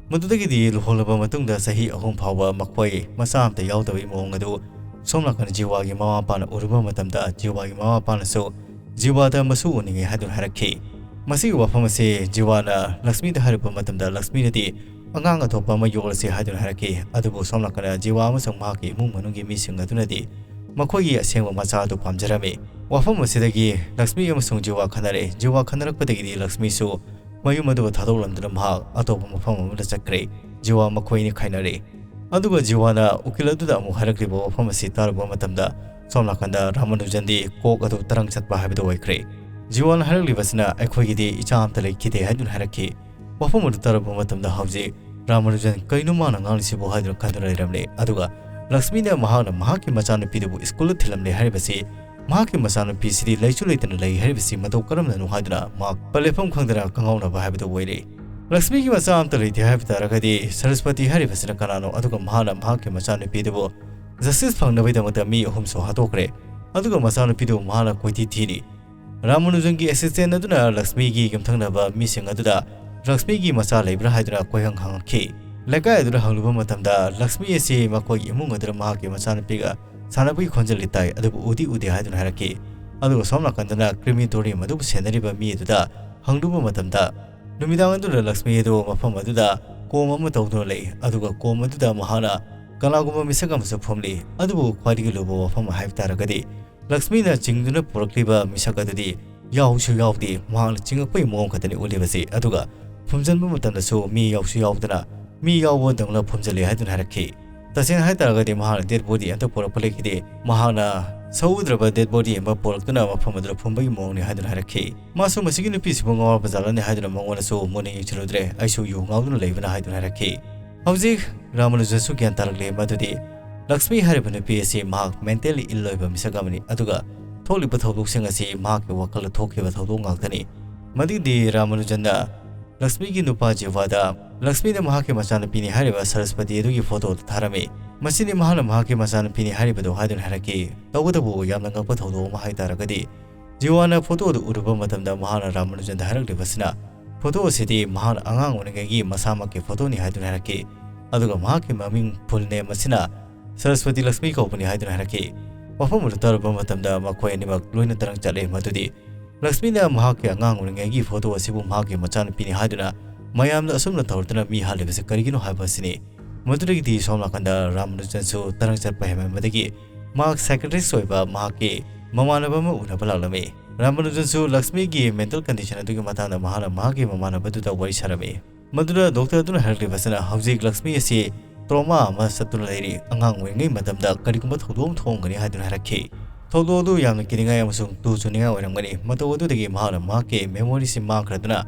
ꯃꯗꯨꯗꯒꯤꯗꯤ ꯂꯨꯍꯣꯡꯂꯕ ꯃꯇꯨꯡꯗ ꯆꯍꯤ ꯑꯍꯨꯝ ꯐꯥꯎꯕ ꯃꯈꯣꯏ ꯃꯆꯥ ꯑꯃꯠꯇ ꯌꯥꯎꯗꯕꯒꯤ ꯃꯑꯣꯡ ꯑꯗꯨ ꯁꯣꯝ ꯅꯥꯀꯟ ꯖꯤꯋꯥꯒꯤ ꯃꯃꯥ ꯃꯄꯥꯅ ꯎꯔꯨꯕ ꯃꯇꯝꯗ ꯖꯤꯋꯥꯒꯤ ꯃꯃꯥ ꯃꯄꯥꯅꯁꯨ ꯖꯤꯋꯥꯗ ꯃꯁꯨ ꯎꯅꯤꯡꯉꯤ ꯍꯥꯏꯗꯨꯅ ꯍꯥꯏꯔꯛꯈꯤ꯫ ꯃꯁꯤꯒꯤ ꯋꯥꯐꯝ ꯑꯁꯤ ꯖꯤꯋꯥꯅ ꯂꯛꯁꯃꯤꯗ ꯍꯥꯏꯔꯛꯄ ꯃꯇꯝꯗ ꯂꯛꯁꯃꯤꯅꯗꯤ ꯑꯉꯥꯡ ꯑꯇꯣꯞꯄ ꯑꯃ ꯌꯣꯛꯂꯁꯤ ꯍꯥꯏꯗꯨꯅ ꯍꯥꯏꯔꯛꯈꯤ꯫ ꯑꯗꯨꯕꯨ ꯁꯣꯝ ꯅꯥꯀꯟꯗ ꯖꯤꯋꯥ ꯑꯃꯁꯨꯡ ꯃꯍꯥꯛꯀꯤ ꯏꯃꯨꯡ ꯃꯅꯨꯡꯒꯤ ꯃꯤꯁꯤꯡ ꯑꯗꯨꯅꯗꯤ ꯃꯈꯣꯏꯒꯤ ꯑꯁꯦꯡꯕ ꯃꯆꯥ ꯑꯗꯨ ꯄꯥꯝꯖꯔꯝꯃꯤ꯫ ꯋꯥꯐꯝ ꯑꯁꯤꯗꯒꯤ ꯂꯛꯁꯃꯤ ꯑꯃꯁꯨꯡ ꯖꯤꯋꯥ ꯈꯟꯅꯔꯦ꯫ ꯖꯤꯋꯥ ꯈꯟꯅꯔꯛꯄꯗꯒꯤꯗꯤ ꯂꯛꯁꯃꯤꯁꯨ ꯃꯌꯨꯝ ꯑꯗꯨꯕꯨ ꯊꯥꯗꯣꯛꯂꯝꯗꯨꯅ ꯃꯍꯥꯛ ꯑꯇꯣꯞꯄ ꯃꯐꯝ ꯑꯃꯗ ꯆꯠꯈ꯭ꯔꯦ꯫ ꯖꯤꯋꯥ ꯃꯈꯣꯏ ꯑꯅꯤ ꯈꯥꯏꯅꯔꯦ꯫ ꯑꯗꯨꯒ ꯖꯤꯋꯥꯅ ꯎꯀꯤꯜ ꯑꯗꯨꯗ ꯑꯃꯨꯛ ꯍꯥꯏꯔꯛꯂꯤꯕ ꯋꯥꯐꯝ ꯑꯁꯤ ꯇꯥꯔꯨꯕ ꯃꯇꯝꯗ ꯁꯣꯝ ꯅꯥꯀꯟꯗ ꯔꯥꯃꯥꯅꯨꯖꯟꯗꯤ ꯀꯣꯛ ꯑꯗꯨ ꯇꯔꯪ ꯆꯠꯄ ꯍꯥꯏꯕꯗꯨ ꯑꯣꯏꯈ꯭ꯔꯦ꯫ ꯖꯤꯋꯥꯅ ꯍꯥꯏꯔꯛꯂꯤꯕꯁꯤꯅ ꯑꯩꯈꯣꯏꯒꯤꯗꯤ ꯏꯆꯥ ꯑꯃꯠꯇ ꯂꯩꯈꯤꯗꯦ ꯍꯥꯏꯗꯨꯅ ꯍꯥꯏꯔꯛꯈꯤ꯫ ꯋꯥꯐꯝ ꯑꯗꯨ ꯇꯥꯔꯨꯕ ꯃꯇꯝꯗ ꯍꯧꯖꯤꯛ ꯔꯥꯃꯥꯅꯨꯖꯟ ꯀꯩꯅꯣ ꯃꯥꯅ ꯉꯥꯡꯂꯤꯁꯤꯕꯨ ꯍꯥꯏꯗꯨꯅ ꯈꯟꯗꯨꯅ ꯂꯩꯔꯝꯂꯦ꯫ ꯑꯗꯨꯒ ꯂꯛꯁꯃꯤꯅ ꯃꯍꯥꯛꯅ ꯃꯍꯥꯛꯀꯤ ꯃꯆꯥꯅꯨꯄꯤꯗꯨꯕꯨ ꯁ꯭ꯀꯨꯜꯗ ꯊꯤꯜꯂꯝꯂꯦ ꯍꯥꯏꯔꯤꯕꯁꯤ ꯃꯍꯥꯛꯀꯤ ꯃꯆꯥꯅꯨꯄꯤꯁꯤꯗꯤ ꯂꯩꯁꯨ ꯂꯩꯇꯅ ꯂꯩ ꯍꯥꯏꯔꯤꯕꯁꯤ ꯃꯇꯧ ꯀꯔꯝꯅꯅꯣ ꯍꯥꯏꯗꯨꯅ ꯃꯍꯥꯛ ꯄꯟꯂꯦꯐꯝ ꯈꯪꯗꯅ ꯀꯉꯥꯎꯅꯕ ꯍꯥꯏꯕꯗꯨ ꯑꯣꯏꯔꯦ꯫ ꯂꯛꯁꯃꯤꯒꯤ ꯃꯆꯥ ꯑꯃꯠꯇ ꯂꯩꯇꯦ ꯍꯥꯏꯕ ꯇꯥꯔꯒꯗꯤ ꯁꯔꯁꯄꯇꯤ ꯍꯥꯏꯔꯤꯕꯁꯤꯅ ꯀꯅꯥꯅꯣ? ꯑꯗꯨꯒ ꯃꯍꯥꯛꯅ ꯃꯍꯥꯛꯀꯤ ꯃꯆꯥꯅꯨꯄꯤꯗꯨꯕꯨ justice ꯐꯪꯅꯕꯒꯤꯗꯃꯛꯇ ꯃꯤ ꯑꯍꯨꯝꯁꯨ ꯍꯥꯠꯇꯣꯛꯈ꯭ꯔꯦ꯫ ꯑꯗꯨꯒ ꯃꯆꯥꯅꯨꯄꯤꯗꯨ ꯃꯍꯥꯛꯅ ꯀꯣꯏꯊꯤ ꯊꯤꯔꯤ꯫ ꯔꯥꯃꯥꯅꯨꯖꯟꯒꯤ assistant ꯑꯗꯨꯅ ꯂꯛꯁꯃꯤꯒꯤ ꯌꯨꯝꯊꯪꯅꯕ ꯃꯤꯁꯤꯡ ꯑꯗꯨꯗ ꯂꯛꯁꯃꯤꯒꯤ ꯃꯆꯥ ꯂꯩꯕ꯭ꯔꯥ ꯍꯥꯏꯗꯨꯅ ꯀꯣꯏꯍꯪ ꯍꯪꯉꯛꯈꯤ꯫ ꯂꯩꯀꯥꯏ ꯑꯗꯨꯗ ꯍꯪꯂꯨꯕ ꯃꯇꯝꯗ ꯂꯛꯁꯃꯤ ꯑꯁꯤ ꯃꯈꯣꯏꯒꯤ ꯏꯃꯨꯡ ꯑꯗꯨꯗ ꯃꯍꯥꯛꯀꯤ ꯃꯆꯥꯅꯨꯄꯤꯒ ꯁꯥꯟꯅꯕꯒꯤ ꯈꯣꯟꯖꯦꯜꯗꯤ ꯇꯥꯏ, ꯑꯗꯨꯕꯨ ꯎꯗꯤ ꯎꯗꯦ ꯍꯥꯏꯗꯨꯅ ꯍꯥꯏꯔꯛꯈꯤ꯫ ꯑꯗꯨꯒ ꯁꯣꯝ ꯅꯥꯀꯟꯗꯅ crematorium ꯑꯗꯨꯕꯨ ꯁꯦꯟꯅꯔꯤꯕ ꯃꯤ ꯑꯗꯨꯗ ꯍꯪꯂꯨꯕ ꯃꯇꯝꯗ ꯅꯨꯃꯤꯗꯥꯡ ꯑꯗꯨꯗ ꯂꯛꯁꯃꯤ ꯑꯗꯨ ꯃꯐꯝ ꯑꯗꯨꯗ ꯀꯣꯝ ꯑꯃ ꯇꯧꯗꯨꯅ ꯂꯩ, ꯑꯗꯨꯒ ꯀꯣꯝ ꯑꯗꯨꯗ ꯃꯍꯥꯛꯅ ꯀꯅꯥꯒꯨꯝꯕ ꯃꯤꯁꯛ ꯑꯃꯁꯨ ꯐꯝꯂꯤ꯫ ꯑꯗꯨꯕꯨ ꯈ꯭ꯋꯥꯏꯗꯒꯤ ꯂꯨꯕ ꯋꯥꯐꯝ ꯍꯥꯏꯕ ꯇꯥꯔꯒꯗꯤ ꯂꯛꯁꯃꯤꯅ ꯆꯤꯡꯗꯨꯅ ꯄꯨꯔꯛꯂꯤꯕ ꯃꯤꯁꯛ ꯑꯗꯨꯗꯤ ꯌꯥꯎꯁꯨ ꯌꯥꯎꯗꯦ, ꯃꯍꯥꯛꯅ ꯆꯤꯡꯉꯛꯄꯒꯤ ꯃꯑꯣꯡ ꯈꯛꯇꯅꯤ ꯎꯠꯂꯤꯕꯁꯤ꯫ ꯑꯗꯨꯒ ꯐꯨꯝꯖꯤꯟꯕ ꯃꯇꯝꯗꯁꯨ ꯃꯤ ꯌꯥꯎꯁꯨ ꯌꯥꯎꯗꯅ ꯃꯤ ꯌꯥꯎꯕꯗꯧꯅ ꯐꯨꯝꯖꯤꯜꯂꯤ ꯍꯥꯏꯗꯨꯅ ꯍꯥꯏꯔꯛꯈꯤ꯫ ꯇꯁꯦꯡꯅ ꯍꯥꯏꯇꯥꯔꯒꯗꯤ ꯃꯍꯥꯛꯅ dead body ꯑꯝꯇ ꯄꯨꯔꯛꯄ ꯂꯩꯈꯤꯗꯦ꯫ ꯃꯍꯥꯛꯅ ꯁꯧꯗ꯭ꯔꯕ dead body ꯑꯃ ꯄꯨꯔꯛꯇꯨꯅ ꯃꯐꯝ ꯑꯗꯨꯗ ꯐꯨꯝꯕꯒꯤ ꯃꯑꯣꯡꯅꯤ ꯍꯥꯏꯗꯨꯅ ꯍꯥꯏꯔꯛꯈꯤ꯫ ꯃꯥꯁꯨ ꯃꯁꯤꯒꯤ ꯅꯨꯄꯤꯁꯤꯕꯨ ꯉꯥꯎꯔꯕ ꯖꯥꯠꯂꯅꯦ ꯍꯥꯏꯗꯨꯅ ꯃꯉꯣꯟꯗꯁꯨ ꯃꯨꯟꯅ ꯌꯦꯡꯁꯤꯜꯂꯨꯗ꯭ꯔꯦ, ꯑꯩꯁꯨ ꯌꯨ ꯉꯥꯎꯗꯨꯅ ꯂꯩꯕꯅ ꯍꯥꯏꯗꯨꯅ ꯍꯥꯏꯔꯛꯈꯤ꯫ ꯍꯧꯖꯤꯛ ꯔꯥꯃꯥꯅꯨꯖꯟꯁꯨ ꯒ꯭ꯌꯥꯟ ꯇꯥꯔꯛꯂꯦ ꯃꯗꯨꯗꯤ ꯂꯛꯁꯃꯤ ꯍꯥꯏꯔꯤꯕ ꯅꯨꯄꯤ ꯑꯁꯤ ꯃꯍꯥꯛ mentally ill ꯑꯣꯏꯕ ꯃꯤꯁꯛ ꯑꯃꯅꯤ, ꯑꯗꯨꯒ ꯊꯣꯛꯂꯤꯕ ꯊꯧꯗꯣꯛꯁꯤꯡ ꯑꯁꯤ ꯃꯍꯥꯛꯀꯤ ꯋꯥꯈꯜꯗ ꯊꯣꯛꯈꯤꯕ ꯊꯧꯗꯣꯛ ꯉꯥꯛꯇꯅꯤ꯫ ꯃꯗꯨꯗꯤ ꯔꯥꯃꯥꯅꯨꯖꯟꯅ ꯂꯛꯁꯃꯤꯒꯤ ꯅꯨꯄꯥ ꯖꯤꯋꯥꯗ ꯂꯛꯁꯃꯤꯅ ꯃꯍꯥꯛꯀꯤ ꯃꯆꯥꯅꯨꯄꯤꯅꯤ ꯍꯥꯏꯔꯤꯕ ꯁꯔꯁꯄꯇꯤ ꯑꯗꯨꯒꯤ ꯐꯣꯇꯣ ꯑꯗꯨ ꯊꯥꯔꯝꯃꯤ꯫ ꯃꯁꯤꯅꯤ ꯃꯍꯥꯛꯅ ꯃꯍꯥꯛꯀꯤ ꯃꯆꯥꯅꯨꯄꯤꯅꯤ ꯍꯥꯏꯔꯤꯕꯗꯣ ꯍꯥꯏꯗꯨꯅ ꯍꯥꯏꯔꯛꯈꯤ꯫ ꯇꯧꯕꯇꯕꯨ ꯌꯥꯝꯅ ꯉꯛꯄ ꯊꯧꯗꯣꯛ ꯑꯃ ꯍꯥꯏꯇꯥꯔꯒꯗꯤ, ꯖꯤꯋꯥꯅ ꯐꯣꯇꯣ ꯑꯗꯨ ꯎꯔꯨꯕ ꯃꯇꯝꯗ ꯃꯍꯥꯛꯅ ꯔꯥꯃꯥꯅꯨꯖꯟꯗ ꯍꯥꯏꯔꯛꯂꯤꯕꯁꯤꯅ, ꯐꯣꯇꯣ ꯑꯁꯤꯗꯤ ꯃꯍꯥꯛꯅ ꯑꯉꯥꯡ ꯑꯣꯏꯔꯤꯉꯩꯒꯤ ꯃꯁꯥꯃꯛꯀꯤ ꯐꯣꯇꯣꯅꯤ ꯍꯥꯏꯗꯨꯅ ꯍꯥꯏꯔꯛꯈꯤ꯫ ꯑꯗꯨꯒ ꯃꯍꯥꯛꯀꯤ ꯃꯃꯤꯡ full name ꯑꯁꯤꯅ ꯁꯔꯁꯋꯇꯤ ꯂꯛꯁꯃꯤ ꯀꯧꯕꯅꯤ ꯍꯥꯏꯗꯨꯅ ꯍꯥꯏꯔꯛꯈꯤ꯫ ꯋꯥꯐꯝ ꯑꯗꯨ ꯇꯥꯔꯨꯕ ꯃꯇꯝꯗ ꯃꯈꯣꯏ ꯑꯅꯤꯃꯛ ꯂꯣꯏꯅ ꯇꯔꯪ ꯆꯠꯂꯦ꯫ ꯃꯗꯨꯗꯤ ꯂꯛꯁꯃꯤꯅ ꯃꯍꯥꯛꯀꯤ ꯑꯉꯥꯡ ꯑꯣꯏꯔꯤꯉꯩꯒꯤ ꯐꯣꯇꯣ ꯑꯁꯤꯕꯨ ꯃꯍꯥꯛꯀꯤ ꯃꯆꯥꯅꯨꯄꯤꯅꯤ ꯍꯥꯏꯗꯨꯅ ꯃꯌꯥꯝꯗ ꯑꯁꯨꯝꯅ ꯇꯧꯔꯗꯨꯅ ꯃꯤ ꯍꯥꯠꯂꯤꯕꯁꯤ ꯀꯔꯤꯒꯤꯅꯣ ꯍꯥꯏꯕ ꯑꯁꯤꯅꯤ꯫ ꯃꯗꯨꯗꯒꯤꯗꯤ ꯁꯣꯝ ꯅꯥꯀꯟꯗ ꯔꯥꯃꯥꯅꯨꯖꯟꯁꯨ ꯇꯔꯪ ꯆꯠꯄ ꯍꯦꯟꯃꯟꯕꯗꯒꯤ ꯃꯍꯥꯛ psychiatrist ꯑꯣꯏꯕ ꯃꯍꯥꯛꯀꯤ ꯃꯃꯥꯟꯅꯕ ꯑꯃ ꯎꯅꯕ ꯂꯥꯛꯂꯝꯃꯤ꯫ ꯔꯥꯃꯥꯅꯨꯖꯟꯁꯨ ꯂꯛꯁꯃꯤꯒꯤ mental condition ꯑꯗꯨꯒꯤ ꯃꯇꯥꯡꯗ ꯃꯍꯥꯛꯅ ꯃꯍꯥꯛꯀꯤ ꯃꯃꯥꯟꯅꯕꯗꯨꯗ ꯋꯥꯔꯤ ꯁꯥꯔꯝꯃꯤ꯫ ꯃꯗꯨꯗ doctor ꯑꯗꯨꯅ ꯍꯥꯏꯔꯛꯂꯤꯕꯁꯤꯅ ꯍꯧꯖꯤꯛ ꯂꯛꯁꯃꯤ ꯑꯁꯤ trauma ꯑꯃ ꯆꯠꯇꯨꯅ ꯂꯩꯔꯤ, ꯑꯉꯥꯡ ꯑꯣꯏꯔꯤꯉꯩ ꯃꯇꯝꯗ ꯀꯔꯤꯒꯨꯝꯕ ꯊꯧꯗꯣꯛ ꯑꯃ ꯊꯣꯛꯑꯝꯒꯅꯤ ꯍꯥꯏꯗꯨꯅ ꯍꯥꯏꯔꯛꯈꯤ꯫ ꯊꯧꯗꯣꯛ ꯑꯗꯨ ꯌꯥꯝꯅ ꯀꯤꯅꯤꯡꯉꯥꯏ ꯑꯃꯁꯨꯡ ꯇꯨ ꯆꯨꯅꯤꯡꯉꯥꯏ ꯑꯣꯏꯔꯝꯒꯅꯤ꯫ ꯃꯇꯧ ꯑꯗꯨꯗꯒꯤ ꯃꯍꯥꯛꯅ ꯃꯍꯥꯛꯀꯤ memoryꯁꯤ ꯃꯥꯡꯈ꯭ꯔꯗꯨꯅ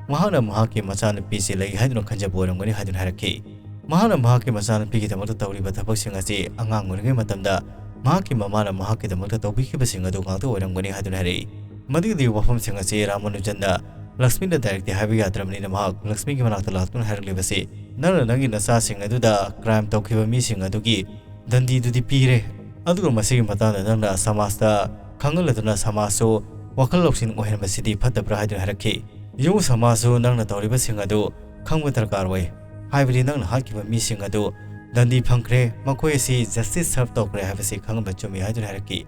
ꯃꯍꯥꯛꯅ ꯃꯍꯥꯛꯀꯤ ꯃꯆꯥꯅꯨꯄꯤꯁꯤ ꯂꯩ ꯍꯥꯏꯗꯨꯅ ꯈꯟꯖꯕ ꯑꯣꯏꯔꯝꯒꯅꯤ ꯍꯥꯏꯗꯨꯅ ꯍꯥꯏꯔꯛꯈꯤ꯫ ꯃꯍꯥꯛꯅ ꯃꯍꯥꯛꯀꯤ ꯃꯆꯥꯅꯨꯄꯤꯒꯤꯗꯃꯛꯇ ꯇꯧꯔꯤꯕ ꯊꯕꯛꯁꯤꯡ ꯑꯁꯤ ꯑꯉꯥꯡ ꯑꯣꯏꯔꯤꯉꯩ ꯃꯇꯝꯗ ꯃꯍꯥꯛꯀꯤ ꯃꯃꯥꯅ ꯃꯍꯥꯛꯀꯤꯗꯃꯛꯇ ꯇꯧꯕꯤꯈꯤꯕꯁꯤꯡ ꯑꯗꯨ ꯉꯥꯛꯇ ꯑꯣꯏꯔꯝꯒꯅꯤ ꯍꯥꯏꯗꯨꯅ ꯍꯥꯏꯔꯛꯏ꯫ ꯃꯗꯨꯒꯤ ꯋꯥꯐꯝꯁꯤꯡ ꯑꯁꯤ ꯔꯥꯃꯥꯅꯨꯖꯟꯅ ꯂꯛꯁꯃꯤꯗ directꯇꯤ ꯍꯥꯏꯕ ꯌꯥꯗ꯭ꯔꯕꯅꯤꯅ ꯃꯍꯥꯛ ꯂꯛꯁꯃꯤꯒꯤ ꯃꯅꯥꯛꯇ ꯂꯥꯛꯇꯨꯅ ꯍꯥꯏꯔꯛꯂꯤꯕꯁꯤ, "ꯅꯪꯅ ꯅꯪꯒꯤ ꯅꯆꯥꯁꯤꯡ ꯑꯗꯨꯗ crime ꯇꯧꯈꯤꯕ ꯃꯤꯁꯤꯡ ꯑꯗꯨꯒꯤ ꯗꯟꯗꯤꯗꯨꯗꯤ ꯄꯤꯔꯦ꯫ ꯑꯗꯨꯒ ꯃꯁꯤꯒꯤ ꯃꯇꯥꯡꯗ ꯅꯪꯅ ꯁꯃꯥꯖꯇ ꯈꯪꯍꯜꯂꯗꯨꯅ ꯁꯃꯥꯖꯁꯨ ꯋꯥꯈꯜ ꯂꯧꯁꯤꯡ ꯑꯣꯏꯍꯟꯕꯁꯤꯗꯤ ꯐꯠꯇꯕ꯭ꯔꯥ?" ꯍꯥꯏꯗꯨꯅ ꯍꯥꯏꯔꯛꯈꯤ꯫ ꯌꯦꯡꯉꯨ, ꯁꯃꯥꯖꯁꯨ ꯅꯪꯅ ꯇꯧꯔꯤꯕꯁꯤꯡ ꯑꯗꯨ ꯈꯪꯕ ꯗꯔꯀꯥꯔ ꯑꯣꯏ꯫ ꯍꯥꯏꯕꯗꯤ ꯅꯪꯅ ꯍꯥꯠꯈꯤꯕ ꯃꯤꯁꯤꯡ ꯑꯗꯨ ꯗꯟꯗꯤ ꯐꯪꯈ꯭ꯔꯦ, ꯃꯈꯣꯏ ꯑꯁꯤ justice serve ꯇꯧꯈ꯭ꯔꯦ ꯍꯥꯏꯕꯁꯤ ꯈꯪꯍꯟꯕ ꯆꯨꯝꯃꯤ ꯍꯥꯏꯗꯨꯅ ꯍꯥꯏꯔꯛꯈꯤ꯫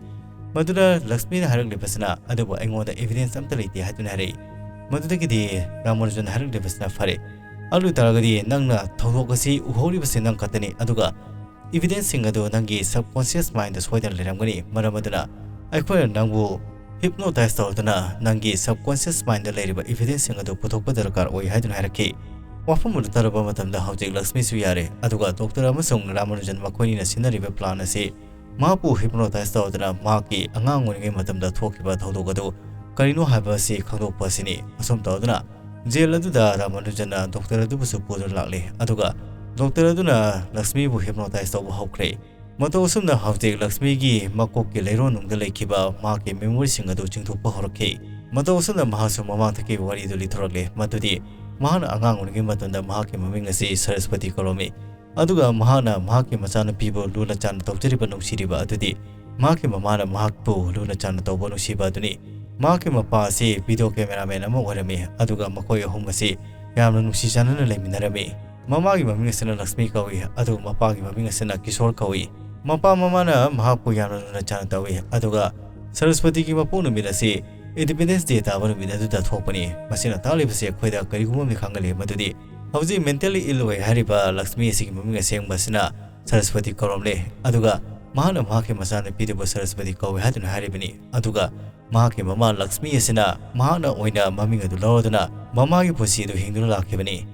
ꯃꯗꯨꯗ ꯂꯛꯁꯃꯤꯅ ꯍꯥꯏꯔꯛꯂꯤꯕꯁꯤꯅ, "ꯑꯗꯨꯕꯨ ꯑꯩꯉꯣꯟꯗ evidence ꯑꯝꯇ ꯂꯩꯇꯦ" ꯍꯥꯏꯗꯨꯅ ꯍꯥꯏꯔꯛꯏ꯫ ꯃꯗꯨꯗꯒꯤꯗꯤ ꯔꯥꯃꯥꯅꯨꯖꯟ ꯍꯥꯏꯔꯛꯂꯤꯕꯁꯤꯅ, "ꯐꯔꯦ, ꯑꯗꯨ ꯑꯣꯏꯇꯥꯔꯒꯗꯤ ꯅꯪꯅ ꯊꯧꯗꯣꯛ ꯑꯁꯤ ꯎꯍꯧꯔꯤꯕꯁꯤ ꯅꯪ ꯈꯛꯇꯅꯤ, ꯑꯗꯨꯒ evidenceꯁꯤꯡ ꯑꯗꯨ ꯅꯪꯒꯤ subconscious mindꯗ ꯁꯣꯏꯗꯅ ꯂꯩꯔꯝꯒꯅꯤ꯫ ꯃꯔꯝ ꯑꯗꯨꯅ ꯑꯩꯈꯣꯏꯅ ꯅꯪꯕꯨ hypnotize ꯇꯧꯗꯨꯅ ꯅꯪꯒꯤ subconscious mindꯗ ꯂꯩꯔꯤꯕ evidenceꯁꯤꯡ ꯑꯗꯨ ꯄꯨꯊꯣꯛꯄ ꯗꯔꯀꯥꯔ ꯑꯣꯏ" ꯍꯥꯏꯗꯨꯅ ꯍꯥꯏꯔꯛꯈꯤ꯫ ꯋꯥꯐꯝ ꯑꯗꯨ ꯇꯥꯔꯕ ꯃꯇꯝꯗ ꯍꯧꯖꯤꯛ ꯂꯛꯁꯃꯤꯁꯨ ꯌꯥꯔꯦ, ꯑꯗꯨꯒ doctor ꯑꯃꯁꯨꯡ ꯔꯥꯃꯥꯅꯨꯖꯟ ꯃꯈꯣꯏꯅꯤꯅ ꯁꯤꯟꯅꯔꯤꯕ plan ꯑꯁꯤ ꯃꯍꯥꯛꯄꯨ hypnotize ꯇꯧꯗꯨꯅ ꯃꯍꯥꯛꯀꯤ ꯑꯉꯥꯡ ꯑꯣꯏꯔꯤꯉꯩ ꯃꯇꯝꯗ ꯊꯣꯛꯈꯤꯕ ꯊꯧꯗꯣꯛ ꯑꯗꯨ ꯀꯔꯤꯅꯣ ꯍꯥꯏꯕ ꯑꯁꯤ ꯈꯪꯗꯣꯛꯄ ꯑꯁꯤꯅꯤ꯫ ꯑꯁꯨꯝ ꯇꯧꯗꯨꯅ jail ꯑꯗꯨꯗ ꯔꯥꯃꯥꯅꯨꯖꯟꯅ doctor ꯑꯗꯨꯕꯨꯁꯨ ꯄꯨꯗꯨꯅ ꯂꯥꯛꯂꯦ, ꯑꯗꯨꯒ doctor ꯑꯗꯨꯅ ꯂꯛꯁꯃꯤꯕꯨ hypnotize ꯇꯧꯕ ꯍꯧꯈ꯭ꯔꯦ꯫ ꯃꯇꯧ ꯑꯁꯨꯝꯅ ꯍꯧꯖꯤꯛ ꯂꯛꯁꯃꯤꯒꯤ ꯃꯀꯣꯛꯀꯤ ꯂꯩꯔꯣꯟꯅꯨꯡꯗ ꯂꯩꯈꯤꯕ ꯃꯍꯥꯛꯀꯤ memoryꯁꯤꯡ ꯑꯗꯨ ꯆꯤꯡꯊꯣꯛꯄ ꯍꯧꯔꯛꯈꯤ꯫ ꯃꯇꯧ ꯑꯁꯨꯝꯅ ꯃꯍꯥꯛꯁꯨ ꯃꯃꯥꯡ ꯊꯛꯈꯤꯕ ꯋꯥꯔꯤꯗꯨ ꯂꯤꯊꯣꯔꯛꯂꯦ, ꯃꯗꯨꯗꯤ ꯃꯍꯥꯛꯅ ꯑꯉꯥꯡ ꯑꯣꯏꯔꯤꯉꯩ ꯃꯇꯝꯗ ꯃꯍꯥꯛꯀꯤ ꯃꯃꯤꯡ ꯑꯁꯤ ꯁꯔꯁꯄꯇꯤ ꯀꯧꯔꯝꯃꯤ꯫ ꯑꯗꯨꯒ ꯃꯍꯥꯛꯅ ꯃꯍꯥꯛꯀꯤ ꯃꯆꯥꯅꯨꯄꯤꯕꯨ ꯂꯨꯅ ꯆꯥꯟꯅ ꯇꯧꯖꯔꯤꯕ ꯅꯨꯡꯁꯤꯔꯤꯕ ꯑꯗꯨꯗꯤ ꯃꯍꯥꯛꯀꯤ ꯃꯃꯥꯅ ꯃꯍꯥꯛꯄꯨ ꯂꯨꯅ ꯆꯥꯟꯅ ꯇꯧꯕ ꯅꯨꯡꯁꯤꯕ ꯑꯗꯨꯅꯤ꯫ ꯃꯍꯥꯛꯀꯤ ꯃꯄꯥ ꯑꯁꯤ video cameraman ꯑꯃ ꯑꯣꯏꯔꯝꯃꯤ, ꯑꯗꯨꯒ ꯃꯈꯣꯏ ꯑꯍꯨꯝ ꯑꯁꯤ ꯌꯥꯝꯅ ꯅꯨꯡꯁꯤ ꯆꯥꯟꯅꯅ ꯂꯩꯃꯤꯟꯅꯔꯝꯃꯤ꯫ ꯃꯃꯥꯒꯤ ꯃꯃꯤꯡ ꯑꯁꯤꯅ ꯂꯛꯁꯃꯤ ꯀꯧꯏ, ꯑꯗꯨꯒ ꯃꯄꯥꯒꯤ ꯃꯃꯤꯡ ꯑꯁꯤꯅ ꯀꯤꯁꯣꯔ ꯀꯧꯏ꯫ ꯃꯄꯥ ꯃꯃꯥꯅ ꯃꯍꯥꯛꯄꯨ ꯌꯥꯝꯅ ꯂꯨꯅ ꯆꯥꯟꯅ ꯇꯧꯏ, ꯑꯗꯨꯒ ꯁꯔꯁꯄꯇꯤꯒꯤ ꯃꯄꯣꯛ ꯅꯨꯃꯤꯠ ꯑꯁꯤ Independence Day ꯇꯥꯕ ꯅꯨꯃꯤꯠ ꯑꯗꯨꯗ ꯊꯣꯛꯄꯅꯤ꯫ ꯃꯁꯤꯅ ꯇꯥꯛꯂꯤꯕꯁꯤ ꯑꯩꯈꯣꯏꯗ ꯀꯔꯤꯒꯨꯝꯕ ꯑꯃꯗꯤ ꯈꯪꯍꯜꯂꯤ, ꯃꯗꯨꯗꯤ ꯍꯧꯖꯤꯛ mentally ill ꯑꯣꯏ ꯍꯥꯏꯔꯤꯕ ꯂꯛꯁꯃꯤ ꯑꯁꯤꯒꯤ ꯃꯃꯤꯡ ꯑꯁꯦꯡꯕ ꯑꯁꯤꯅ ꯁꯔꯁꯄꯇꯤ ꯀꯧꯔꯝꯂꯦ, ꯑꯗꯨꯒ ꯃꯍꯥꯛꯅ ꯃꯍꯥꯛꯀꯤ ꯃꯆꯥꯅꯨꯄꯤꯗꯨꯕꯨ ꯁꯔꯁꯄꯇꯤ ꯀꯧꯏ ꯍꯥꯏꯗꯨꯅ ꯍꯥꯏꯔꯤꯕꯅꯤ꯫ ꯑꯗꯨꯒ ꯃꯍꯥꯛꯀꯤ ꯃꯃꯥ ꯂꯛꯁꯃꯤ ꯑꯁꯤꯅ ꯃꯍꯥꯛꯅ ꯑꯣꯏꯅ ꯃꯃꯤꯡ ꯑꯗꯨ ꯂꯧꯔꯗꯨꯅ ꯃꯃꯥꯒꯤ ꯄꯨꯟꯁꯤ ꯑꯗꯨ ꯍꯤꯡꯗꯨꯅ ꯂꯥꯛꯈꯤꯕꯅꯤ꯫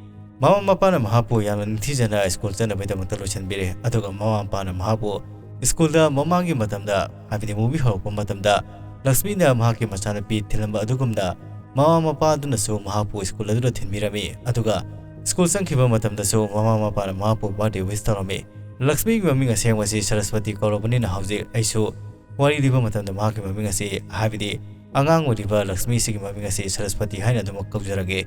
ꯃꯃꯥ ꯃꯄꯥꯅ ꯃꯍꯥꯛꯄꯨ ꯌꯥꯝꯅ ꯅꯤꯡꯊꯤꯖꯅ ꯁ꯭ꯀꯨꯜ ꯆꯠꯅꯕꯒꯤꯗꯃꯛꯇ ꯂꯣꯏꯁꯤꯟꯕꯤꯔꯦ, ꯑꯗꯨꯒ ꯃꯃꯥ ꯃꯄꯥꯅ ꯃꯍꯥꯛꯄꯨ ꯁ꯭ꯀꯨꯜꯗ ꯃꯃꯥꯡꯒꯤ ꯃꯇꯝꯗ, ꯍꯥꯏꯕꯗꯤ movie ꯍꯧꯔꯛꯄ ꯃꯇꯝꯗ ꯂꯛꯁꯃꯤꯅ ꯃꯍꯥꯛꯀꯤ ꯃꯆꯥꯅꯨꯄꯤ ꯊꯤꯜꯂꯝꯕ ꯑꯗꯨꯒꯨꯝꯅ ꯃꯃꯥ ꯃꯄꯥꯗꯨꯅꯁꯨ ꯃꯍꯥꯛꯄꯨ ꯁ꯭ꯀꯨꯜ ꯑꯗꯨꯗ ꯊꯤꯟꯕꯤꯔꯝꯃꯤ꯫ ꯑꯗꯨꯒ ꯁ꯭ꯀꯨꯜ ꯆꯪꯈꯤꯕ ꯃꯇꯝꯗꯁꯨ ꯃꯃꯥ ꯃꯄꯥꯅ ꯃꯍꯥꯛꯄꯨ birthday wish ꯇꯧꯔꯝꯃꯤ꯫ ꯂꯛꯁꯃꯤꯒꯤ ꯃꯃꯤꯡ ꯑꯁꯦꯡꯕꯁꯤ ꯁꯔꯁꯄꯇꯤ ꯀꯧꯔꯕꯅꯤꯅ ꯍꯧꯖꯤꯛ ꯑꯩꯁꯨ ꯋꯥꯔꯤ ꯂꯤꯕ ꯃꯇꯝꯗ ꯃꯍꯥꯛꯀꯤ ꯃꯃꯤꯡ ꯑꯁꯤ, ꯍꯥꯏꯕꯗꯤ ꯑꯉꯥꯡ ꯑꯣꯏꯔꯤꯕ ꯂꯛꯁꯃꯤꯁꯤꯒꯤ ꯃꯃꯤꯡ ꯑꯁꯤ ꯁꯔꯁꯄꯇꯤ ꯍꯥꯏꯅ ꯑꯗꯨꯃꯛ ꯀꯧꯖꯔꯒꯦ꯫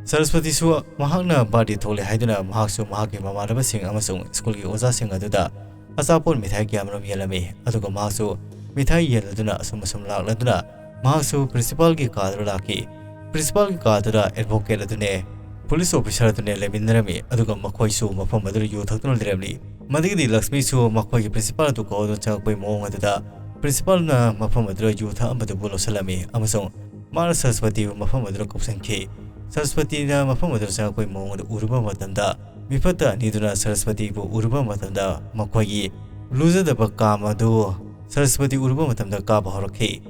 ꯁꯔꯁꯄꯇꯤꯁꯨ ꯃꯍꯥꯛꯅ birthday ꯊꯣꯛꯂꯦ ꯍꯥꯏꯗꯨꯅ ꯃꯍꯥꯛꯁꯨ ꯃꯍꯥꯛꯀꯤ ꯃꯃꯥꯟꯅꯕꯁꯤꯡ ꯑꯃꯁꯨꯡ ꯁ꯭ꯀꯨꯜꯒꯤ ꯑꯣꯖꯥꯁꯤꯡ ꯑꯗꯨꯗ ꯑꯆꯥꯄꯣꯠ ꯃꯤꯊꯥꯏ ꯀꯌꯥꯃꯔꯨꯝ ꯌꯦꯜꯂꯝꯃꯤ꯫ ꯑꯗꯨꯒ ꯃꯍꯥꯛꯁꯨ ꯃꯤꯊꯥꯏ ꯌꯦꯜꯂꯗꯨꯅ ꯑꯁꯨꯝ ꯑꯁꯨꯝ ꯂꯥꯛꯂꯗꯨꯅ ꯃꯍꯥꯛꯁꯨ principalꯒꯤ ꯀꯥꯗꯨꯗ ꯂꯥꯛꯈꯤ꯫ Principalꯒꯤ ꯀꯥꯗꯨꯗ advocate ꯑꯗꯨꯅꯦ, police officer ꯑꯗꯨꯅꯦ ꯂꯩꯃꯤꯟꯅꯔꯝꯃꯤ꯫ ꯑꯗꯨꯒ ꯃꯈꯣꯏꯁꯨ ꯃꯐꯝ ꯑꯗꯨꯗ ꯌꯨ ꯊꯛꯇꯨꯅ ꯂꯩꯔꯝꯂꯤ꯫ ꯃꯗꯨꯒꯤꯗꯤ ꯂꯛꯁꯃꯤꯁꯨ ꯃꯈꯣꯏꯒꯤ principal ꯑꯗꯨ ꯀꯧꯗꯨꯅ ꯆꯪꯉꯛꯄꯒꯤ ꯃꯑꯣꯡ ꯑꯗꯨꯗ principalꯅ ꯃꯐꯝ ꯑꯗꯨꯗ ꯌꯨ ꯊꯛꯑꯝꯕꯗꯨꯕꯨ ꯂꯧꯁꯤꯜꯂꯝꯃꯤ ꯑꯃꯁꯨꯡ ꯃꯥꯅ ꯁꯔꯁꯄꯇꯤꯕꯨ ꯃꯐꯝ ꯑꯗꯨꯗ ꯀꯧꯁꯤꯟꯈꯤ꯫ ꯁꯔꯁꯄꯇꯤꯅ ꯃꯐꯝ ꯑꯗꯨꯗ ꯆꯪꯉꯛꯄꯒꯤ ꯃꯑꯣꯡ ꯑꯗꯨ ꯎꯔꯨꯕ ꯃꯇꯝꯗ, ꯃꯤꯐꯠꯇ ꯑꯅꯤꯗꯨꯅ ꯁꯔꯁꯄꯇꯤꯕꯨ ꯎꯔꯨꯕ ꯃꯇꯝꯗ, ꯃꯈꯣꯏꯒꯤ ꯂꯨꯖꯗꯕ ꯀꯥꯝ ꯑꯗꯨ ꯁꯔꯁꯄꯇꯤ ꯎꯔꯨꯕ ꯃꯇꯝꯗ ꯀꯥꯕ ꯍꯧꯔꯛꯈꯤ꯫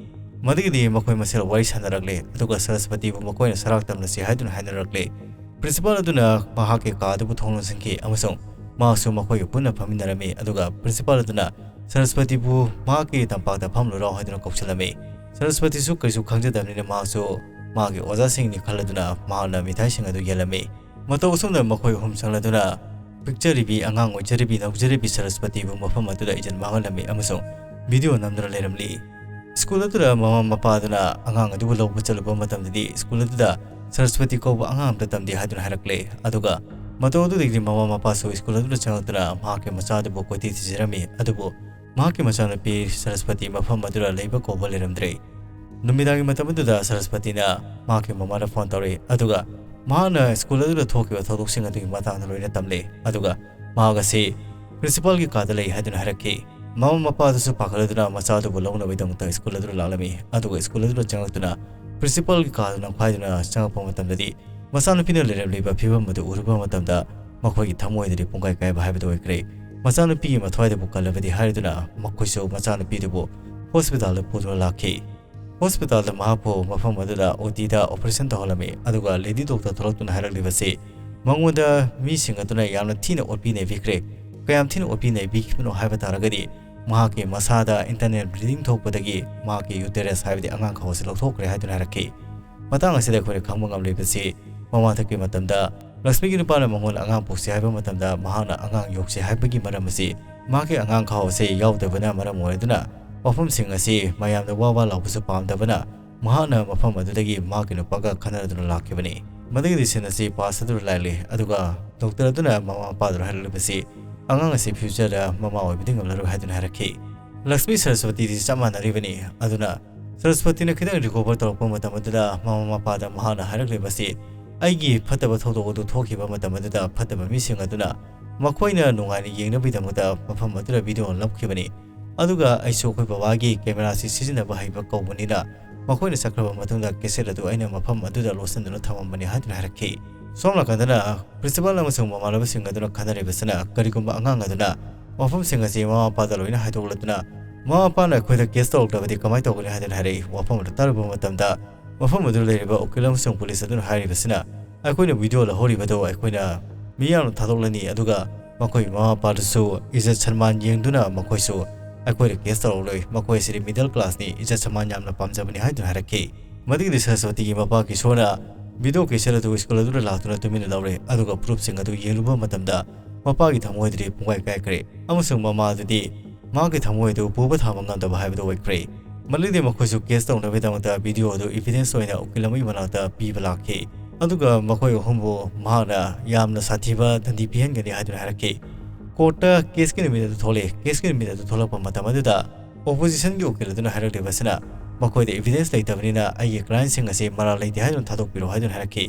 ꯃꯗꯨꯒꯤꯗꯤ ꯃꯈꯣꯏ ꯃꯁꯦꯜ ꯋꯥꯔꯤ ꯁꯥꯟꯅꯔꯛꯂꯦ, ꯑꯗꯨꯒ ꯁꯔꯁꯄꯇꯤꯕꯨ ꯃꯈꯣꯏꯅ ꯁꯔꯥꯛ ꯇꯝꯂꯁꯤ ꯍꯥꯏꯗꯨꯅ ꯍꯥꯏꯅꯔꯛꯂꯦ꯫ Principal ꯑꯗꯨꯅ ꯃꯍꯥꯛꯀꯤ ꯀꯥ ꯑꯗꯨꯕꯨ ꯊꯣꯡ ꯂꯣꯟꯁꯤꯟꯈꯤ ꯑꯃꯁꯨꯡ ꯃꯍꯥꯛꯁꯨ ꯃꯈꯣꯏꯒ ꯄꯨꯟꯅ ꯐꯝꯃꯤꯟꯅꯔꯝꯃꯤ, ꯑꯗꯨꯒ principal ꯑꯗꯨꯅ ꯁꯔꯁꯄꯇꯤꯕꯨ ꯃꯍꯥꯛꯀꯤ ꯇꯝꯄꯥꯛꯇ ꯐꯝꯂꯨꯔꯣ ꯍꯥꯏꯗꯨꯅ ꯀꯧꯁꯤꯜꯂꯝꯃꯤ꯫ ꯁꯔꯁꯄꯇꯤꯁꯨ ꯀꯔꯤꯁꯨ ꯈꯪꯖꯗꯕꯅꯤꯅ ꯃꯍꯥꯛꯁꯨ ꯃꯍꯥꯛꯀꯤ ꯑꯣꯖꯥꯁꯤꯡꯅꯤ ꯈꯜꯂꯗꯨꯅ ꯃꯍꯥꯛꯅ ꯃꯤꯊꯥꯏꯁꯤꯡ ꯑꯗꯨ ꯌꯦꯜꯂꯝꯃꯤ꯫ ꯃꯇꯧ ꯑꯁꯨꯝꯅ ꯃꯈꯣꯏ ꯑꯍꯨꯝ ꯆꯪꯂꯗꯨꯅ ꯄꯤꯛꯆꯔꯤꯕꯤ ꯑꯉꯥꯡ ꯑꯣꯏꯖꯔꯤꯕꯤ ꯅꯧꯖꯔꯤꯕꯤ ꯁꯔꯁꯄꯇꯤꯕꯨ ꯃꯐꯝ ꯑꯗꯨꯗ ꯏꯖꯟ ꯃꯥꯡꯍꯜꯂꯝꯃꯤ ꯑꯃꯁꯨꯡ ꯚꯤꯗꯤꯑꯣ ꯅꯝꯗꯨꯅ ꯂꯩꯔꯝꯂꯤ꯫ ꯁ꯭ꯀꯨꯜ ꯑꯗꯨꯗ ꯃꯃꯥ ꯃꯄꯥ ꯑꯗꯨꯅ ꯑꯉꯥꯡ ꯑꯗꯨꯕꯨ ꯂꯧꯕ ꯆꯠꯂꯨꯕ ꯃꯇꯝꯗꯗꯤ ꯁ꯭ꯀꯨꯜ ꯑꯗꯨꯗ ꯁꯔꯁꯄꯇꯤ ꯀꯧꯕ ꯑꯉꯥꯡ ꯑꯝꯇ ꯇꯝꯗꯦ ꯍꯥꯏꯗꯨꯅ ꯍꯥꯏꯔꯛꯂꯦ꯫ ꯑꯗꯨꯒ ꯃꯇꯧ ꯑꯗꯨꯗꯒꯤꯗꯤ ꯃꯃꯥ ꯃꯄꯥꯁꯨ ꯁ꯭ꯀꯨꯜ ꯑꯗꯨꯗ ꯆꯪꯂꯛꯇꯨꯅ ꯃꯍꯥꯛꯀꯤ ꯃꯆꯥ ꯑꯗꯨꯕꯨ ꯀꯣꯏꯊꯤ ꯊꯤꯖꯔꯝꯃꯤ꯫ ꯑꯗꯨꯕꯨ ꯃꯍꯥꯛꯀꯤ ꯃꯆꯥꯅꯨꯄꯤ ꯁꯔꯁꯄꯇꯤ ꯃꯐꯝ ꯑꯗꯨꯗ ꯂꯩꯕ ꯀꯧꯕ ꯂꯩꯔꯝꯗ꯭ꯔꯦ꯫ ꯅꯨꯃꯤꯗꯥꯡꯒꯤ ꯃꯇꯝ ꯑꯗꯨꯗ ꯁꯔꯁꯄꯇꯤꯅ ꯃꯍꯥꯛꯀꯤ ꯃꯃꯥꯗ ꯐꯣꯟ ꯇꯧꯔꯛꯏ, ꯑꯗꯨꯒ ꯃꯍꯥꯛꯅ ꯁ꯭ꯀꯨꯜ ꯑꯗꯨꯗ ꯊꯣꯛꯈꯤꯕ ꯊꯧꯗꯣꯛꯁꯤꯡ ꯑꯗꯨꯒꯤ ꯃꯇꯥꯡꯗ ꯂꯣꯏꯅ ꯇꯝꯂꯦ꯫ ꯑꯗꯨꯒ ꯃꯍꯥꯛ ꯑꯁꯤ ꯄ꯭ꯔꯤꯟꯁꯤꯄꯥꯜꯒꯤ ꯀꯥꯗ ꯂꯩ ꯍꯥꯏꯗꯨꯅ ꯍꯥꯏꯔꯛꯈꯤ꯫ ꯃꯃꯥ ꯃꯄꯥ ꯑꯗꯨꯁꯨ ꯄꯥꯈꯠꯂꯗꯨꯅ ꯃꯆꯥ ꯑꯗꯨꯕꯨ ꯂꯧꯅꯕꯒꯤꯗꯃꯛꯇ ꯁ꯭ꯀꯨꯜ ꯑꯗꯨꯗ ꯂꯥꯛꯂꯝꯃꯤ꯫ ꯑꯗꯨꯒ ꯁ꯭ꯀꯨꯜ ꯑꯗꯨꯗ ꯆꯪꯂꯛꯇꯨꯅ ꯄ꯭ꯔꯤꯟꯁꯤꯄꯥꯜꯒꯤ ꯀꯥꯗꯨ ꯅꯝꯈꯥꯏꯗꯨꯅ ꯆꯪꯂꯛꯄ ꯃꯇꯝꯗꯗꯤ ꯃꯆꯥꯅꯨꯄꯤꯅ ꯂꯩꯔꯝꯂꯤꯕ ꯐꯤꯕꯝ ꯑꯗꯨ ꯎꯔꯨꯕ ꯃꯇꯝꯗ ꯃꯈꯣꯏꯒꯤ ꯊꯃꯣꯏꯗꯗꯤ ꯄꯨꯡꯀꯥꯏ ꯀꯥꯏꯕ ꯍꯥꯏꯕꯗꯨ ꯑꯣꯏꯈ꯭ꯔꯦ꯫ ꯃꯆꯥꯅꯨꯄꯤꯒꯤ ꯃꯊ꯭ꯋꯥꯏꯗꯕꯨ ꯀꯜꯂꯕꯗꯤ ꯍꯥꯏꯔꯗꯨꯅ ꯃꯈꯣꯏꯁꯨ ꯃꯆꯥꯅꯨꯄꯤꯗꯨꯕꯨ ꯍꯣꯁꯄꯤꯇꯥꯜꯗ ꯄꯨꯗꯨꯅ ꯂꯥꯛꯈꯤ꯫ ꯍꯣꯁꯄꯤꯇꯥꯜꯗ ꯃꯍꯥꯛꯄꯨ ꯃꯐꯝ ꯑꯗꯨꯗ ꯑꯣ ꯇꯤꯗ ꯑꯣꯄꯔꯦꯁꯟ ꯇꯧꯍꯜꯂꯝꯃꯤ꯫ ꯑꯗꯨꯒ ꯂꯦꯗꯤ ꯗꯣꯛꯇꯔ ꯊꯣꯛꯂꯛꯇꯨꯅ ꯍꯥꯏꯔꯛꯂꯤꯕꯁꯤ ꯃꯉꯣꯟꯗ ꯃꯤꯁꯤꯡ ꯑꯗꯨꯅ ꯌꯥꯝꯅ ꯊꯤꯅ ꯑꯣꯠꯄꯤ ꯅꯩꯕꯤꯈ꯭ꯔꯦ꯫ ꯀꯌꯥꯝ ꯊꯤꯅ ꯑꯣꯠꯄꯤ ꯅꯩꯕꯤꯈꯤꯕꯅꯣ ꯍꯥꯏꯕ ꯇꯥꯔꯒꯗꯤ ꯃꯍꯥꯛꯀꯤ ꯃꯁꯥꯗ ꯏꯟꯇꯔꯅꯦꯜ ꯕ꯭ꯂꯤꯗꯤꯡ ꯊꯣꯛꯄꯗꯒꯤ ꯃꯍꯥꯛꯀꯤ ꯌꯨꯇꯦꯔꯁ ꯍꯥꯏꯕꯗꯤ ꯑꯉꯥꯡ ꯈꯥꯎ ꯑꯁꯤ ꯂꯧꯊꯣꯛꯈ꯭ꯔꯦ ꯍꯥꯏꯗꯨꯅ ꯍꯥꯏꯔꯛꯈꯤ꯫ ꯃꯇꯥꯡ ꯑꯁꯤꯗ ꯑꯩꯈꯣꯏꯅ ꯈꯪꯕ ꯉꯝꯂꯤꯕꯁꯤ ꯃꯃꯥꯊꯛꯀꯤ ꯃꯇꯝꯗ ꯂꯛꯁꯃꯤꯒꯤ ꯅꯨꯄꯥꯅ ꯃꯉꯣꯟꯗ ꯑꯉꯥꯡ ꯄꯣꯛꯁꯤ ꯍꯥꯏꯕ ꯃꯇꯝꯗ ꯃꯍꯥꯛꯅ ꯑꯉꯥꯡ ꯌꯣꯛꯁꯤ ꯍꯥꯏꯕꯒꯤ ꯃꯔꯝ ꯑꯁꯤ ꯃꯍꯥꯛꯀꯤ ꯑꯉꯥꯡ ꯈꯥꯎ ꯑꯁꯤ ꯌꯥꯎꯗꯕꯅ ꯃꯔꯝ ꯑꯣꯏꯔꯗꯨꯅ ꯋꯥꯐꯝꯁꯤꯡ ꯑꯁꯤ ꯃꯌꯥꯝꯗ ꯋꯥ ꯋꯥ ꯂꯥꯎꯕꯁꯨ ꯄꯥꯝꯗꯕꯅ ꯃꯍꯥꯛꯅ ꯃꯐꯝ ꯑꯗꯨꯗꯒꯤ ꯃꯍꯥꯛꯀꯤ ꯅꯨꯄꯥꯒ ꯈꯟꯅꯗꯨꯅ ꯂꯥꯛꯈꯤꯕꯅꯤ꯫ ꯃꯗꯨꯒꯤꯗꯤ ꯁꯤꯟ ꯑꯁꯤ ꯄꯥꯁ ꯑꯗꯨꯗ ꯂꯥꯛꯂꯤ, ꯑꯗꯨꯒ ꯗꯣꯛꯇꯔ ꯑꯗꯨꯅ ꯃꯃꯥ ꯃꯄꯥꯗꯨꯗ ꯍꯥꯏꯔꯛꯂꯤꯕꯁꯤ ꯑꯉꯥꯡ ꯑꯁꯤ ꯐ꯭ꯌꯨꯆꯔꯗ ꯃꯃꯥ ꯑꯣꯏꯕꯗꯤ ꯉꯝꯂꯔꯣꯏ ꯍꯥꯏꯗꯨꯅ ꯍꯥꯏꯔꯛꯈꯤ꯫ ꯂꯛꯁꯃꯤ ꯁꯔꯁꯋꯇꯤꯗꯤ ꯆꯞ ꯃꯥꯟꯅꯔꯤꯕꯅꯤ꯫ ꯑꯗꯨꯅ ꯁꯔꯁꯋꯇꯤꯅ ꯈꯤꯇꯪ ꯔꯤꯀꯣꯚꯔ ꯇꯧꯔꯛꯄ ꯃꯇꯝ ꯑꯗꯨꯗ ꯃꯃꯥ ꯃꯄꯥꯗ ꯃꯍꯥꯛꯅ ꯍꯥꯏꯔꯛꯂꯤꯕꯁꯤ, ꯑꯩꯒꯤ ꯐꯠꯇꯕ ꯊꯧꯗꯣꯛ ꯑꯗꯨ ꯊꯣꯛꯈꯤꯕ ꯃꯇꯝ ꯑꯗꯨꯗ ꯐꯠꯇꯕ ꯃꯤꯁꯤꯡ ꯑꯗꯨꯅ ꯃꯈꯣꯏꯅ ꯅꯨꯡꯉꯥꯏꯅ ꯌꯦꯡꯅꯕꯒꯤꯗꯃꯛꯇ ꯃꯐꯝ ꯑꯗꯨꯗ ꯚꯤꯗꯤꯑꯣ ꯅꯝꯈꯤꯕꯅꯤ꯫ ꯑꯗꯨꯒ ꯑꯩꯁꯨ ꯑꯩꯈꯣꯏ ꯕꯕꯥꯒꯤ ꯀꯦꯃꯦꯔꯥꯁꯤ ꯁꯤꯖꯤꯟꯅꯕ ꯍꯩꯕ ꯀꯧꯕꯅꯤꯅ ꯃꯈꯣꯏꯅ ꯆꯠꯈ꯭ꯔꯕ ꯃꯇꯨꯡꯗ ꯀꯦꯁꯦꯠ ꯑꯗꯨ ꯑꯩꯅ ꯃꯐꯝ ꯑꯗꯨꯗ ꯂꯣꯠꯁꯤꯟꯗꯨꯅ ꯊꯝꯃꯝꯕꯅꯤ ꯍꯥꯏꯗꯨꯅ ꯍꯥꯏꯔꯛꯈꯤ꯫ ꯁꯣꯝ ꯅꯥꯀꯟꯗꯅ ꯄ꯭ꯔꯤꯟꯁꯤꯄꯥꯜ ꯑꯃꯁꯨꯡ ꯃꯃꯥꯟꯅꯕꯁꯤꯡ ꯑꯗꯨꯅ ꯈꯟꯅꯔꯤꯕꯁꯤꯅ ꯀꯔꯤꯒꯨꯝꯕ ꯑꯉꯥꯡ ꯑꯗꯨꯅ ꯋꯥꯐꯝꯁꯤꯡ ꯑꯁꯤ ꯃꯃꯥ ꯃꯄꯥꯗ ꯂꯣꯏꯅ ꯍꯥꯏꯗꯣꯛꯂꯗꯨꯅ ꯃꯃꯥ ꯃꯄꯥꯅ ꯑꯩꯈꯣꯏꯗ ꯀꯦꯁ ꯇꯧꯔꯛꯂꯕꯗꯤ ꯀꯃꯥꯏꯅ ꯇꯧꯒꯅꯤ ꯍꯥꯏꯗꯨꯅ ꯍꯥꯏꯔꯛꯏ꯫ ꯋꯥꯐꯝ ꯑꯗꯨ ꯇꯥꯔꯨꯕ ꯃꯇꯝꯗ ꯃꯐꯝ ꯑꯗꯨꯗ ꯂꯩꯔꯤꯕ ꯎꯀꯤꯜ ꯑꯃꯁꯨꯡ ꯄꯨꯂꯤꯁ ꯑꯗꯨꯅ ꯍꯥꯏꯔꯤꯕꯁꯤꯅ, ꯑꯩꯈꯣꯏꯅ ꯚꯤꯗꯤꯑꯣ ꯂꯧꯍꯧꯔꯤꯕꯗꯨ ꯑꯩꯈꯣꯏꯅ ꯃꯤꯌꯥꯝꯅ ꯊꯥꯗꯣꯛꯂꯅꯤ, ꯑꯗꯨꯒ ꯃꯈꯣꯏ ꯃꯃꯥ ꯃꯄꯥꯗꯨꯁꯨ ꯏꯖꯠ ꯁꯟꯃꯥꯟ ꯌꯦꯡꯗꯨꯅ ꯃꯈꯣꯏꯁꯨ ꯑꯩꯈꯣꯏꯗ ꯀꯦꯁ ꯇꯧꯔꯛꯂꯣꯏ꯫ ꯃꯈꯣꯏ ꯑꯁꯤꯗꯤ ꯃꯤꯗꯜ ꯀ꯭ꯂꯥꯁꯅꯤ, ꯏꯖꯠ ꯁꯟꯃꯥꯟ ꯌꯥꯝꯅ ꯄꯥꯝꯖꯕꯅꯤ ꯍꯥꯏꯗꯨꯅ ꯍꯥꯏꯔꯛꯈꯤ꯫ ꯃꯗꯨꯒꯤꯗꯤ ꯁꯔꯁꯋꯇꯤꯒꯤ ꯃꯄꯥ ꯀꯤꯁꯣꯔꯅ ꯚꯤꯗꯤꯑꯣ ꯀꯦꯁꯦꯠ ꯑꯗꯨ ꯁ꯭ꯀꯨꯜ ꯑꯗꯨꯗ ꯂꯥꯛꯇꯨꯅ ꯇꯨꯃꯤꯟꯅ ꯂꯧꯔꯦ, ꯑꯗꯨꯒ ꯄ꯭ꯔꯨꯐꯁꯤꯡ ꯑꯗꯨ ꯌꯦꯡꯂꯨꯕ ꯃꯇꯝꯗ ꯃꯄꯥꯒꯤ ꯊꯃꯣꯏꯗꯨꯗꯤ ꯄꯨꯡꯀꯥꯏ ꯀꯥꯏꯈ꯭ꯔꯦ, ꯑꯃꯁꯨꯡ ꯃꯃꯥ ꯑꯗꯨꯗꯤ ꯃꯍꯥꯛꯀꯤ ꯊꯃꯣꯏ ꯑꯗꯨ ꯄꯨꯕ ꯊꯥꯕ ꯉꯝꯗꯕ ꯍꯥꯏꯕꯗꯨ ꯑꯣꯏꯈ꯭ꯔꯦ꯫ ꯃꯗꯨꯗꯤ ꯃꯈꯣꯏꯁꯨ ꯀꯦꯁ ꯇꯧꯅꯕꯒꯤꯗꯃꯛꯇ ꯚꯤꯗꯤꯑꯣ ꯑꯗꯨ ꯏꯚꯤꯗꯦꯟꯁ ꯑꯣꯏꯅ ꯎꯀꯤꯜ ꯑꯃꯒꯤ ꯃꯅꯥꯛꯇ ꯄꯤꯕ ꯂꯥꯛꯈꯤ, ꯑꯗꯨꯒ ꯃꯈꯣꯏ ꯑꯍꯨꯝꯕꯨ ꯃꯍꯥꯛꯅ ꯌꯥꯝꯅ ꯁꯥꯊꯤꯕ ꯗꯟꯗꯤ ꯄꯤꯍꯟꯒꯅꯤ ꯍꯥꯏꯗꯨꯅ ꯍꯥꯏꯔꯛꯈꯤ꯫ ꯀꯣꯔꯠꯇ ꯀꯦꯁꯀꯤ ꯅꯨꯃꯤꯠ ꯑꯗꯨ ꯊꯣꯛꯂꯛꯏ꯫ ꯀꯦꯁꯀꯤ ꯅꯨꯃꯤꯠ ꯑꯗꯨ ꯊꯣꯛꯂꯛꯄ ꯃꯇꯝ ꯑꯗꯨꯗ ꯑꯣꯄꯣꯖꯤꯁꯟꯒꯤ ꯎꯀꯤꯜ ꯑꯗꯨꯅ ꯍꯥꯏꯔꯛꯂꯤꯕꯁꯤꯅ, "ꯃꯈꯣꯏꯗ ꯏꯚꯤꯗꯦꯟꯁ ꯂꯩꯇꯕꯅꯤꯅ ꯑꯩꯒꯤ ꯀ꯭ꯂꯥꯏꯟꯁꯤꯡ ꯑꯁꯤ ꯃꯔꯥꯜ ꯂꯩꯇꯦ ꯍꯥꯏꯗꯨꯅ ꯊꯥꯗꯣꯛꯄꯤꯔꯣ" ꯍꯥꯏꯗꯨꯅ ꯍꯥꯏꯔꯛꯈꯤ꯫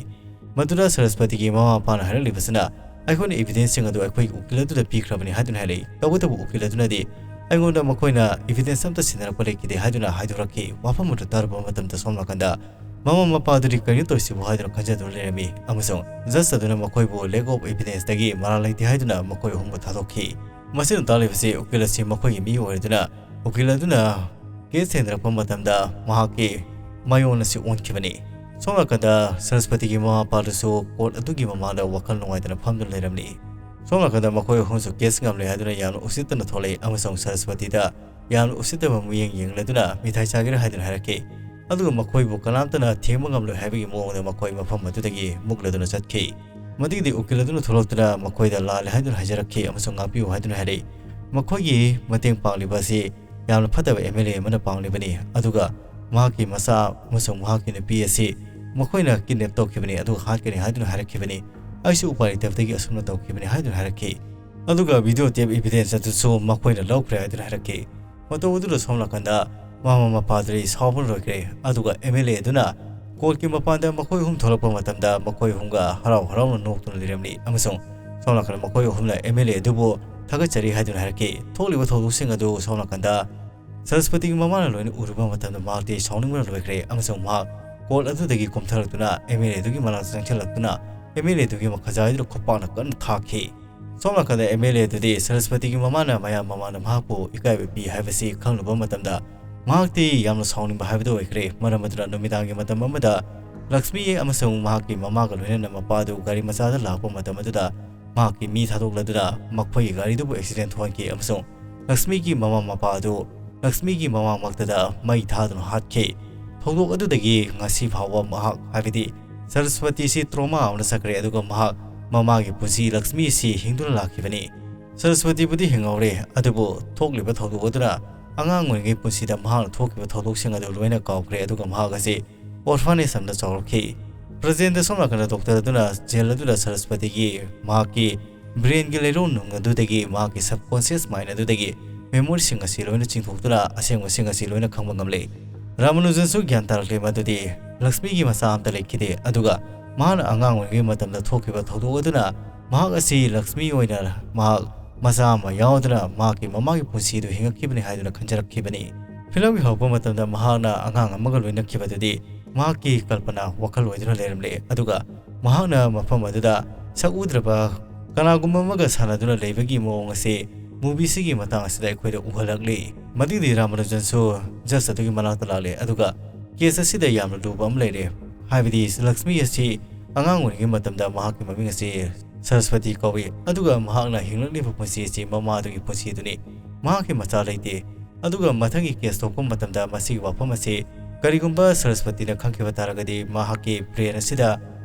ꯃꯗꯨꯗ ꯁꯔꯁꯄꯇꯤꯒꯤ ꯃꯃꯥ ꯃꯄꯥꯅ ꯍꯥꯏꯔꯛꯂꯤꯕꯁꯤꯅ, "ꯑꯩꯈꯣꯏꯅ ꯏꯚꯤꯗꯦꯟꯁꯁꯤꯡ ꯑꯗꯨ ꯑꯩꯈꯣꯏꯒꯤ ꯎꯀꯤꯜ ꯑꯗꯨꯗ ꯄꯤꯈ꯭ꯔꯕꯅꯤ" ꯍꯥꯏꯗꯨꯅ ꯍꯥꯏꯔꯛꯏ꯫ ꯇꯧꯕꯇꯕꯨ ꯎꯀꯤꯜ ꯑꯗꯨꯅꯗꯤ, "ꯑꯩꯉꯣꯟꯗ ꯃꯈꯣꯏꯅ ꯏꯚꯤꯗꯦꯟꯁ ꯑꯝꯇ ꯁꯤꯟꯅꯔꯛꯄ ꯂꯩꯈꯤꯗꯦ" ꯍꯥꯏꯗꯨꯅ ꯍꯥꯏꯗꯣꯔꯛꯈꯤ꯫ ꯋꯥꯐꯝ ꯑꯗꯨ ꯇꯥꯔꯨꯕ ꯃꯇꯝꯗ ꯁꯣꯝ ꯅꯥꯀꯟꯗ ꯃꯃꯥ ꯃꯄꯥ ꯑꯗꯨꯗꯤ ꯀꯔꯤꯅꯣ ꯇꯧꯔꯤꯁꯤꯕꯨ ꯍꯥꯏꯗꯨꯅ ꯈꯟꯖꯗꯨꯅ ꯂꯩꯔꯝꯃꯤ, ꯑꯃꯁꯨꯡ ꯖꯁ ꯑꯗꯨꯅ ꯃꯈꯣꯏꯕꯨ lack of evidence ꯗꯒꯤ ꯃꯔꯥꯜ ꯂꯩꯇꯦ ꯍꯥꯏꯗꯨꯅ ꯃꯈꯣꯏ ꯑꯍꯨꯝꯕꯨ ꯊꯥꯗꯣꯛꯈꯤ꯫ ꯃꯁꯤꯅ ꯇꯥꯛꯂꯤꯕꯁꯤ ꯎꯀꯤꯜ ꯑꯁꯤ ꯃꯈꯣꯏꯒꯤ ꯃꯤ ꯑꯣꯏꯔꯗꯨꯅ, ꯎꯀꯤꯜ ꯑꯗꯨꯅ ꯀꯦꯁ ꯊꯦꯡꯅꯔꯛꯄ ꯃꯇꯝꯗ ꯃꯍꯥꯛꯀꯤ ꯃꯥꯌꯣꯟ ꯑꯁꯤ ꯑꯣꯟꯈꯤꯕꯅꯤ꯫ ꯁꯣꯝ ꯅꯥꯀꯟꯗ ꯁꯔꯁꯄꯇꯤꯒꯤ ꯃꯃꯥ ꯃꯄꯥꯗꯨꯁꯨ ꯀꯣꯔꯠ ꯑꯗꯨꯒꯤ ꯃꯃꯥꯡꯗ ꯋꯥꯈꯜ ꯅꯨꯡꯉꯥꯏꯇꯅ ꯐꯝꯗꯨꯅ ꯂꯩꯔꯝꯂꯤ꯫ ꯁꯣꯝ ꯅꯥꯀꯟꯗ ꯃꯈꯣꯏ ꯑꯍꯨꯝꯁꯨ ꯀꯦꯁ ꯉꯝꯂꯣꯏ ꯍꯥꯏꯗꯨꯅ ꯌꯥꯝꯅ ꯎꯁꯤꯠꯇꯅ ꯊꯣꯛꯂꯛꯏ, ꯑꯃꯁꯨꯡ ꯁꯔꯁꯄꯇꯤꯗ ꯌꯥꯝꯅ ꯎꯁꯤꯠꯇꯕ ꯃꯤꯠꯌꯦꯡ ꯌꯦꯡꯂꯗꯨꯅ ꯃꯤꯊꯥꯏ ꯆꯥꯒꯦꯔꯥ ꯍꯥꯏꯗꯨꯅ ꯍꯥꯏꯔꯛꯈꯤ꯫ ꯑꯗꯨꯒ ꯃꯈꯣꯏꯕꯨ ꯀꯅꯥꯝꯇꯅ ꯊꯦꯡꯕ ꯉꯝꯂꯣꯏ ꯍꯥꯏꯕꯒꯤ ꯃꯑꯣꯡꯗ ꯃꯈꯣꯏ ꯃꯐꯝ ꯑꯗꯨꯗꯒꯤ ꯃꯨꯛꯂꯗꯨꯅ ꯆꯠꯈꯤ꯫ ꯃꯗꯨꯒꯤꯗꯤ ꯎꯀꯤꯜ ꯑꯗꯨꯅ ꯊꯣꯛꯂꯛꯇꯨꯅ ꯃꯈꯣꯏꯗ ꯂꯥꯜꯂꯦ ꯍꯥꯏꯗꯨꯅ ꯍꯥꯏꯖꯔꯛꯈꯤ ꯑꯃꯁꯨꯡ ꯉꯥꯛꯄꯤꯌꯨ ꯍꯥꯏꯗꯨꯅ ꯍꯥꯏꯔꯛꯏ꯫ ꯃꯈꯣꯏꯒꯤ ꯃꯇꯦꯡ ꯄꯥꯡꯂꯤꯕ ꯑꯁꯤ ꯌꯥꯝꯅ ꯐꯠꯇꯕ ꯑꯦꯝ ꯑꯦꯜ ꯑꯦ ꯑꯃꯅ ꯄꯥꯡꯂꯤꯕꯅꯤ, ꯑꯗꯨꯒ ꯃꯍꯥꯛꯀꯤ ꯃꯆꯥ ꯑꯃꯁꯨꯡ ꯃꯍꯥꯛꯀꯤ ꯅꯨꯄꯤ ꯑꯁꯤ ꯃꯈꯣꯏꯅ ꯀꯤꯗꯅꯦꯞ ꯇꯧꯈꯤꯕꯅꯤ, ꯑꯗꯨꯒ ꯍꯥꯠꯀꯅꯤ ꯍꯥꯏꯗꯨꯅ ꯍꯥꯏꯔꯛꯈꯤꯕꯅꯤ꯫ ꯑꯩꯁꯨ ꯎꯄꯥꯏ ꯂꯩꯇꯕꯗꯒꯤ ꯑꯁꯨꯝꯅ ꯇꯧꯈꯤꯕꯅꯤ ꯍꯥꯏꯗꯨꯅ ꯍꯥꯏꯔꯛꯈꯤ꯫ ꯑꯗꯨꯒ ꯚꯤꯗꯤꯑꯣ ꯇꯦꯞ ꯏꯚꯤꯗꯦꯟꯁ ꯑꯗꯨꯁꯨ ꯃꯈꯣꯏꯅ ꯂꯧꯈ꯭ꯔꯦ ꯍꯥꯏꯗꯨꯅ ꯍꯥꯏꯔꯛꯈꯤ꯫ ꯃꯇꯧ ꯑꯗꯨꯗ ꯁꯣꯝ ꯅꯥꯀꯟꯗ ꯃꯃꯥ ꯃꯄꯥꯗꯨꯗꯤ ꯁꯥꯎꯕꯅ ꯂꯣꯏꯈ꯭ꯔꯦ, ꯑꯗꯨꯒ ꯑꯦꯝ ꯑꯦꯜ ꯑꯦ ꯑꯗꯨꯅ ꯀꯣꯔꯠꯀꯤ ꯃꯄꯥꯟꯗ ꯃꯈꯣꯏ ꯑꯍꯨꯝ ꯊꯣꯛꯂꯛꯄ ꯃꯇꯝꯗ ꯃꯈꯣꯏ ꯑꯍꯨꯝꯒ ꯍꯔꯥꯎ ꯍꯔꯥꯎꯅ ꯅꯣꯛꯇꯨꯅ ꯂꯩꯔꯝꯂꯤ, ꯑꯃꯁꯨꯡ ꯁꯣꯝ ꯅꯥꯀꯟꯗ ꯃꯈꯣꯏ ꯑꯍꯨꯝꯅ ꯑꯦꯝ ꯑꯦꯜ ꯑꯦ ꯑꯗꯨꯕꯨ ꯊꯥꯒꯠꯆꯔꯤ ꯍꯥꯏꯗꯨꯅ ꯍꯥꯏꯔꯛꯈꯤ꯫ ꯊꯣꯛꯂꯤꯕ ꯊꯧꯗꯣꯛꯁꯤꯡ ꯑꯗꯨ ꯁꯣꯝ ꯅꯥꯀꯟꯗ ꯁꯔꯁꯄꯇꯤꯒꯤ ꯃꯃꯥꯅ ꯂꯣꯏꯅ ꯎꯔꯨꯕ ꯃꯇꯝꯗ ꯃꯍꯥꯛꯇꯤ ꯁꯥꯎꯅꯤꯡꯕꯅ ꯂꯣꯏꯈ꯭ꯔꯦ, ꯑꯃꯁꯨꯡ ꯃꯍꯥꯛ ꯀꯣꯔꯠ ꯑꯗꯨꯗꯒꯤ ꯀꯨꯝꯊꯔꯛꯇꯨꯅ ꯑꯦꯝ ꯑꯦꯜ ꯑꯦ ꯑꯗꯨꯒꯤ ꯃꯅꯥꯛꯇ ꯆꯪꯁꯤꯜꯂꯛꯇꯨꯅ ꯑꯦꯝ ꯑꯦꯜ ꯑꯦ ꯑꯗꯨꯒꯤ ꯃꯈꯥꯖꯥꯏꯗꯨꯗ ꯈꯨꯄꯥꯛꯅ ꯀꯟꯅ ꯊꯥꯈꯤ꯫ ꯁꯣꯝ ꯅꯥꯀꯟꯗ ꯑꯦꯝ ꯑꯦꯜ ꯑꯦ ꯑꯗꯨꯗꯤ ꯁꯔꯁꯄꯇꯤꯒꯤ ꯃꯃꯥꯅ ꯃꯌꯥꯝ ꯃꯃꯥꯡꯗ ꯃꯍꯥꯛꯄꯨ ꯏꯀꯥꯏꯕ ꯄꯤ ꯍꯥꯏꯕꯁꯤ ꯈꯪꯂꯨꯕ ꯃꯇꯝꯗ ꯃꯍꯥꯛꯇꯤ ꯌꯥꯝꯅ ꯁꯥꯎꯅꯤꯡꯕ ꯍꯥꯏꯕꯗꯨ ꯑꯣꯏꯈ꯭ꯔꯦ꯫ ꯃꯔꯝ ꯑꯗꯨꯅ ꯅꯨꯃꯤꯗꯥꯡꯒꯤ ꯃꯇꯝ ꯑꯃꯗ ꯂꯛꯁꯃꯤ ꯑꯃꯁꯨꯡ ꯃꯍꯥꯛꯀꯤ ꯃꯃꯥꯒ ꯂꯣꯏꯅꯅ ꯃꯄꯥ ꯑꯗꯨ ꯒꯥꯔꯤ ꯃꯆꯥꯗ ꯂꯥꯛꯄ ꯃꯇꯝ ꯑꯗꯨꯗ ꯃꯍꯥꯛꯀꯤ ꯃꯤ ꯊꯥꯗꯣꯛꯂꯗꯨꯅ ꯃꯈꯣꯏꯒꯤ ꯒꯥꯔꯤꯗꯨꯕꯨ ꯑꯦꯛꯁꯤꯗꯦꯟ ꯊꯣꯛꯍꯟꯈꯤ, ꯑꯃꯁꯨꯡ ꯂꯛꯁꯃꯤꯒꯤ ꯃꯃꯥ ꯃꯄꯥ ꯑꯗꯨ ꯂꯛꯁꯃꯤꯒꯤ ꯃꯃꯥꯡꯃꯛꯇꯗ ꯃꯩ ꯊꯥꯗꯨꯅ ꯍꯥꯠꯈꯤ꯫ ꯊꯧꯗꯣꯛ ꯑꯗꯨꯗꯒꯤ ꯉꯁꯤ ꯐꯥꯎꯕ ꯃꯍꯥꯛ, ꯍꯥꯏꯕꯗꯤ ꯁꯔꯁꯄꯇꯤꯁꯤ ꯇ꯭ꯔꯣꯃꯥ ꯑꯃꯗ ꯆꯠꯈ꯭ꯔꯦ, ꯑꯗꯨꯒ ꯃꯍꯥꯛ ꯃꯃꯥꯒꯤ ꯄꯨꯟꯁꯤ ꯂꯛꯁꯃꯤ ꯑꯁꯤ ꯍꯤꯡꯗꯨꯅ ꯂꯥꯛꯈꯤꯕꯅꯤ꯫ ꯁꯔꯁꯋꯇꯤꯕꯨꯗꯤ ꯍꯤꯡꯍꯧꯔꯦ, ꯑꯗꯨꯕꯨ ꯊꯣꯛꯂꯤꯕ ꯊꯧꯗꯣꯛ ꯑꯗꯨꯅ ꯑꯉꯥꯡ ꯑꯣꯏꯔꯤꯉꯩ ꯄꯨꯟꯁꯤꯗ ꯃꯍꯥꯛꯅ ꯊꯣꯛꯈꯤꯕ ꯊꯧꯗꯣꯛꯁꯤꯡ ꯑꯗꯨ ꯂꯣꯏꯅ ꯀꯥꯎꯈ꯭ꯔꯦ, ꯑꯗꯨꯒ ꯃꯍꯥꯛ ꯑꯁꯤ orphanage ꯑꯃꯗ ꯆꯥꯎꯔꯛꯈꯤ꯫ ꯕ꯭ꯔꯖꯦꯟꯗ꯭ꯔ ꯁꯣꯝ ꯅꯥꯀꯟꯗ ꯗꯣꯛꯇꯔ ꯑꯗꯨꯅ ꯖꯦꯜ ꯑꯗꯨꯗ ꯁꯔꯁꯄꯇꯤꯒꯤ ꯃꯍꯥꯛꯀꯤ ꯕ꯭ꯔꯦꯟꯒꯤ ꯂꯩꯔꯣꯟ ꯅꯨꯡ ꯑꯗꯨꯗꯒꯤ, ꯃꯍꯥꯛꯀꯤ subconscious mind ꯑꯗꯨꯗꯒꯤ memoryꯁꯤꯡ ꯑꯁꯤ ꯂꯣꯏꯅ ꯆꯤꯡꯊꯣꯛꯇꯨꯅ ꯑꯁꯦꯡꯕꯁꯤꯡ ꯑꯁꯤ ꯂꯣꯏꯅ ꯈꯪꯕ ꯉꯝꯂꯦ꯫ ꯔꯥꯃꯥꯅꯨꯖꯟꯁꯨ ꯒ꯭ꯌꯥꯟ ꯇꯥꯔꯛꯂꯦ ꯃꯗꯨꯗꯤ ꯂꯛꯁꯃꯤꯒꯤ ꯃꯆꯥ ꯑꯃꯠꯇ ꯂꯩꯈꯤꯗꯦ, ꯑꯗꯨꯒ ꯃꯍꯥꯛꯅ ꯑꯉꯥꯡ ꯑꯣꯏꯔꯤꯉꯩ ꯃꯇꯝꯗ ꯊꯣꯛꯈꯤꯕ ꯊꯧꯗꯣꯛ ꯑꯗꯨꯅ ꯃꯍꯥꯛ ꯑꯁꯤ ꯂꯛꯁꯃꯤ ꯑꯣꯏꯅ ꯃꯍꯥꯛ ꯃꯆꯥ ꯑꯃ ꯌꯥꯎꯗꯅ ꯃꯍꯥꯛꯀꯤ ꯃꯃꯥꯒꯤ ꯄꯨꯟꯁꯤꯗꯨ ꯍꯤꯡꯉꯛꯈꯤꯕꯅꯤ ꯍꯥꯏꯗꯨꯅ ꯈꯟꯖꯔꯛꯈꯤꯕꯅꯤ꯫ ꯐꯤꯂꯝꯒꯤ ꯍꯧꯔꯛꯄ ꯃꯇꯝꯗ ꯃꯍꯥꯛꯅ ꯑꯉꯥꯡ ꯑꯃꯒ ꯂꯣꯏꯅꯈꯤꯕꯗꯨꯗꯤ ꯃꯍꯥꯛꯀꯤ ꯀꯜꯄꯅꯥ ꯋꯥꯈꯜ ꯑꯣꯏꯗꯨꯅ ꯂꯩꯔꯝꯂꯦ, ꯑꯗꯨꯒ ꯃꯍꯥꯛꯅ ꯃꯐꯝ ꯑꯗꯨꯗ ꯁꯛ ꯎꯗ꯭ꯔꯕ ꯀꯅꯥꯒꯨꯝꯕ ꯑꯃꯒ ꯁꯥꯟꯅꯗꯨꯅ ꯂꯩꯕꯒꯤ ꯃꯑꯣꯡ ꯑꯁꯤ movieꯁꯤꯒꯤ ꯃꯇꯥꯡ ꯑꯁꯤꯗ ꯑꯩꯈꯣꯏꯗ ꯎꯍꯜꯂꯛꯂꯤ꯫ ꯃꯗꯨꯒꯤꯗꯤ ꯔꯥꯃꯥꯅꯨꯖꯟꯁꯨ judge ꯑꯗꯨꯒꯤ ꯃꯅꯥꯛꯇ ꯂꯥꯛꯂꯦ, ꯑꯗꯨꯒ case ꯑꯁꯤꯗ ꯌꯥꯝꯅ ꯂꯨꯕ ꯑꯃ ꯂꯩꯔꯦ, ꯍꯥꯏꯕꯗꯤ ꯂꯛꯁꯃꯤ ꯑꯁꯤ ꯑꯉꯥꯡ ꯑꯣꯏꯔꯤꯉꯩ ꯃꯇꯝꯗ ꯃꯍꯥꯛꯀꯤ ꯃꯃꯤꯡ ꯑꯁꯤ ꯁꯔꯁꯄꯇꯤ ꯀꯧꯏ, ꯑꯗꯨꯒ ꯃꯍꯥꯛꯅ ꯍꯤꯡꯂꯛꯂꯤꯕ ꯄꯨꯟꯁꯤ ꯑꯁꯤ ꯃꯃꯥ ꯑꯗꯨꯒꯤ ꯄꯨꯟꯁꯤ ꯑꯗꯨꯅꯤ꯫ ꯃꯍꯥꯛꯀꯤ ꯃꯆꯥ ꯂꯩꯇꯦ꯫ ꯑꯗꯨꯒ ꯃꯊꯪꯒꯤ case ꯊꯣꯛꯄ ꯃꯇꯝꯗ ꯃꯁꯤꯒꯤ ꯋꯥꯐꯝ ꯑꯁꯤ ꯀꯔꯤꯒꯨꯝꯕ ꯁꯔꯁꯄꯇꯤꯅ ꯈꯪꯈꯤꯕ ꯇꯥꯔꯒꯗꯤ ꯃꯍꯥꯛꯀꯤ brain ꯑꯁꯤꯗ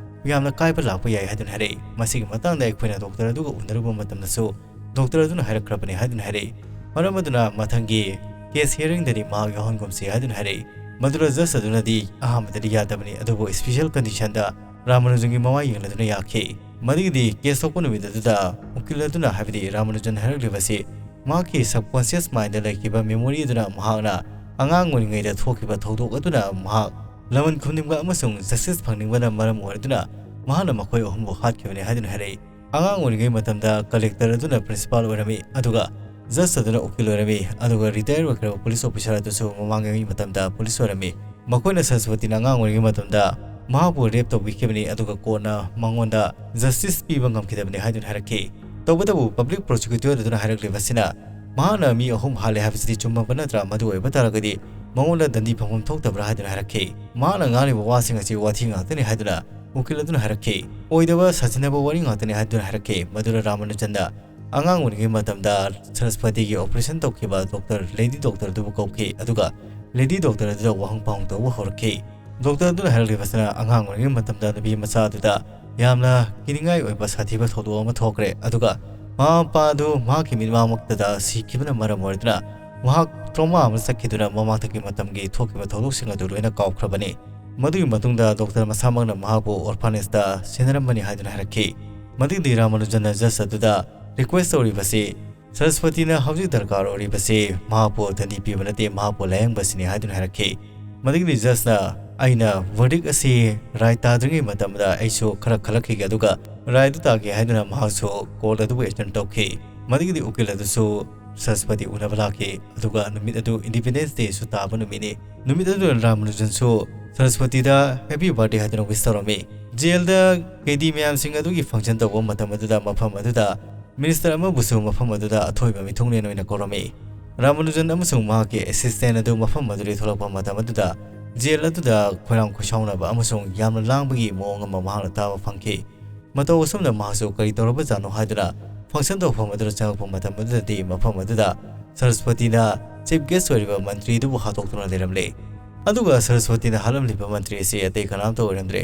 ꯌꯥꯝꯅ ꯀꯥꯏꯕ ꯂꯥꯛꯄ ꯌꯥꯏ ꯍꯥꯏꯗꯨꯅ ꯍꯥꯏꯔꯛꯏ꯫ ꯃꯁꯤꯒꯤ ꯃꯇꯥꯡꯗ ꯑꯩꯈꯣꯏꯅ ꯗꯣꯛꯇꯔ ꯑꯗꯨꯒ ꯎꯅꯔꯨꯕ ꯃꯇꯝꯗꯁꯨ ꯗꯣꯛꯇꯔ ꯑꯗꯨꯅ ꯍꯥꯏꯔꯛꯈ꯭ꯔꯕꯅꯤ ꯍꯥꯏꯗꯨꯅ ꯍꯥꯏꯔꯛꯏ꯫ ꯃꯔꯝ ꯑꯗꯨꯅ ꯃꯊꯪꯒꯤ case hearingꯗꯗꯤ ꯃꯍꯥꯛ ꯌꯥꯎꯍꯟꯒꯨꯝꯁꯤ ꯍꯥꯏꯗꯨꯅ ꯍꯥꯏꯔꯛꯏ꯫ ꯃꯗꯨꯗ judge ꯑꯗꯨꯅꯗꯤ ꯑꯍꯥꯟꯕꯗꯗꯤ ꯌꯥꯗꯕꯅꯤ, ꯑꯗꯨꯕꯨ special conditionꯗ ꯔꯥꯃꯥꯅꯨꯖꯟꯒꯤ ꯃꯃꯥ ꯌꯦꯡꯂꯗꯨꯅ ꯌꯥꯈꯤ꯫ ꯃꯗꯨꯒꯤꯗꯤ case ꯊꯣꯛꯄ ꯅꯨꯃꯤꯠ ꯑꯗꯨꯗ ꯎꯀꯤꯜ ꯑꯗꯨꯅ, ꯍꯥꯏꯕꯗꯤ ꯔꯥꯃꯥꯅꯨꯖꯟ ꯍꯥꯏꯔꯛꯂꯤꯕꯁꯤ ꯃꯍꯥꯛꯀꯤ subconscious mindꯗ ꯂꯩꯈꯤꯕ memory ꯑꯗꯨꯅ ꯃꯍꯥꯛꯅ ꯑꯉꯥꯡ ꯑꯣꯏꯔꯤꯉꯩꯗ ꯊꯣꯛꯈꯤꯕ ꯊꯧꯗꯣꯛ ꯑꯗꯨꯅ ꯃꯍꯥꯛ ꯂꯃꯟ ꯈꯨꯝꯅꯤꯡꯕ ꯑꯃꯁꯨꯡ justice ꯐꯪꯅꯤꯡꯕꯅ ꯃꯔꯝ ꯑꯣꯏꯔꯗꯨꯅ ꯃꯍꯥꯛꯅ ꯃꯈꯣꯏ ꯑꯍꯨꯝꯕꯨ ꯍꯥꯠꯈꯤꯕꯅꯤ ꯍꯥꯏꯗꯨꯅ ꯍꯥꯏꯔꯛꯏ꯫ ꯑꯉꯥꯡ ꯑꯣꯏꯔꯤꯉꯩ ꯃꯇꯝꯗ collector ꯑꯗꯨꯅ principal ꯑꯣꯏꯔꯝꯃꯤ, ꯑꯗꯨꯒ judge ꯑꯗꯨꯅ ꯎꯀꯤꯜ ꯑꯣꯏꯔꯝꯃꯤ, ꯑꯗꯨꯒ retire ꯑꯣꯏꯈ꯭ꯔꯕ police officer ꯑꯗꯨꯁꯨ ꯃꯃꯥꯡꯉꯩ ꯃꯇꯝꯗ police ꯑꯣꯏꯔꯝꯃꯤ꯫ ꯃꯈꯣꯏꯅ ꯁꯔꯁꯋꯇꯤꯅ ꯑꯉꯥꯡ ꯑꯣꯏꯔꯤꯉꯩ ꯃꯇꯝꯗ ꯃꯍꯥꯛꯄꯨ rape ꯇꯧꯕꯤꯈꯤꯕꯅꯤ, ꯑꯗꯨꯒ ꯀꯣꯔꯠꯅ ꯃꯉꯣꯟꯗ justice ꯄꯤꯕ ꯉꯝꯈꯤꯗꯕꯅꯤ ꯍꯥꯏꯗꯨꯅ ꯍꯥꯏꯔꯛꯈꯤ꯫ ꯇꯧꯕꯇꯕꯨ public prosecutor ꯑꯗꯨꯅ ꯍꯥꯏꯔꯛꯂꯤꯕꯁꯤꯅ ꯃꯍꯥꯛꯅ ꯃꯤ ꯑꯍꯨꯝ ꯍꯥꯠꯂꯦ ꯍꯥꯏꯕꯁꯤꯗꯤ ꯆꯨꯝꯃꯕ ꯅꯠꯇ꯭ꯔꯥ? ꯃꯗꯨ ꯑꯣꯏꯕ ꯇꯥꯔꯒꯗꯤ ꯃꯉꯣꯟꯗ ꯗꯟꯗꯤ ꯐꯪꯐꯝ ꯊꯣꯛꯇꯕ꯭ꯔꯥ ꯍꯥꯏꯗꯨꯅ ꯍꯥꯏꯔꯛꯈꯤ꯫ ꯃꯍꯥꯛꯅ ꯉꯥꯡꯂꯤꯕ ꯋꯥꯁꯤꯡ ꯑꯁꯤ ꯋꯥꯊꯤ ꯉꯥꯛꯇꯅꯤ ꯍꯥꯏꯗꯨꯅ ꯎꯀꯤꯜ ꯑꯗꯨꯅ ꯍꯥꯏꯔꯛꯈꯤ꯫ ꯑꯣꯏꯗꯕ ꯁꯥꯖꯤꯟꯅꯕ ꯋꯥꯔꯤ ꯉꯥꯛꯇꯅꯤ ꯍꯥꯏꯗꯨꯅ ꯍꯥꯏꯔꯛꯈꯤ꯫ ꯃꯗꯨꯅ ꯔꯥꯃꯥꯅꯨꯖꯟꯗ ꯑꯉꯥꯡ ꯑꯣꯏꯔꯤꯉꯩ ꯃꯇꯝꯗ ꯁꯔꯁꯄꯇꯤꯒꯤ operation ꯇꯧꯈꯤꯕ ꯗꯣꯛꯇꯔ, lady doctor ꯑꯗꯨꯕꯨ ꯀꯧꯈꯤ, ꯑꯗꯨꯒ lady doctor ꯑꯗꯨꯗ ꯋꯥꯍꯪ ꯄꯥꯎꯍꯪ ꯇꯧꯕ ꯍꯧꯔꯛꯈꯤ꯫ ꯗꯣꯛꯇꯔ ꯑꯗꯨꯅ ꯍꯥꯏꯔꯛꯂꯤꯕꯁꯤꯅ ꯑꯉꯥꯡ ꯑꯣꯏꯔꯤꯉꯩ ꯃꯇꯝꯗ ꯅꯨꯄꯤ ꯃꯆꯥ ꯑꯗꯨꯗ ꯌꯥꯝꯅ ꯀꯤꯅꯤꯡꯉꯥꯏ ꯑꯣꯏꯕ ꯁꯥꯊꯤꯕ ꯊꯧꯗꯣꯛ ꯑꯃ ꯊꯣꯛꯈ꯭ꯔꯦ꯫ ꯑꯗꯨꯒ ꯃꯃꯥ ꯃꯄꯥ ꯑꯗꯨ ꯃꯍꯥꯛꯀꯤ ꯃꯤꯠꯃꯥꯡꯃꯛꯇꯗ ꯁꯤꯈꯤꯕꯅ ꯃꯔꯝ ꯑꯣꯏꯗꯨꯅ ꯃꯍꯥꯛ trauma ꯑꯃ ꯆꯠꯈꯤꯗꯨꯅ ꯃꯃꯥꯡꯊꯛꯀꯤ ꯃꯇꯝꯒꯤ ꯊꯣꯛꯈꯤꯕ ꯊꯧꯗꯣꯛꯁꯤꯡ ꯑꯗꯨ ꯂꯣꯏꯅ ꯀꯥꯎꯈ꯭ꯔꯕꯅꯤ꯫ ꯃꯗꯨꯒꯤ ꯃꯇꯨꯡꯗ ꯗꯣꯛꯇꯔ ꯃꯁꯥꯃꯛꯅ ꯃꯍꯥꯛꯄꯨ orphanageꯇ ꯁꯦꯟꯅꯔꯝꯕꯅꯤ ꯍꯥꯏꯗꯨꯅ ꯍꯥꯏꯔꯛꯈꯤ꯫ ꯃꯗꯨꯒꯤꯗꯤ ꯔꯥꯃꯥꯅꯨꯖꯟꯅ judge ꯑꯗꯨꯗ request ꯇꯧꯔꯤꯕꯁꯤ, ꯁꯔꯁꯄꯇꯤꯅ ꯍꯧꯖꯤꯛ ꯗꯔꯀꯥꯔ ꯑꯣꯏꯔꯤꯕꯁꯤ ꯃꯍꯥꯛꯄꯨ ꯗꯟꯗꯤ ꯄꯤꯕ ꯅꯠꯇꯦ, ꯃꯍꯥꯛꯄꯨ ꯂꯥꯌꯦꯡꯕꯁꯤꯅꯤ ꯍꯥꯏꯗꯨꯅ ꯍꯥꯏꯔꯛꯈꯤ꯫ ꯃꯗꯨꯒꯤꯗꯤ judgeꯅ, "ꯑꯩꯅ verdict ꯑꯁꯤ ꯔꯥꯏ ꯇꯥꯗ꯭ꯔꯤꯉꯩ ꯃꯇꯝꯗ ꯑꯩꯁꯨ ꯈꯔ ꯈꯜꯂꯛꯈꯤꯒꯦ, ꯑꯗꯨꯒ ꯔꯥꯏ ꯑꯗꯨ ꯇꯥꯒꯦ" ꯍꯥꯏꯗꯨꯅ ꯃꯍꯥꯛꯁꯨ court ꯑꯗꯨꯕꯨ attend ꯇꯧꯈꯤ꯫ ꯃꯗꯨꯒꯤꯗꯤ ꯎꯀꯤꯜ ꯑꯗꯨꯁꯨ ꯁꯔꯁꯄꯇꯤ ꯎꯅꯕ ꯂꯥꯛꯈꯤ꯫ ꯑꯗꯨꯒ ꯅꯨꯃꯤꯠ ꯑꯗꯨ Independence Dayꯁꯨ ꯇꯥꯕ ꯅꯨꯃꯤꯠꯅꯤ꯫ ꯅꯨꯃꯤꯠ ꯑꯗꯨꯗ ꯔꯥꯃꯥꯅꯨꯖꯟꯁꯨ ꯁꯔꯁꯄꯇꯤꯗ happy birthday ꯍꯥꯏꯗꯨꯅ wish ꯇꯧꯔꯝꯃꯤ꯫ ꯖꯦꯜꯗ ꯀꯦꯗꯤ ꯃꯌꯥꯝꯁꯤꯡ ꯑꯗꯨꯒꯤ function ꯇꯧꯕ ꯃꯇꯝ ꯑꯗꯨꯗ ꯃꯐꯝ ꯑꯗꯨꯗ minister ꯑꯃꯕꯨꯁꯨ ꯃꯐꯝ ꯑꯗꯨꯗ ꯑꯊꯣꯏꯕ ꯃꯤꯊꯨꯡꯂꯦꯟ ꯑꯣꯏꯅ ꯀꯧꯔꯝꯃꯤ꯫ ꯔꯥꯃꯥꯅꯨꯖꯟ ꯑꯃꯁꯨꯡ ꯃꯍꯥꯛꯀꯤ assistant ꯑꯗꯨ ꯃꯐꯝ ꯑꯗꯨꯗꯒꯤ ꯊꯣꯛꯂꯛꯄ ꯃꯇꯝ ꯑꯗꯨꯗ ꯖꯦꯜ ꯑꯗꯨꯗ ꯈꯣꯏꯔꯥꯡ ꯈꯣꯏꯁꯥꯎꯅꯕ ꯑꯃꯁꯨꯡ ꯌꯥꯝꯅ ꯂꯥꯡꯕꯒꯤ ꯃꯑꯣꯡ ꯑꯃ ꯃꯍꯥꯛꯅ ꯇꯥꯕ ꯐꯪꯈꯤ꯫ ꯃꯇꯧ ꯑꯁꯨꯝꯅ ꯃꯍꯥꯛꯁꯨ ꯀꯔꯤ ꯇꯧꯔꯕꯖꯥꯠꯅꯣ ꯍꯥꯏꯗꯨꯅ function ꯇꯧꯐꯝ ꯑꯗꯨꯗ ꯆꯪꯂꯛꯄ ꯃꯇꯝ ꯑꯗꯨꯗꯗꯤ ꯃꯐꯝ ꯑꯗꯨꯗ ꯁꯔꯁꯄꯇꯤꯅ chief guest ꯑꯣꯏꯔꯤꯕ ꯃꯟꯇ꯭ꯔꯤ ꯑꯗꯨꯕꯨ ꯍꯥꯠꯇꯣꯛꯇꯨꯅ ꯂꯩꯔꯝꯂꯦ꯫ ꯑꯗꯨꯒ ꯁꯔꯁꯄꯇꯤꯅ ꯍꯥꯠꯂꯝꯂꯤꯕ ꯃꯟꯇ꯭ꯔꯤ ꯑꯁꯤ ꯑꯇꯩ ꯀꯅꯥꯝꯇ ꯑꯣꯏꯔꯝꯗ꯭ꯔꯦ꯫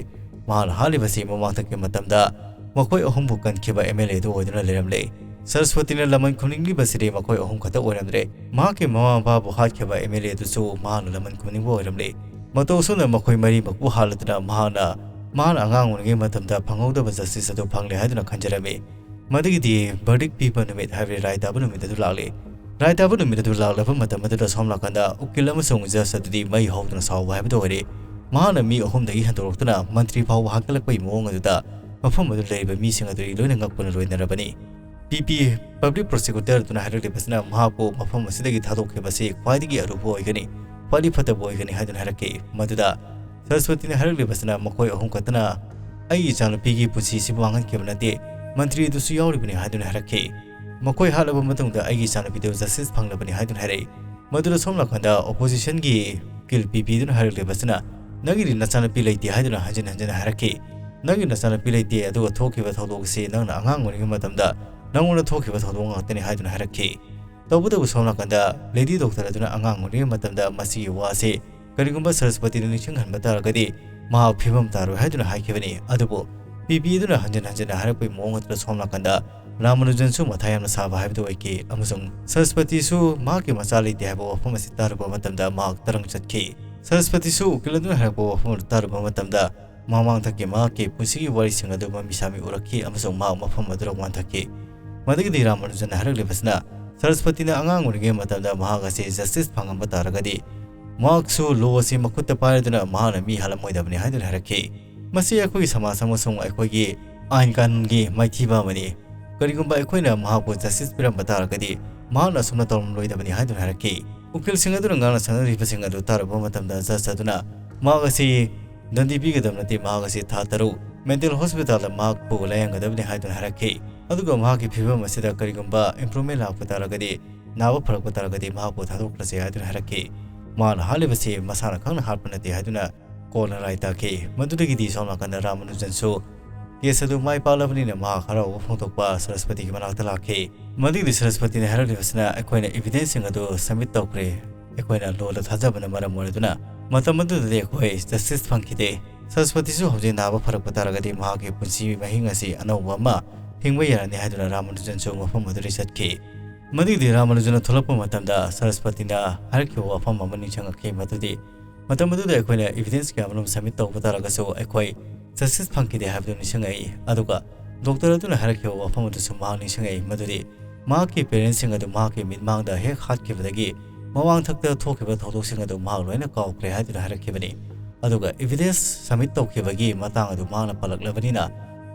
ꯃꯍꯥꯛꯅ ꯍꯥꯠꯂꯤꯕꯁꯤ ꯃꯃꯥꯡꯊꯛꯀꯤ ꯃꯇꯝꯗ ꯃꯈꯣꯏ ꯑꯍꯨꯝꯕꯨ ꯀꯟꯈꯤꯕ MLA ꯑꯗꯨ ꯑꯣꯏꯗꯨꯅ ꯂꯩꯔꯝꯂꯦ꯫ ꯁꯔꯁꯄꯇꯤꯅ ꯂꯃꯟ ꯈꯨꯝꯅꯤꯡꯂꯤꯕꯁꯤꯗꯤ ꯃꯈꯣꯏ ꯑꯍꯨꯝ ꯈꯛꯇ ꯑꯣꯏꯔꯝꯗ꯭ꯔꯦ꯫ ꯃꯍꯥꯛꯀꯤ ꯃꯃꯥ ꯃꯄꯥꯕꯨ ꯍꯥꯠꯈꯤꯕ MLA ꯑꯗꯨꯁꯨ ꯃꯍꯥꯛꯅ ꯂꯃꯟ ꯈꯨꯝꯅꯤꯡꯕ ꯑꯣꯏꯔꯝꯂꯦ꯫ ꯃꯇꯧ ꯑꯁꯨꯝꯅ ꯃꯈꯣꯏ ꯃꯔꯤꯃꯛꯄꯨ ꯍꯥꯠꯂꯗꯨꯅ ꯃꯍꯥꯛꯅ, ꯃꯍꯥꯛꯅ ꯑꯉꯥꯡ ꯑꯣꯏꯔꯤꯉꯩ ꯃꯇꯝꯗ ꯐꯪꯍꯧꯗꯕ justice ꯑꯗꯨ ꯐꯪꯂꯦ ꯍꯥꯏꯗꯨꯅ ꯈꯟꯖꯔꯝꯃꯤ꯫ ꯃꯗꯨꯒꯤꯗꯤ verdict ꯄꯤꯕ ꯅꯨꯃꯤꯠ, ꯍꯥꯏꯕꯗꯤ ꯔꯥꯏ ꯇꯥꯕ ꯅꯨꯃꯤꯠ ꯑꯗꯨ ꯂꯥꯛꯂꯦ꯫ ꯔꯥꯏ ꯇꯥꯕ ꯅꯨꯃꯤꯠ ꯑꯗꯨ ꯂꯥꯛꯂꯕ ꯃꯇꯝ ꯑꯗꯨꯗ ꯁꯣꯝ ꯅꯥꯀꯟꯗ ꯎꯀꯤꯜ ꯑꯃꯁꯨꯡ judge ꯑꯗꯨꯗꯤ ꯃꯩ ꯍꯧꯗꯨꯅ ꯁꯥꯎꯕ ꯍꯥꯏꯕꯗꯨ ꯑꯣꯏꯔꯦ꯫ ꯃꯍꯥꯛꯅ ꯃꯤ ꯑꯍꯨꯝꯗꯒꯤ ꯍꯦꯟꯗꯣꯔꯛꯇꯨꯅ ꯃꯟꯇ꯭ꯔꯤ ꯐꯥꯎꯕ ꯍꯥꯠꯀꯠꯂꯛꯄꯒꯤ ꯃꯑꯣꯡ ꯑꯗꯨꯗ ꯃꯐꯝ ꯑꯗꯨꯗ ꯂꯩꯔꯤꯕ ꯃꯤꯁꯤꯡ ꯑꯗꯨꯗꯤ ꯂꯣꯏꯅ ꯉꯛꯄꯅ ꯂꯣꯏꯅꯔꯕꯅꯤ꯫ PP, public prosecutor ꯑꯗꯨꯅ ꯍꯥꯏꯔꯛꯂꯤꯕꯁꯤꯅ ꯃꯍꯥꯛꯄꯨ ꯃꯐꯝ ꯑꯁꯤꯗꯒꯤ ꯊꯥꯗꯣꯛꯈꯤꯕꯁꯤ ꯈ꯭ꯋꯥꯏꯗꯒꯤ ꯑꯔꯨꯕ ꯑꯣꯏꯒꯅꯤ, ꯈ꯭ꯋꯥꯏꯗꯒꯤ ꯐꯠꯇꯕ ꯑꯣꯏꯒꯅꯤ ꯍꯥꯏꯗꯨꯅ ꯍꯥꯏꯔꯛꯈꯤ꯫ ꯃꯗꯨꯗ ꯁꯔꯁꯄꯇꯤꯅ ꯍꯥꯏꯔꯛꯂꯤꯕꯁꯤꯅ ꯃꯈꯣꯏ ꯑꯍꯨꯝ ꯈꯛꯇꯅ ꯑꯩꯒꯤ ꯏꯆꯥꯅꯨꯄꯤꯒꯤ ꯄꯨꯟꯁꯤꯁꯤꯕꯨ ꯃꯥꯡꯍꯟꯈꯤꯕ ꯅꯠꯇꯦ, ꯃꯟꯇ꯭ꯔꯤ ꯑꯗꯨꯁꯨ ꯌꯥꯎꯔꯤꯕꯅꯤ ꯍꯥꯏꯗꯨꯅ ꯍꯥꯏꯔꯛꯈꯤ꯫ ꯃꯈꯣꯏ ꯍꯥꯠꯂꯕ ꯃꯇꯨꯡꯗ ꯑꯩꯒꯤ ꯏꯆꯥꯅꯨꯄꯤꯗꯨ justice ꯐꯪꯂꯕꯅꯤ ꯍꯥꯏꯗꯨꯅ ꯍꯥꯏꯔꯛꯏ꯫ ꯃꯗꯨꯗ ꯁꯣꯝ ꯅꯥꯀꯟꯗ oppositionꯒꯤ ꯎꯀꯤꯜ PP ꯑꯗꯨꯅ ꯍꯥꯏꯔꯛꯂꯤꯕꯁꯤꯅ, "ꯅꯪꯒꯤꯗꯤ ꯅꯆꯥꯅꯨꯄꯤ ꯂꯩꯇꯦ" ꯍꯥꯏꯗꯨꯅ ꯍꯟꯖꯤꯟ ꯍꯟꯖꯤꯟ ꯍꯥꯏꯔꯛꯈꯤ꯫ "ꯅꯪꯒꯤ ꯅꯆꯥꯅꯨꯄꯤ ꯂꯩꯇꯦ, ꯑꯗꯨꯒ ꯊꯣꯛꯈꯤꯕ ꯊꯧꯗꯣꯛ ꯑꯁꯤ ꯅꯪꯅ ꯑꯉꯥꯡ ꯑꯣꯏꯔꯤꯉꯩ ꯃꯇꯝꯗ ꯅꯪꯉꯣꯟꯗ ꯊꯣꯛꯈꯤꯕ ꯊꯧꯗꯣꯛ ꯉꯥꯛꯇꯅꯤ" ꯍꯥꯏꯗꯨꯅ ꯍꯥꯏꯔꯛꯈꯤ꯫ ꯇꯧꯕꯇꯕꯨ ꯁꯣꯝ ꯅꯥꯀꯟꯗ lady doctor ꯑꯗꯨꯅ ꯑꯉꯥꯡ ꯑꯣꯏꯔꯤꯉꯩ ꯃꯇꯝꯗ ꯃꯁꯤꯒꯤ ꯋꯥ ꯑꯁꯤ ꯀꯔꯤꯒꯨꯝꯕ ꯁꯔꯁꯄꯇꯤꯗ ꯅꯤꯡꯁꯤꯡꯍꯟꯕ ꯇꯥꯔꯒꯗꯤ ꯃꯍꯥꯛ ꯐꯤꯕꯝ ꯇꯥꯔꯣꯏ ꯍꯥꯏꯗꯨꯅ ꯍꯥꯏꯈꯤꯕꯅꯤ꯫ ꯑꯗꯨꯕꯨ ꯄꯤꯕꯤꯗꯨꯅ ꯍꯟꯖꯤꯟ ꯍꯟꯖꯤꯟꯅ ꯍꯥꯏꯔꯛꯄꯒꯤ ꯃꯑꯣꯡ ꯑꯗꯨꯗ ꯁꯣꯝ ꯅꯥꯀꯟꯗ ꯔꯥꯃꯥꯅꯨꯖꯟꯁꯨ ꯃꯊꯥ ꯌꯥꯝꯅ ꯁꯥꯕ ꯍꯥꯏꯕꯗꯨ ꯑꯣꯏꯈꯤ꯫ ꯑꯃꯁꯨꯡ ꯁꯔꯁꯄꯇꯤꯁꯨ ꯃꯍꯥꯛꯀꯤ ꯃꯆꯥ ꯂꯩꯇꯦ ꯍꯥꯏꯕ ꯋꯥꯐꯝ ꯑꯁꯤ ꯇꯥꯔꯨꯕ ꯃꯇꯝꯗ ꯃꯍꯥꯛ ꯇꯔꯪ ꯆꯠꯈꯤ꯫ ꯁꯔꯁꯄꯇꯤꯁꯨ ꯎꯀꯤꯜ ꯑꯗꯨꯅ ꯍꯥꯏꯔꯛꯄ ꯋꯥꯐꯝ ꯑꯗꯨ ꯇꯥꯔꯨꯕ ꯃꯇꯝꯗ ꯃꯃꯥꯡꯊꯛꯀꯤ ꯃꯍꯥꯛꯀꯤ ꯄꯨꯟꯁꯤꯒꯤ ꯋꯥꯔꯤꯁꯤꯡ ꯑꯗꯨ ꯃꯃꯤ ꯁꯥꯃꯤ ꯎꯔꯛꯈꯤ ꯑꯃꯁꯨꯡ ꯃꯍꯥꯛ ꯃꯐꯝ ꯑꯗꯨꯗ ꯋꯥꯟꯊꯈꯤ꯫ ꯃꯗꯨꯒꯤꯗꯤ ꯔꯥꯃꯥꯅꯨꯖꯟꯅ ꯍꯥꯏꯔꯛꯂꯤꯕꯁꯤꯅ, ꯁꯔꯁꯄꯇꯤꯅ ꯑꯉꯥꯡ ꯑꯣꯏꯔꯤꯉꯩ ꯃꯇꯝꯗ ꯃꯍꯥꯛ ꯑꯁꯤ ꯖꯁꯇꯤꯁ ꯐꯪꯉꯝꯕ ꯇꯥꯔꯒꯗꯤ ꯃꯍꯥꯛꯁꯨ ꯂꯣ ꯑꯁꯤ ꯃꯈꯨꯠꯇ ꯄꯥꯏꯔꯗꯨꯅ ꯃꯍꯥꯛꯅ ꯃꯤ ꯍꯥꯠꯂꯝꯃꯣꯏꯗꯕꯅꯤ ꯍꯥꯏꯗꯨꯅ ꯍꯥꯏꯔꯛꯈꯤ꯫ ꯃꯁꯤ ꯑꯩꯈꯣꯏꯒꯤ ꯁꯃꯥꯖ ꯑꯃꯁꯨꯡ ꯑꯩꯈꯣꯏꯒꯤ ꯑꯥꯏꯟ ꯀꯥꯅꯨꯟꯒꯤ ꯃꯥꯏꯊꯤꯕ ꯑꯃꯅꯤ꯫ ꯀꯔꯤꯒꯨꯝꯕ ꯑꯩꯈꯣꯏꯅ ꯃꯍꯥꯛꯄꯨ ꯖꯁꯇꯤꯁ ꯄꯤꯔꯝꯕ ꯇꯥꯔꯒꯗꯤ ꯃꯍꯥꯛꯅ ꯑꯁꯨꯝꯅ ꯇꯧꯔꯝꯂꯣꯏꯗꯕꯅꯤ ꯍꯥꯏꯗꯨꯅ ꯍꯥꯏꯔꯛꯈꯤ꯫ ꯎꯀꯤꯜꯁꯤꯡ ꯑꯗꯨꯅ ꯉꯥꯡꯅ ꯁꯛꯅꯔꯤꯕꯁꯤꯡ ꯑꯗꯨ ꯇꯥꯔꯨꯕ ꯃꯇꯝꯗ ꯖꯖ ꯑꯗꯨꯅ ꯃꯍꯥꯛ ꯑꯁꯤ ꯗꯟꯗꯤ ꯄꯤꯒꯗꯕ ꯅꯠꯇꯦ, ꯃꯍꯥꯛ ꯑꯁꯤ ꯊꯥ ꯇꯔꯨꯛ ꯃꯦꯟꯇꯦꯜ ꯍꯣꯁꯄꯤꯇꯥꯜꯗ ꯃꯍꯥꯛꯄꯨ ꯂꯥꯌꯦꯡꯒꯗꯕꯅꯤ ꯍꯥꯏꯗꯨꯅ ꯍꯥꯏꯔꯛꯈꯤ꯫ ꯑꯗꯨꯒ ꯃꯍꯥꯛꯀꯤ ꯐꯤꯕꯝ ꯑꯁꯤꯗ ꯀꯔꯤꯒꯨꯝꯕ ꯏꯝꯄ꯭ꯔꯨꯚꯃꯦꯟ ꯂꯥꯛꯄ ꯇꯥꯔꯒꯗꯤ, ꯅꯥꯕ ꯐꯔꯛꯄ ꯇꯥꯔꯒꯗꯤ ꯃꯍꯥꯛꯄꯨ ꯊꯥꯗꯣꯛꯈ꯭ꯔꯁꯦ ꯍꯥꯏꯗꯨꯅ ꯍꯥꯏꯔꯛꯈꯤ꯫ ꯃꯍꯥꯛꯅ ꯍꯥꯠꯂꯤꯕꯁꯤ ꯃꯁꯥꯅ ꯈꯪꯅ ꯍꯥꯠꯄ ꯅꯠꯇꯦ ꯍꯥꯏꯗꯨꯅ ꯀꯣꯔꯠꯅ ꯔꯥꯏ ꯇꯥꯈꯤ꯫ ꯃꯗꯨꯗꯒꯤꯗꯤ ꯁꯣꯝ ꯅꯥꯀꯟꯗ ꯔꯥꯃꯥꯅꯨꯖꯟꯁꯨ ꯀꯦꯁ ꯑꯗꯨ ꯃꯥꯏ ꯄꯥꯛꯂꯕꯅꯤꯅ ꯃꯍꯥꯛ ꯍꯔꯥꯎꯕ ꯐꯣꯡꯗꯣꯛꯄ ꯁꯔꯁꯄꯇꯤꯒꯤ ꯃꯅꯥꯛꯇ ꯂꯥꯛꯈꯤ꯫ ꯃꯗꯨꯒꯤꯗꯤ ꯁꯔꯁꯄꯇꯤꯅ ꯍꯥꯏꯔꯛꯂꯤꯕꯁꯤꯅ, ꯑꯩꯈꯣꯏꯅ ꯏꯚꯤꯗꯦꯟꯁꯁꯤꯡ ꯑꯗꯨ ꯁꯕꯃꯤꯠ ꯇꯧꯈ꯭ꯔꯦ꯫ ꯑꯩꯈꯣꯏꯅ ꯂꯣꯗ ꯊꯥꯖꯕꯅ ꯃꯔꯝ ꯑꯣꯏꯔꯗꯨꯅ ꯃꯇꯝ ꯑꯗꯨꯗꯗꯤ ꯑꯩꯈꯣꯏ ꯖꯁꯇꯤꯁ ꯐꯪꯈꯤꯗꯦ꯫ ꯁꯔꯁꯄꯇꯤꯁꯨ ꯍꯧꯖꯤꯛ ꯅꯥꯕ ꯐꯔꯛꯄ ꯇꯥꯔꯒꯗꯤ ꯃꯍꯥꯛꯀꯤ ꯄꯨꯟꯁꯤ ꯃꯍꯤꯡ ꯑꯁꯤ ꯑꯅꯧꯕ ꯑꯃ ꯍꯤꯡꯕ ꯌꯥꯔꯅꯤ ꯍꯥꯏꯗꯨꯅ ꯔꯥꯃꯥꯅꯨꯖꯟꯁꯨ ꯃꯐꯝ ꯑꯗꯨꯗꯒꯤ ꯆꯠꯈꯤ꯫ ꯃꯗꯨꯒꯤꯗꯤ ꯔꯥꯃꯥꯅꯨꯖꯟꯅ ꯊꯣꯛꯂꯛꯄ ꯃꯇꯝꯗ ꯁꯔꯁꯄꯇꯤꯅ ꯍꯥꯏꯔꯛꯈꯤꯕ ꯋꯥꯐꯝ ꯑꯃ ꯅꯤꯡꯁꯤꯡꯂꯛꯈꯤ, ꯃꯗꯨꯗꯤ ꯃꯇꯝ ꯑꯗꯨꯗ ꯑꯩꯈꯣꯏꯅ ꯏꯚꯤꯗꯦꯟꯁ ꯀꯌꯥ ꯑꯃꯔꯣꯝ ꯁꯕꯃꯤꯠ ꯇꯧꯕ ꯇꯥꯔꯒꯁꯨ ꯑꯩꯈꯣꯏ ꯖꯁꯇꯤꯁ ꯐꯪꯈꯤꯗꯦ ꯍꯥꯏꯕꯗꯨ ꯅꯤꯡꯁꯤꯡꯂꯛꯏ꯫ ꯑꯗꯨꯒ ꯗꯣꯛꯇꯔ ꯑꯗꯨꯅ ꯍꯥꯏꯔꯛꯈꯤꯕ ꯋꯥꯐꯝ ꯑꯗꯨꯁꯨ ꯃꯍꯥꯛ ꯅꯤꯡꯁꯤꯡꯂꯛꯏ, ꯃꯗꯨꯗꯤ ꯃꯍꯥꯛꯀꯤ ꯄꯦꯔꯦꯟꯁꯁꯤꯡ ꯑꯗꯨ ꯃꯍꯥꯛꯀꯤ ꯃꯤꯠꯃꯥꯡꯗ ꯍꯦꯛ ꯍꯥꯠꯈꯤꯕꯗꯒꯤ ꯃꯃꯥꯡꯊꯛꯇ ꯊꯣꯛꯈꯤꯕ ꯊꯧꯗꯣꯛꯁꯤꯡ ꯑꯗꯨ ꯃꯍꯥꯛ ꯂꯣꯏꯅ ꯀꯥꯎꯈ꯭ꯔꯦ ꯍꯥꯏꯗꯨꯅ ꯍꯥꯏꯔꯛꯈꯤꯕꯅꯤ꯫ ꯑꯗꯨꯒ ꯏꯚꯤꯗꯦꯟꯁ ꯁꯕꯃꯤꯠ ꯇꯧꯈꯤꯕꯒꯤ ꯃꯇꯥꯡ ꯑꯗꯨ ꯃꯍꯥꯛꯅ ꯄꯜꯂꯛꯂꯕꯅꯤꯅ,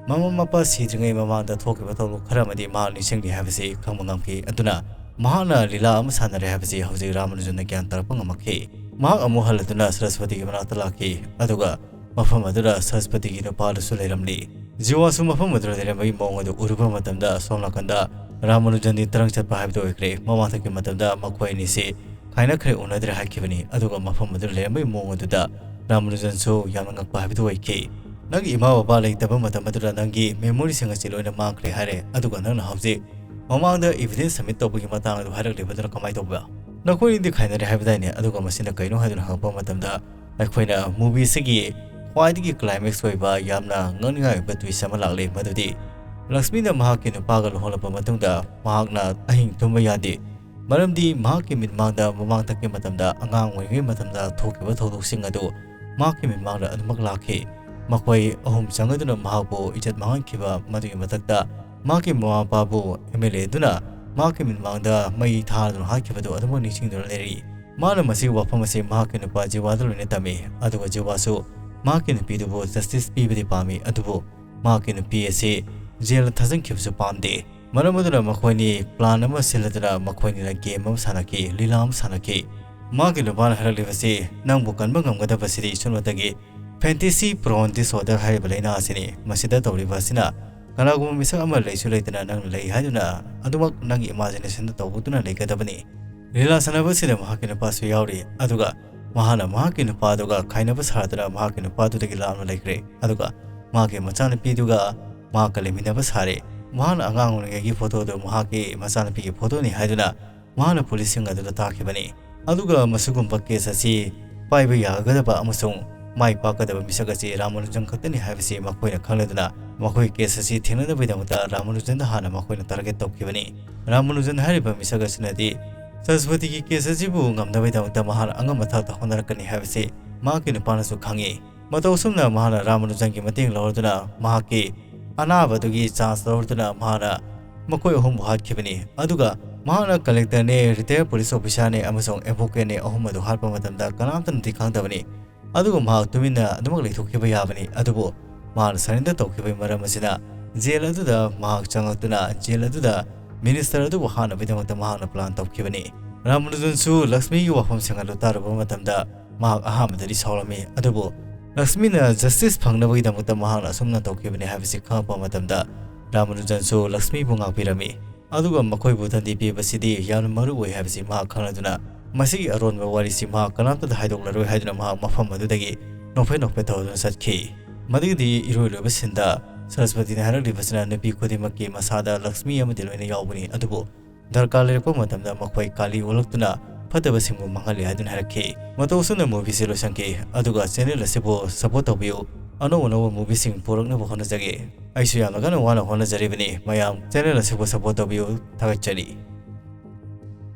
ꯃꯃꯥ ꯃꯄꯥ ꯁꯤꯗ꯭ꯔꯤꯉꯩ ꯃꯃꯥꯡꯗ ꯊꯣꯛꯈꯤꯕ ꯊꯧꯗꯣꯛ ꯈꯔ ꯑꯃꯗꯤ ꯃꯍꯥꯛ ꯅꯤꯡꯁꯤꯡꯂꯤ ꯍꯥꯏꯕꯁꯤ ꯈꯪꯕ ꯉꯝꯈꯤ꯫ ꯑꯗꯨꯅ ꯃꯍꯥꯛꯅ ꯂꯤꯂꯥ ꯑꯃ ꯁꯥꯟꯅꯔꯦ ꯍꯥꯏꯕꯁꯤ ꯍꯧꯖꯤꯛ ꯔꯥꯃꯥꯅꯨꯖꯟꯅ ꯒ꯭ꯌꯥꯟ ꯇꯥꯔꯛꯄ ꯉꯝꯃꯛꯈꯤ꯫ ꯃꯍꯥꯛ ꯑꯃꯨꯛ ꯍꯜꯂꯗꯨꯅ ꯁꯔꯁꯄꯇꯤꯒꯤ ꯃꯅꯥꯛꯇ ꯂꯥꯛꯈꯤ, ꯑꯗꯨꯒ ꯃꯐꯝ ꯑꯗꯨꯗ ꯁꯔꯁꯄꯇꯤꯒꯤ ꯅꯨꯄꯥꯗꯨꯁꯨ ꯂꯩꯔꯝꯂꯤ꯫ ꯖꯤꯋꯥꯁꯨ ꯃꯐꯝ ꯑꯗꯨꯗ ꯂꯩꯔꯝꯕꯒꯤ ꯃꯑꯣꯡ ꯑꯗꯨ ꯎꯔꯨꯕ ꯃꯇꯝꯗ ꯁꯣꯝ ꯅꯥꯀꯟꯗ ꯔꯥꯃꯥꯅꯨꯖꯟꯗꯤ ꯇꯔꯪ ꯆꯠꯄ ꯍꯥꯏꯕꯗꯨ ꯑꯣꯏꯈ꯭ꯔꯦ꯫ ꯃꯃꯥꯡꯊꯛꯀꯤ ꯃꯇꯝꯗ ꯃꯈꯣꯏ ꯑꯅꯤꯁꯤ ꯈꯥꯏꯅꯈ꯭ꯔꯦ, ꯎꯅꯗ꯭ꯔꯦ ꯍꯥꯏꯈꯤꯕꯅꯤ꯫ ꯑꯗꯨꯒ ꯃꯐꯝ ꯑꯗꯨꯗ ꯂꯩꯔꯝꯕꯒꯤ ꯃꯑꯣꯡ ꯑꯗꯨꯗ ꯔꯥꯃꯥꯅꯨꯖꯟꯁꯨ ꯌꯥꯝꯅ ꯉꯛꯄ ꯍꯥꯏꯕꯗꯨ ꯑꯣꯏꯈꯤ꯫ ꯅꯪꯒꯤ ꯏꯃꯥ ꯕꯕꯥ ꯂꯩꯇꯕ ꯃꯇꯝ ꯑꯗꯨꯗ ꯅꯪꯒꯤ ꯃꯦꯃꯣꯔꯤꯁꯤꯡ ꯑꯁꯤ ꯂꯣꯏꯅ ꯃꯥꯡꯈ꯭ꯔꯦ ꯍꯥꯏꯔꯦ, ꯑꯗꯨꯒ ꯅꯪꯅ ꯍꯧꯖꯤꯛ ꯃꯃꯥꯡꯗ ꯏꯚꯤꯗꯦꯟꯁ ꯁꯕꯃꯤꯠ ꯇꯧꯕꯒꯤ ꯃꯇꯥꯡ ꯑꯗꯨ ꯍꯥꯏꯔꯛꯂꯤꯕꯗꯨꯅ ꯀꯃꯥꯏꯅ ꯇꯧꯕ? ꯅꯈꯣꯏ ꯑꯅꯤꯗꯤ ꯈꯥꯏꯅꯔꯦ ꯍꯥꯏꯕꯗꯥꯏꯅꯦ? ꯑꯗꯨꯒ ꯃꯁꯤꯅ ꯀꯩꯅꯣ ꯍꯥꯏꯗꯨꯅ ꯍꯪꯉꯛꯄ ꯃꯇꯝꯗ ꯑꯩꯈꯣꯏꯅ ꯃꯨꯚꯤ ꯑꯁꯤꯒꯤ ꯈ꯭ꯋꯥꯏꯗꯒꯤ climax ꯑꯣꯏꯕ ꯌꯥꯝꯅ ꯉꯛꯅꯤꯡꯉꯥꯏ ꯑꯣꯏꯕ twist ꯑꯃ ꯂꯥꯛꯂꯦ, ꯃꯗꯨꯗꯤ ꯂꯛꯁꯃꯤꯅ ꯃꯍꯥꯛꯀꯤ ꯅꯨꯄꯥꯒ ꯂꯨꯍꯣꯡꯂꯕ ꯃꯇꯨꯡꯗ ꯃꯍꯥꯛꯅ ꯑꯍꯤꯡ ꯇꯨꯝꯕ ꯌꯥꯗꯦ꯫ ꯃꯔꯝꯗꯤ ꯃꯍꯥꯛꯀꯤ ꯃꯤꯠꯃꯥꯡꯗ ꯃꯃꯥꯡꯊꯛꯀꯤ ꯃꯇꯝꯗ ꯑꯉꯥꯡ ꯑꯣꯏꯔꯤꯉꯩ ꯃꯇꯝꯗ ꯊꯣꯛꯈꯤꯕ ꯊꯧꯗꯣꯛꯁꯤꯡ ꯑꯗꯨ ꯃꯍꯥꯛꯀꯤ ꯃꯤꯠꯃꯥꯡꯗ ꯑꯗꯨꯃꯛ ꯂꯥꯛꯈꯤ꯫ ꯃꯈꯣꯏ ꯑꯍꯨꯝ ꯆꯪꯉꯗꯨꯅ ꯃꯍꯥꯛꯄꯨ ꯏꯖꯠ ꯃꯥꯡꯍꯟꯈꯤꯕ, ꯃꯗꯨꯒꯤ ꯃꯊꯛꯇ ꯃꯍꯥꯛꯀꯤ ꯃꯃꯥ ꯃꯄꯥꯕꯨ MLA ꯑꯗꯨꯅ ꯃꯍꯥꯛꯀꯤ ꯃꯤꯠꯃꯥꯡꯗ ꯃꯩ ꯊꯥꯗꯨꯅ ꯍꯥꯠꯈꯤꯕꯗꯨ ꯑꯗꯨꯃꯛ ꯅꯤꯡꯁꯤꯡꯗꯨꯅ ꯂꯩꯔꯤ꯫ ꯃꯥꯅ ꯃꯁꯤꯒꯤ ꯋꯥꯐꯝ ꯑꯁꯤ ꯃꯍꯥꯛꯀꯤ ꯅꯨꯄꯥ ꯖꯤꯋꯥꯗ ꯂꯣꯏꯅ ꯇꯝꯃꯤ, ꯑꯗꯨꯒ ꯖꯤꯋꯥꯁꯨ ꯃꯍꯥꯛꯀꯤ ꯅꯨꯄꯤꯗꯨꯕꯨ justice ꯄꯤꯕꯗꯤ ꯄꯥꯝꯃꯤ, ꯑꯗꯨꯕꯨ ꯃꯍꯥꯛꯀꯤ ꯅꯨꯄꯤ ꯑꯁꯤ ꯖꯦꯜꯗ ꯊꯥꯖꯤꯟꯈꯤꯕꯁꯨ ꯄꯥꯝꯗꯦ꯫ ꯃꯔꯝ ꯑꯗꯨꯅ ꯃꯈꯣꯏꯅꯤ plan ꯑꯃ ꯁꯤꯜꯂꯗꯨꯅ ꯃꯈꯣꯏꯅꯤꯅ game ꯑꯃ ꯁꯥꯟꯅꯈꯤ, ꯂꯤꯂꯥ ꯑꯃ ꯁꯥꯟꯅꯈꯤ꯫ ꯃꯍꯥꯛꯀꯤ ꯅꯨꯄꯥꯅ ꯍꯥꯏꯔꯛꯂꯤꯕꯁꯤ, "ꯅꯪꯕꯨ ꯀꯟꯕ ꯉꯝꯒꯗꯕꯁꯤꯗꯤ ꯁꯨꯞꯅꯇꯒꯤ fantasy prone disorder ꯍꯥꯏꯔꯤꯕ ꯂꯥꯏꯅꯥ ꯑꯁꯤꯅꯤ꯫ ꯃꯁꯤꯗ ꯇꯧꯔꯤꯕ ꯑꯁꯤꯅ ꯀꯅꯥꯒꯨꯝꯕ ꯃꯤꯁꯛ ꯑꯃ ꯂꯩꯁꯨ ꯂꯩꯇꯅ ꯅꯪꯅ ꯂꯩ ꯍꯥꯏꯗꯨꯅ ꯑꯗꯨꯃꯛ ꯅꯪꯒꯤ imaginationꯗ ꯇꯧꯗꯨꯅ ꯂꯩꯒꯗꯕꯅꯤ꯫" ꯂꯤꯂꯥ ꯁꯥꯟꯅꯕꯁꯤꯗ ꯃꯍꯥꯛꯀꯤ ꯅꯨꯄꯥꯁꯨ ꯌꯥꯎꯔꯤ, ꯑꯗꯨꯒ ꯃꯍꯥꯛꯅ ꯃꯍꯥꯛꯀꯤ ꯅꯨꯄꯥꯗꯨꯒ ꯈꯥꯏꯅꯕ ꯁꯥꯗꯨꯅ ꯃꯍꯥꯛꯀꯤ ꯅꯨꯄꯥꯗꯨꯗꯒꯤ ꯂꯥꯞꯅ ꯂꯩꯈ꯭ꯔꯦ, ꯑꯗꯨꯒ ꯃꯍꯥꯛꯀꯤ ꯃꯆꯥꯅꯨꯄꯤꯗꯨꯒ ꯃꯍꯥꯛꯀ ꯂꯩꯃꯤꯟꯅꯕ ꯁꯥꯔꯦ꯫ ꯃꯍꯥꯛꯅ ꯑꯉꯥꯡ ꯑꯣꯏꯔꯤꯉꯩꯒꯤ photoꯗꯨ ꯃꯍꯥꯛꯀꯤ ꯃꯆꯥꯅꯨꯄꯤꯒꯤ photoꯅꯤ ꯍꯥꯏꯗꯨꯅ ꯃꯍꯥꯛꯅ policeꯁꯤꯡ ꯑꯗꯨꯗ ꯇꯥꯛꯈꯤꯕꯅꯤ꯫ ꯑꯗꯨꯒ ꯃꯁꯤꯒꯨꯝꯕ case ꯑꯁꯤ ꯄꯥꯏꯕ ꯌꯥꯒꯗꯕ ꯑꯃꯁꯨꯡ ꯃꯥꯏ ꯄꯥꯛꯀꯗꯕ ꯃꯤꯁꯛ ꯑꯁꯤ ꯔꯥꯃꯥꯅꯨꯖꯟ ꯈꯛꯇꯅꯤ ꯍꯥꯏꯕꯁꯤ ꯃꯈꯣꯏꯅ ꯈꯪꯂꯗꯨꯅ ꯃꯈꯣꯏ case ꯑꯁꯤ ꯊꯦꯡꯅꯅꯕꯒꯤꯗꯃꯛꯇ ꯔꯥꯃꯥꯅꯨꯖꯟꯗ ꯍꯥꯟꯅ ꯃꯈꯣꯏꯅ target ꯇꯧꯈꯤꯕꯅꯤ꯫ ꯔꯥꯃꯥꯅꯨꯖꯟ ꯍꯥꯏꯔꯤꯕ ꯃꯤꯁꯛ ꯑꯁꯤꯅꯗꯤ ꯁꯔꯁꯋꯇꯤꯒꯤ case ꯑꯁꯤꯕꯨ ꯉꯝꯅꯕꯒꯤꯗꯃꯛꯇ ꯃꯍꯥꯛꯅ ꯑꯉꯝꯕ ꯊꯥꯛꯇ ꯍꯣꯠꯅꯔꯛꯀꯅꯤ ꯍꯥꯏꯕꯁꯤ ꯃꯍꯥꯛꯀꯤ ꯅꯨꯄꯥꯅꯁꯨ ꯈꯪꯏ꯫ ꯃꯇꯧ ꯑꯁꯨꯝꯅ ꯃꯍꯥꯛꯅ ꯔꯥꯃꯥꯅꯨꯖꯟꯒꯤ ꯃꯇꯦꯡ ꯂꯧꯔꯗꯨꯅ ꯃꯍꯥꯛꯀꯤ ꯑꯅꯥꯕꯗꯨꯒꯤ chance ꯂꯧꯔꯗꯨꯅ ꯃꯍꯥꯛꯅ ꯃꯈꯣꯏ ꯑꯍꯨꯝꯕꯨ ꯍꯥꯠꯈꯤꯕꯅꯤ꯫ ꯑꯗꯨꯒ ꯃꯍꯥꯛꯅ collectorꯅꯦ, retired police officerꯅꯦ ꯑꯃꯁꯨꯡ advocateꯅꯦ ꯑꯍꯨꯝ ꯑꯗꯨ ꯍꯥꯠꯄ ꯃꯇꯝꯗ ꯀꯅꯥꯝꯇꯅꯗꯤ ꯈꯪꯗꯕꯅꯤ꯫ ꯑꯗꯨꯒ ꯃꯍꯥꯛ ꯇꯨꯃꯤꯟꯅ ꯑꯗꯨꯃꯛ ꯂꯩꯊꯣꯛꯈꯤꯕ ꯌꯥꯕꯅꯤ꯫ ꯑꯗꯨꯕꯨ ꯃꯍꯥꯛꯅ surrender ꯇꯧꯈꯤꯕꯒꯤ ꯃꯔꯝ ꯑꯁꯤꯅ jail ꯑꯗꯨꯗ ꯃꯍꯥꯛ ꯆꯪꯂꯛꯇꯨꯅ jail ꯑꯗꯨꯗ minister ꯑꯗꯨꯕꯨ ꯍꯥꯠꯅꯕꯒꯤꯗꯃꯛꯇ ꯃꯍꯥꯛꯅ plan ꯇꯧꯈꯤꯕꯅꯤ꯫ ꯔꯥꯃꯥꯅꯨꯖꯟꯁꯨ ꯂꯛꯁꯃꯤꯒꯤ ꯋꯥꯐꯝꯁꯤꯡ ꯑꯗꯨ ꯇꯥꯔꯨꯕ ꯃꯇꯝꯗ ꯃꯍꯥꯛ ꯑꯍꯥꯟꯕꯗꯗꯤ ꯁꯥꯎꯔꯝꯃꯤ, ꯑꯗꯨꯕꯨ ꯂꯛꯁꯃꯤꯅ justice ꯐꯪꯅꯕꯒꯤꯗꯃꯛꯇ ꯃꯍꯥꯛꯅ ꯑꯁꯨꯝꯅ ꯇꯧꯈꯤꯕꯅꯤ ꯍꯥꯏꯕꯁꯤ ꯈꯪꯂꯛꯄ ꯃꯇꯝꯗ ꯔꯥꯃꯥꯅꯨꯖꯟꯁꯨ ꯂꯛꯁꯃꯤꯕꯨ ꯉꯥꯛꯄꯤꯔꯝꯃꯤ꯫ ꯑꯗꯨꯒ ꯃꯈꯣꯏꯕꯨ ꯗꯟꯗꯤ ꯄꯤꯕꯁꯤꯗꯤ ꯌꯥꯝꯅ ꯃꯔꯨ ꯑꯣꯏ ꯍꯥꯏꯕꯁꯤ ꯃꯍꯥꯛ ꯈꯪꯂꯗꯨꯅ ꯃꯁꯤꯒꯤ ꯑꯔꯣꯟꯕ ꯋꯥꯔꯤꯁꯤ ꯃꯍꯥꯛ ꯀꯅꯥꯝꯇꯗ ꯍꯥꯏꯗꯣꯛꯂꯔꯣꯏ ꯍꯥꯏꯗꯨꯅ ꯃꯍꯥꯛ ꯃꯐꯝ ꯑꯗꯨꯗꯒꯤ ꯅꯣꯛꯐꯦꯠ ꯅꯣꯛꯐꯦꯠ ꯇꯧꯗꯨꯅ ꯆꯠꯈꯤ꯫ ꯃꯗꯨꯒꯤꯗꯤ ꯏꯔꯣꯏ ꯂꯣꯏꯕ sceneꯗ ꯁꯔꯁꯄꯇꯤꯅ ꯍꯥꯏꯔꯛꯂꯤꯕꯁꯤꯅ ꯅꯨꯄꯤ ꯈꯨꯗꯤꯡꯃꯛꯀꯤ ꯃꯁꯥꯗ ꯂꯛꯁꯃꯤ ꯑꯃꯗꯤ ꯂꯣꯏꯅ ꯌꯥꯎꯕꯅꯤ, ꯑꯗꯨꯕꯨ ꯗꯔꯀꯥꯔ ꯂꯩꯔꯛꯄ ꯃꯇꯝꯗ ꯃꯈꯣꯏ ꯀꯥꯂꯤ ꯑꯣꯜꯂꯛꯇꯨꯅ ꯐꯠꯇꯕꯁꯤꯡꯕꯨ ꯃꯥꯡꯍꯜꯂꯤ ꯍꯥꯏꯗꯨꯅ ꯍꯥꯏꯔꯛꯈꯤ꯫ ꯃꯇꯧ ꯑꯁꯨꯝꯅ movieꯁꯤ ꯂꯣꯏꯁꯤꯟꯈꯤ꯫ ꯑꯗꯨꯒ channel ꯑꯁꯤꯕꯨ support ꯇꯧꯕꯤꯌꯨ꯫ ꯑꯅꯧ ꯑꯅꯧꯕ movieꯁꯤꯡ ꯄꯨꯔꯛꯅꯕ ꯍꯣꯠꯅꯖꯒꯦ꯫ ꯑꯩꯁꯨ ꯌꯥꯝꯅ ꯀꯟꯅ ꯋꯥꯅ ꯍꯣꯠꯅꯖꯔꯤꯕꯅꯤ꯫ ꯃꯌꯥꯝ channel ꯑꯁꯤꯕꯨ support ꯇꯧꯕꯤꯌꯨ꯫ ꯊꯥꯒꯠꯆꯔꯤ꯫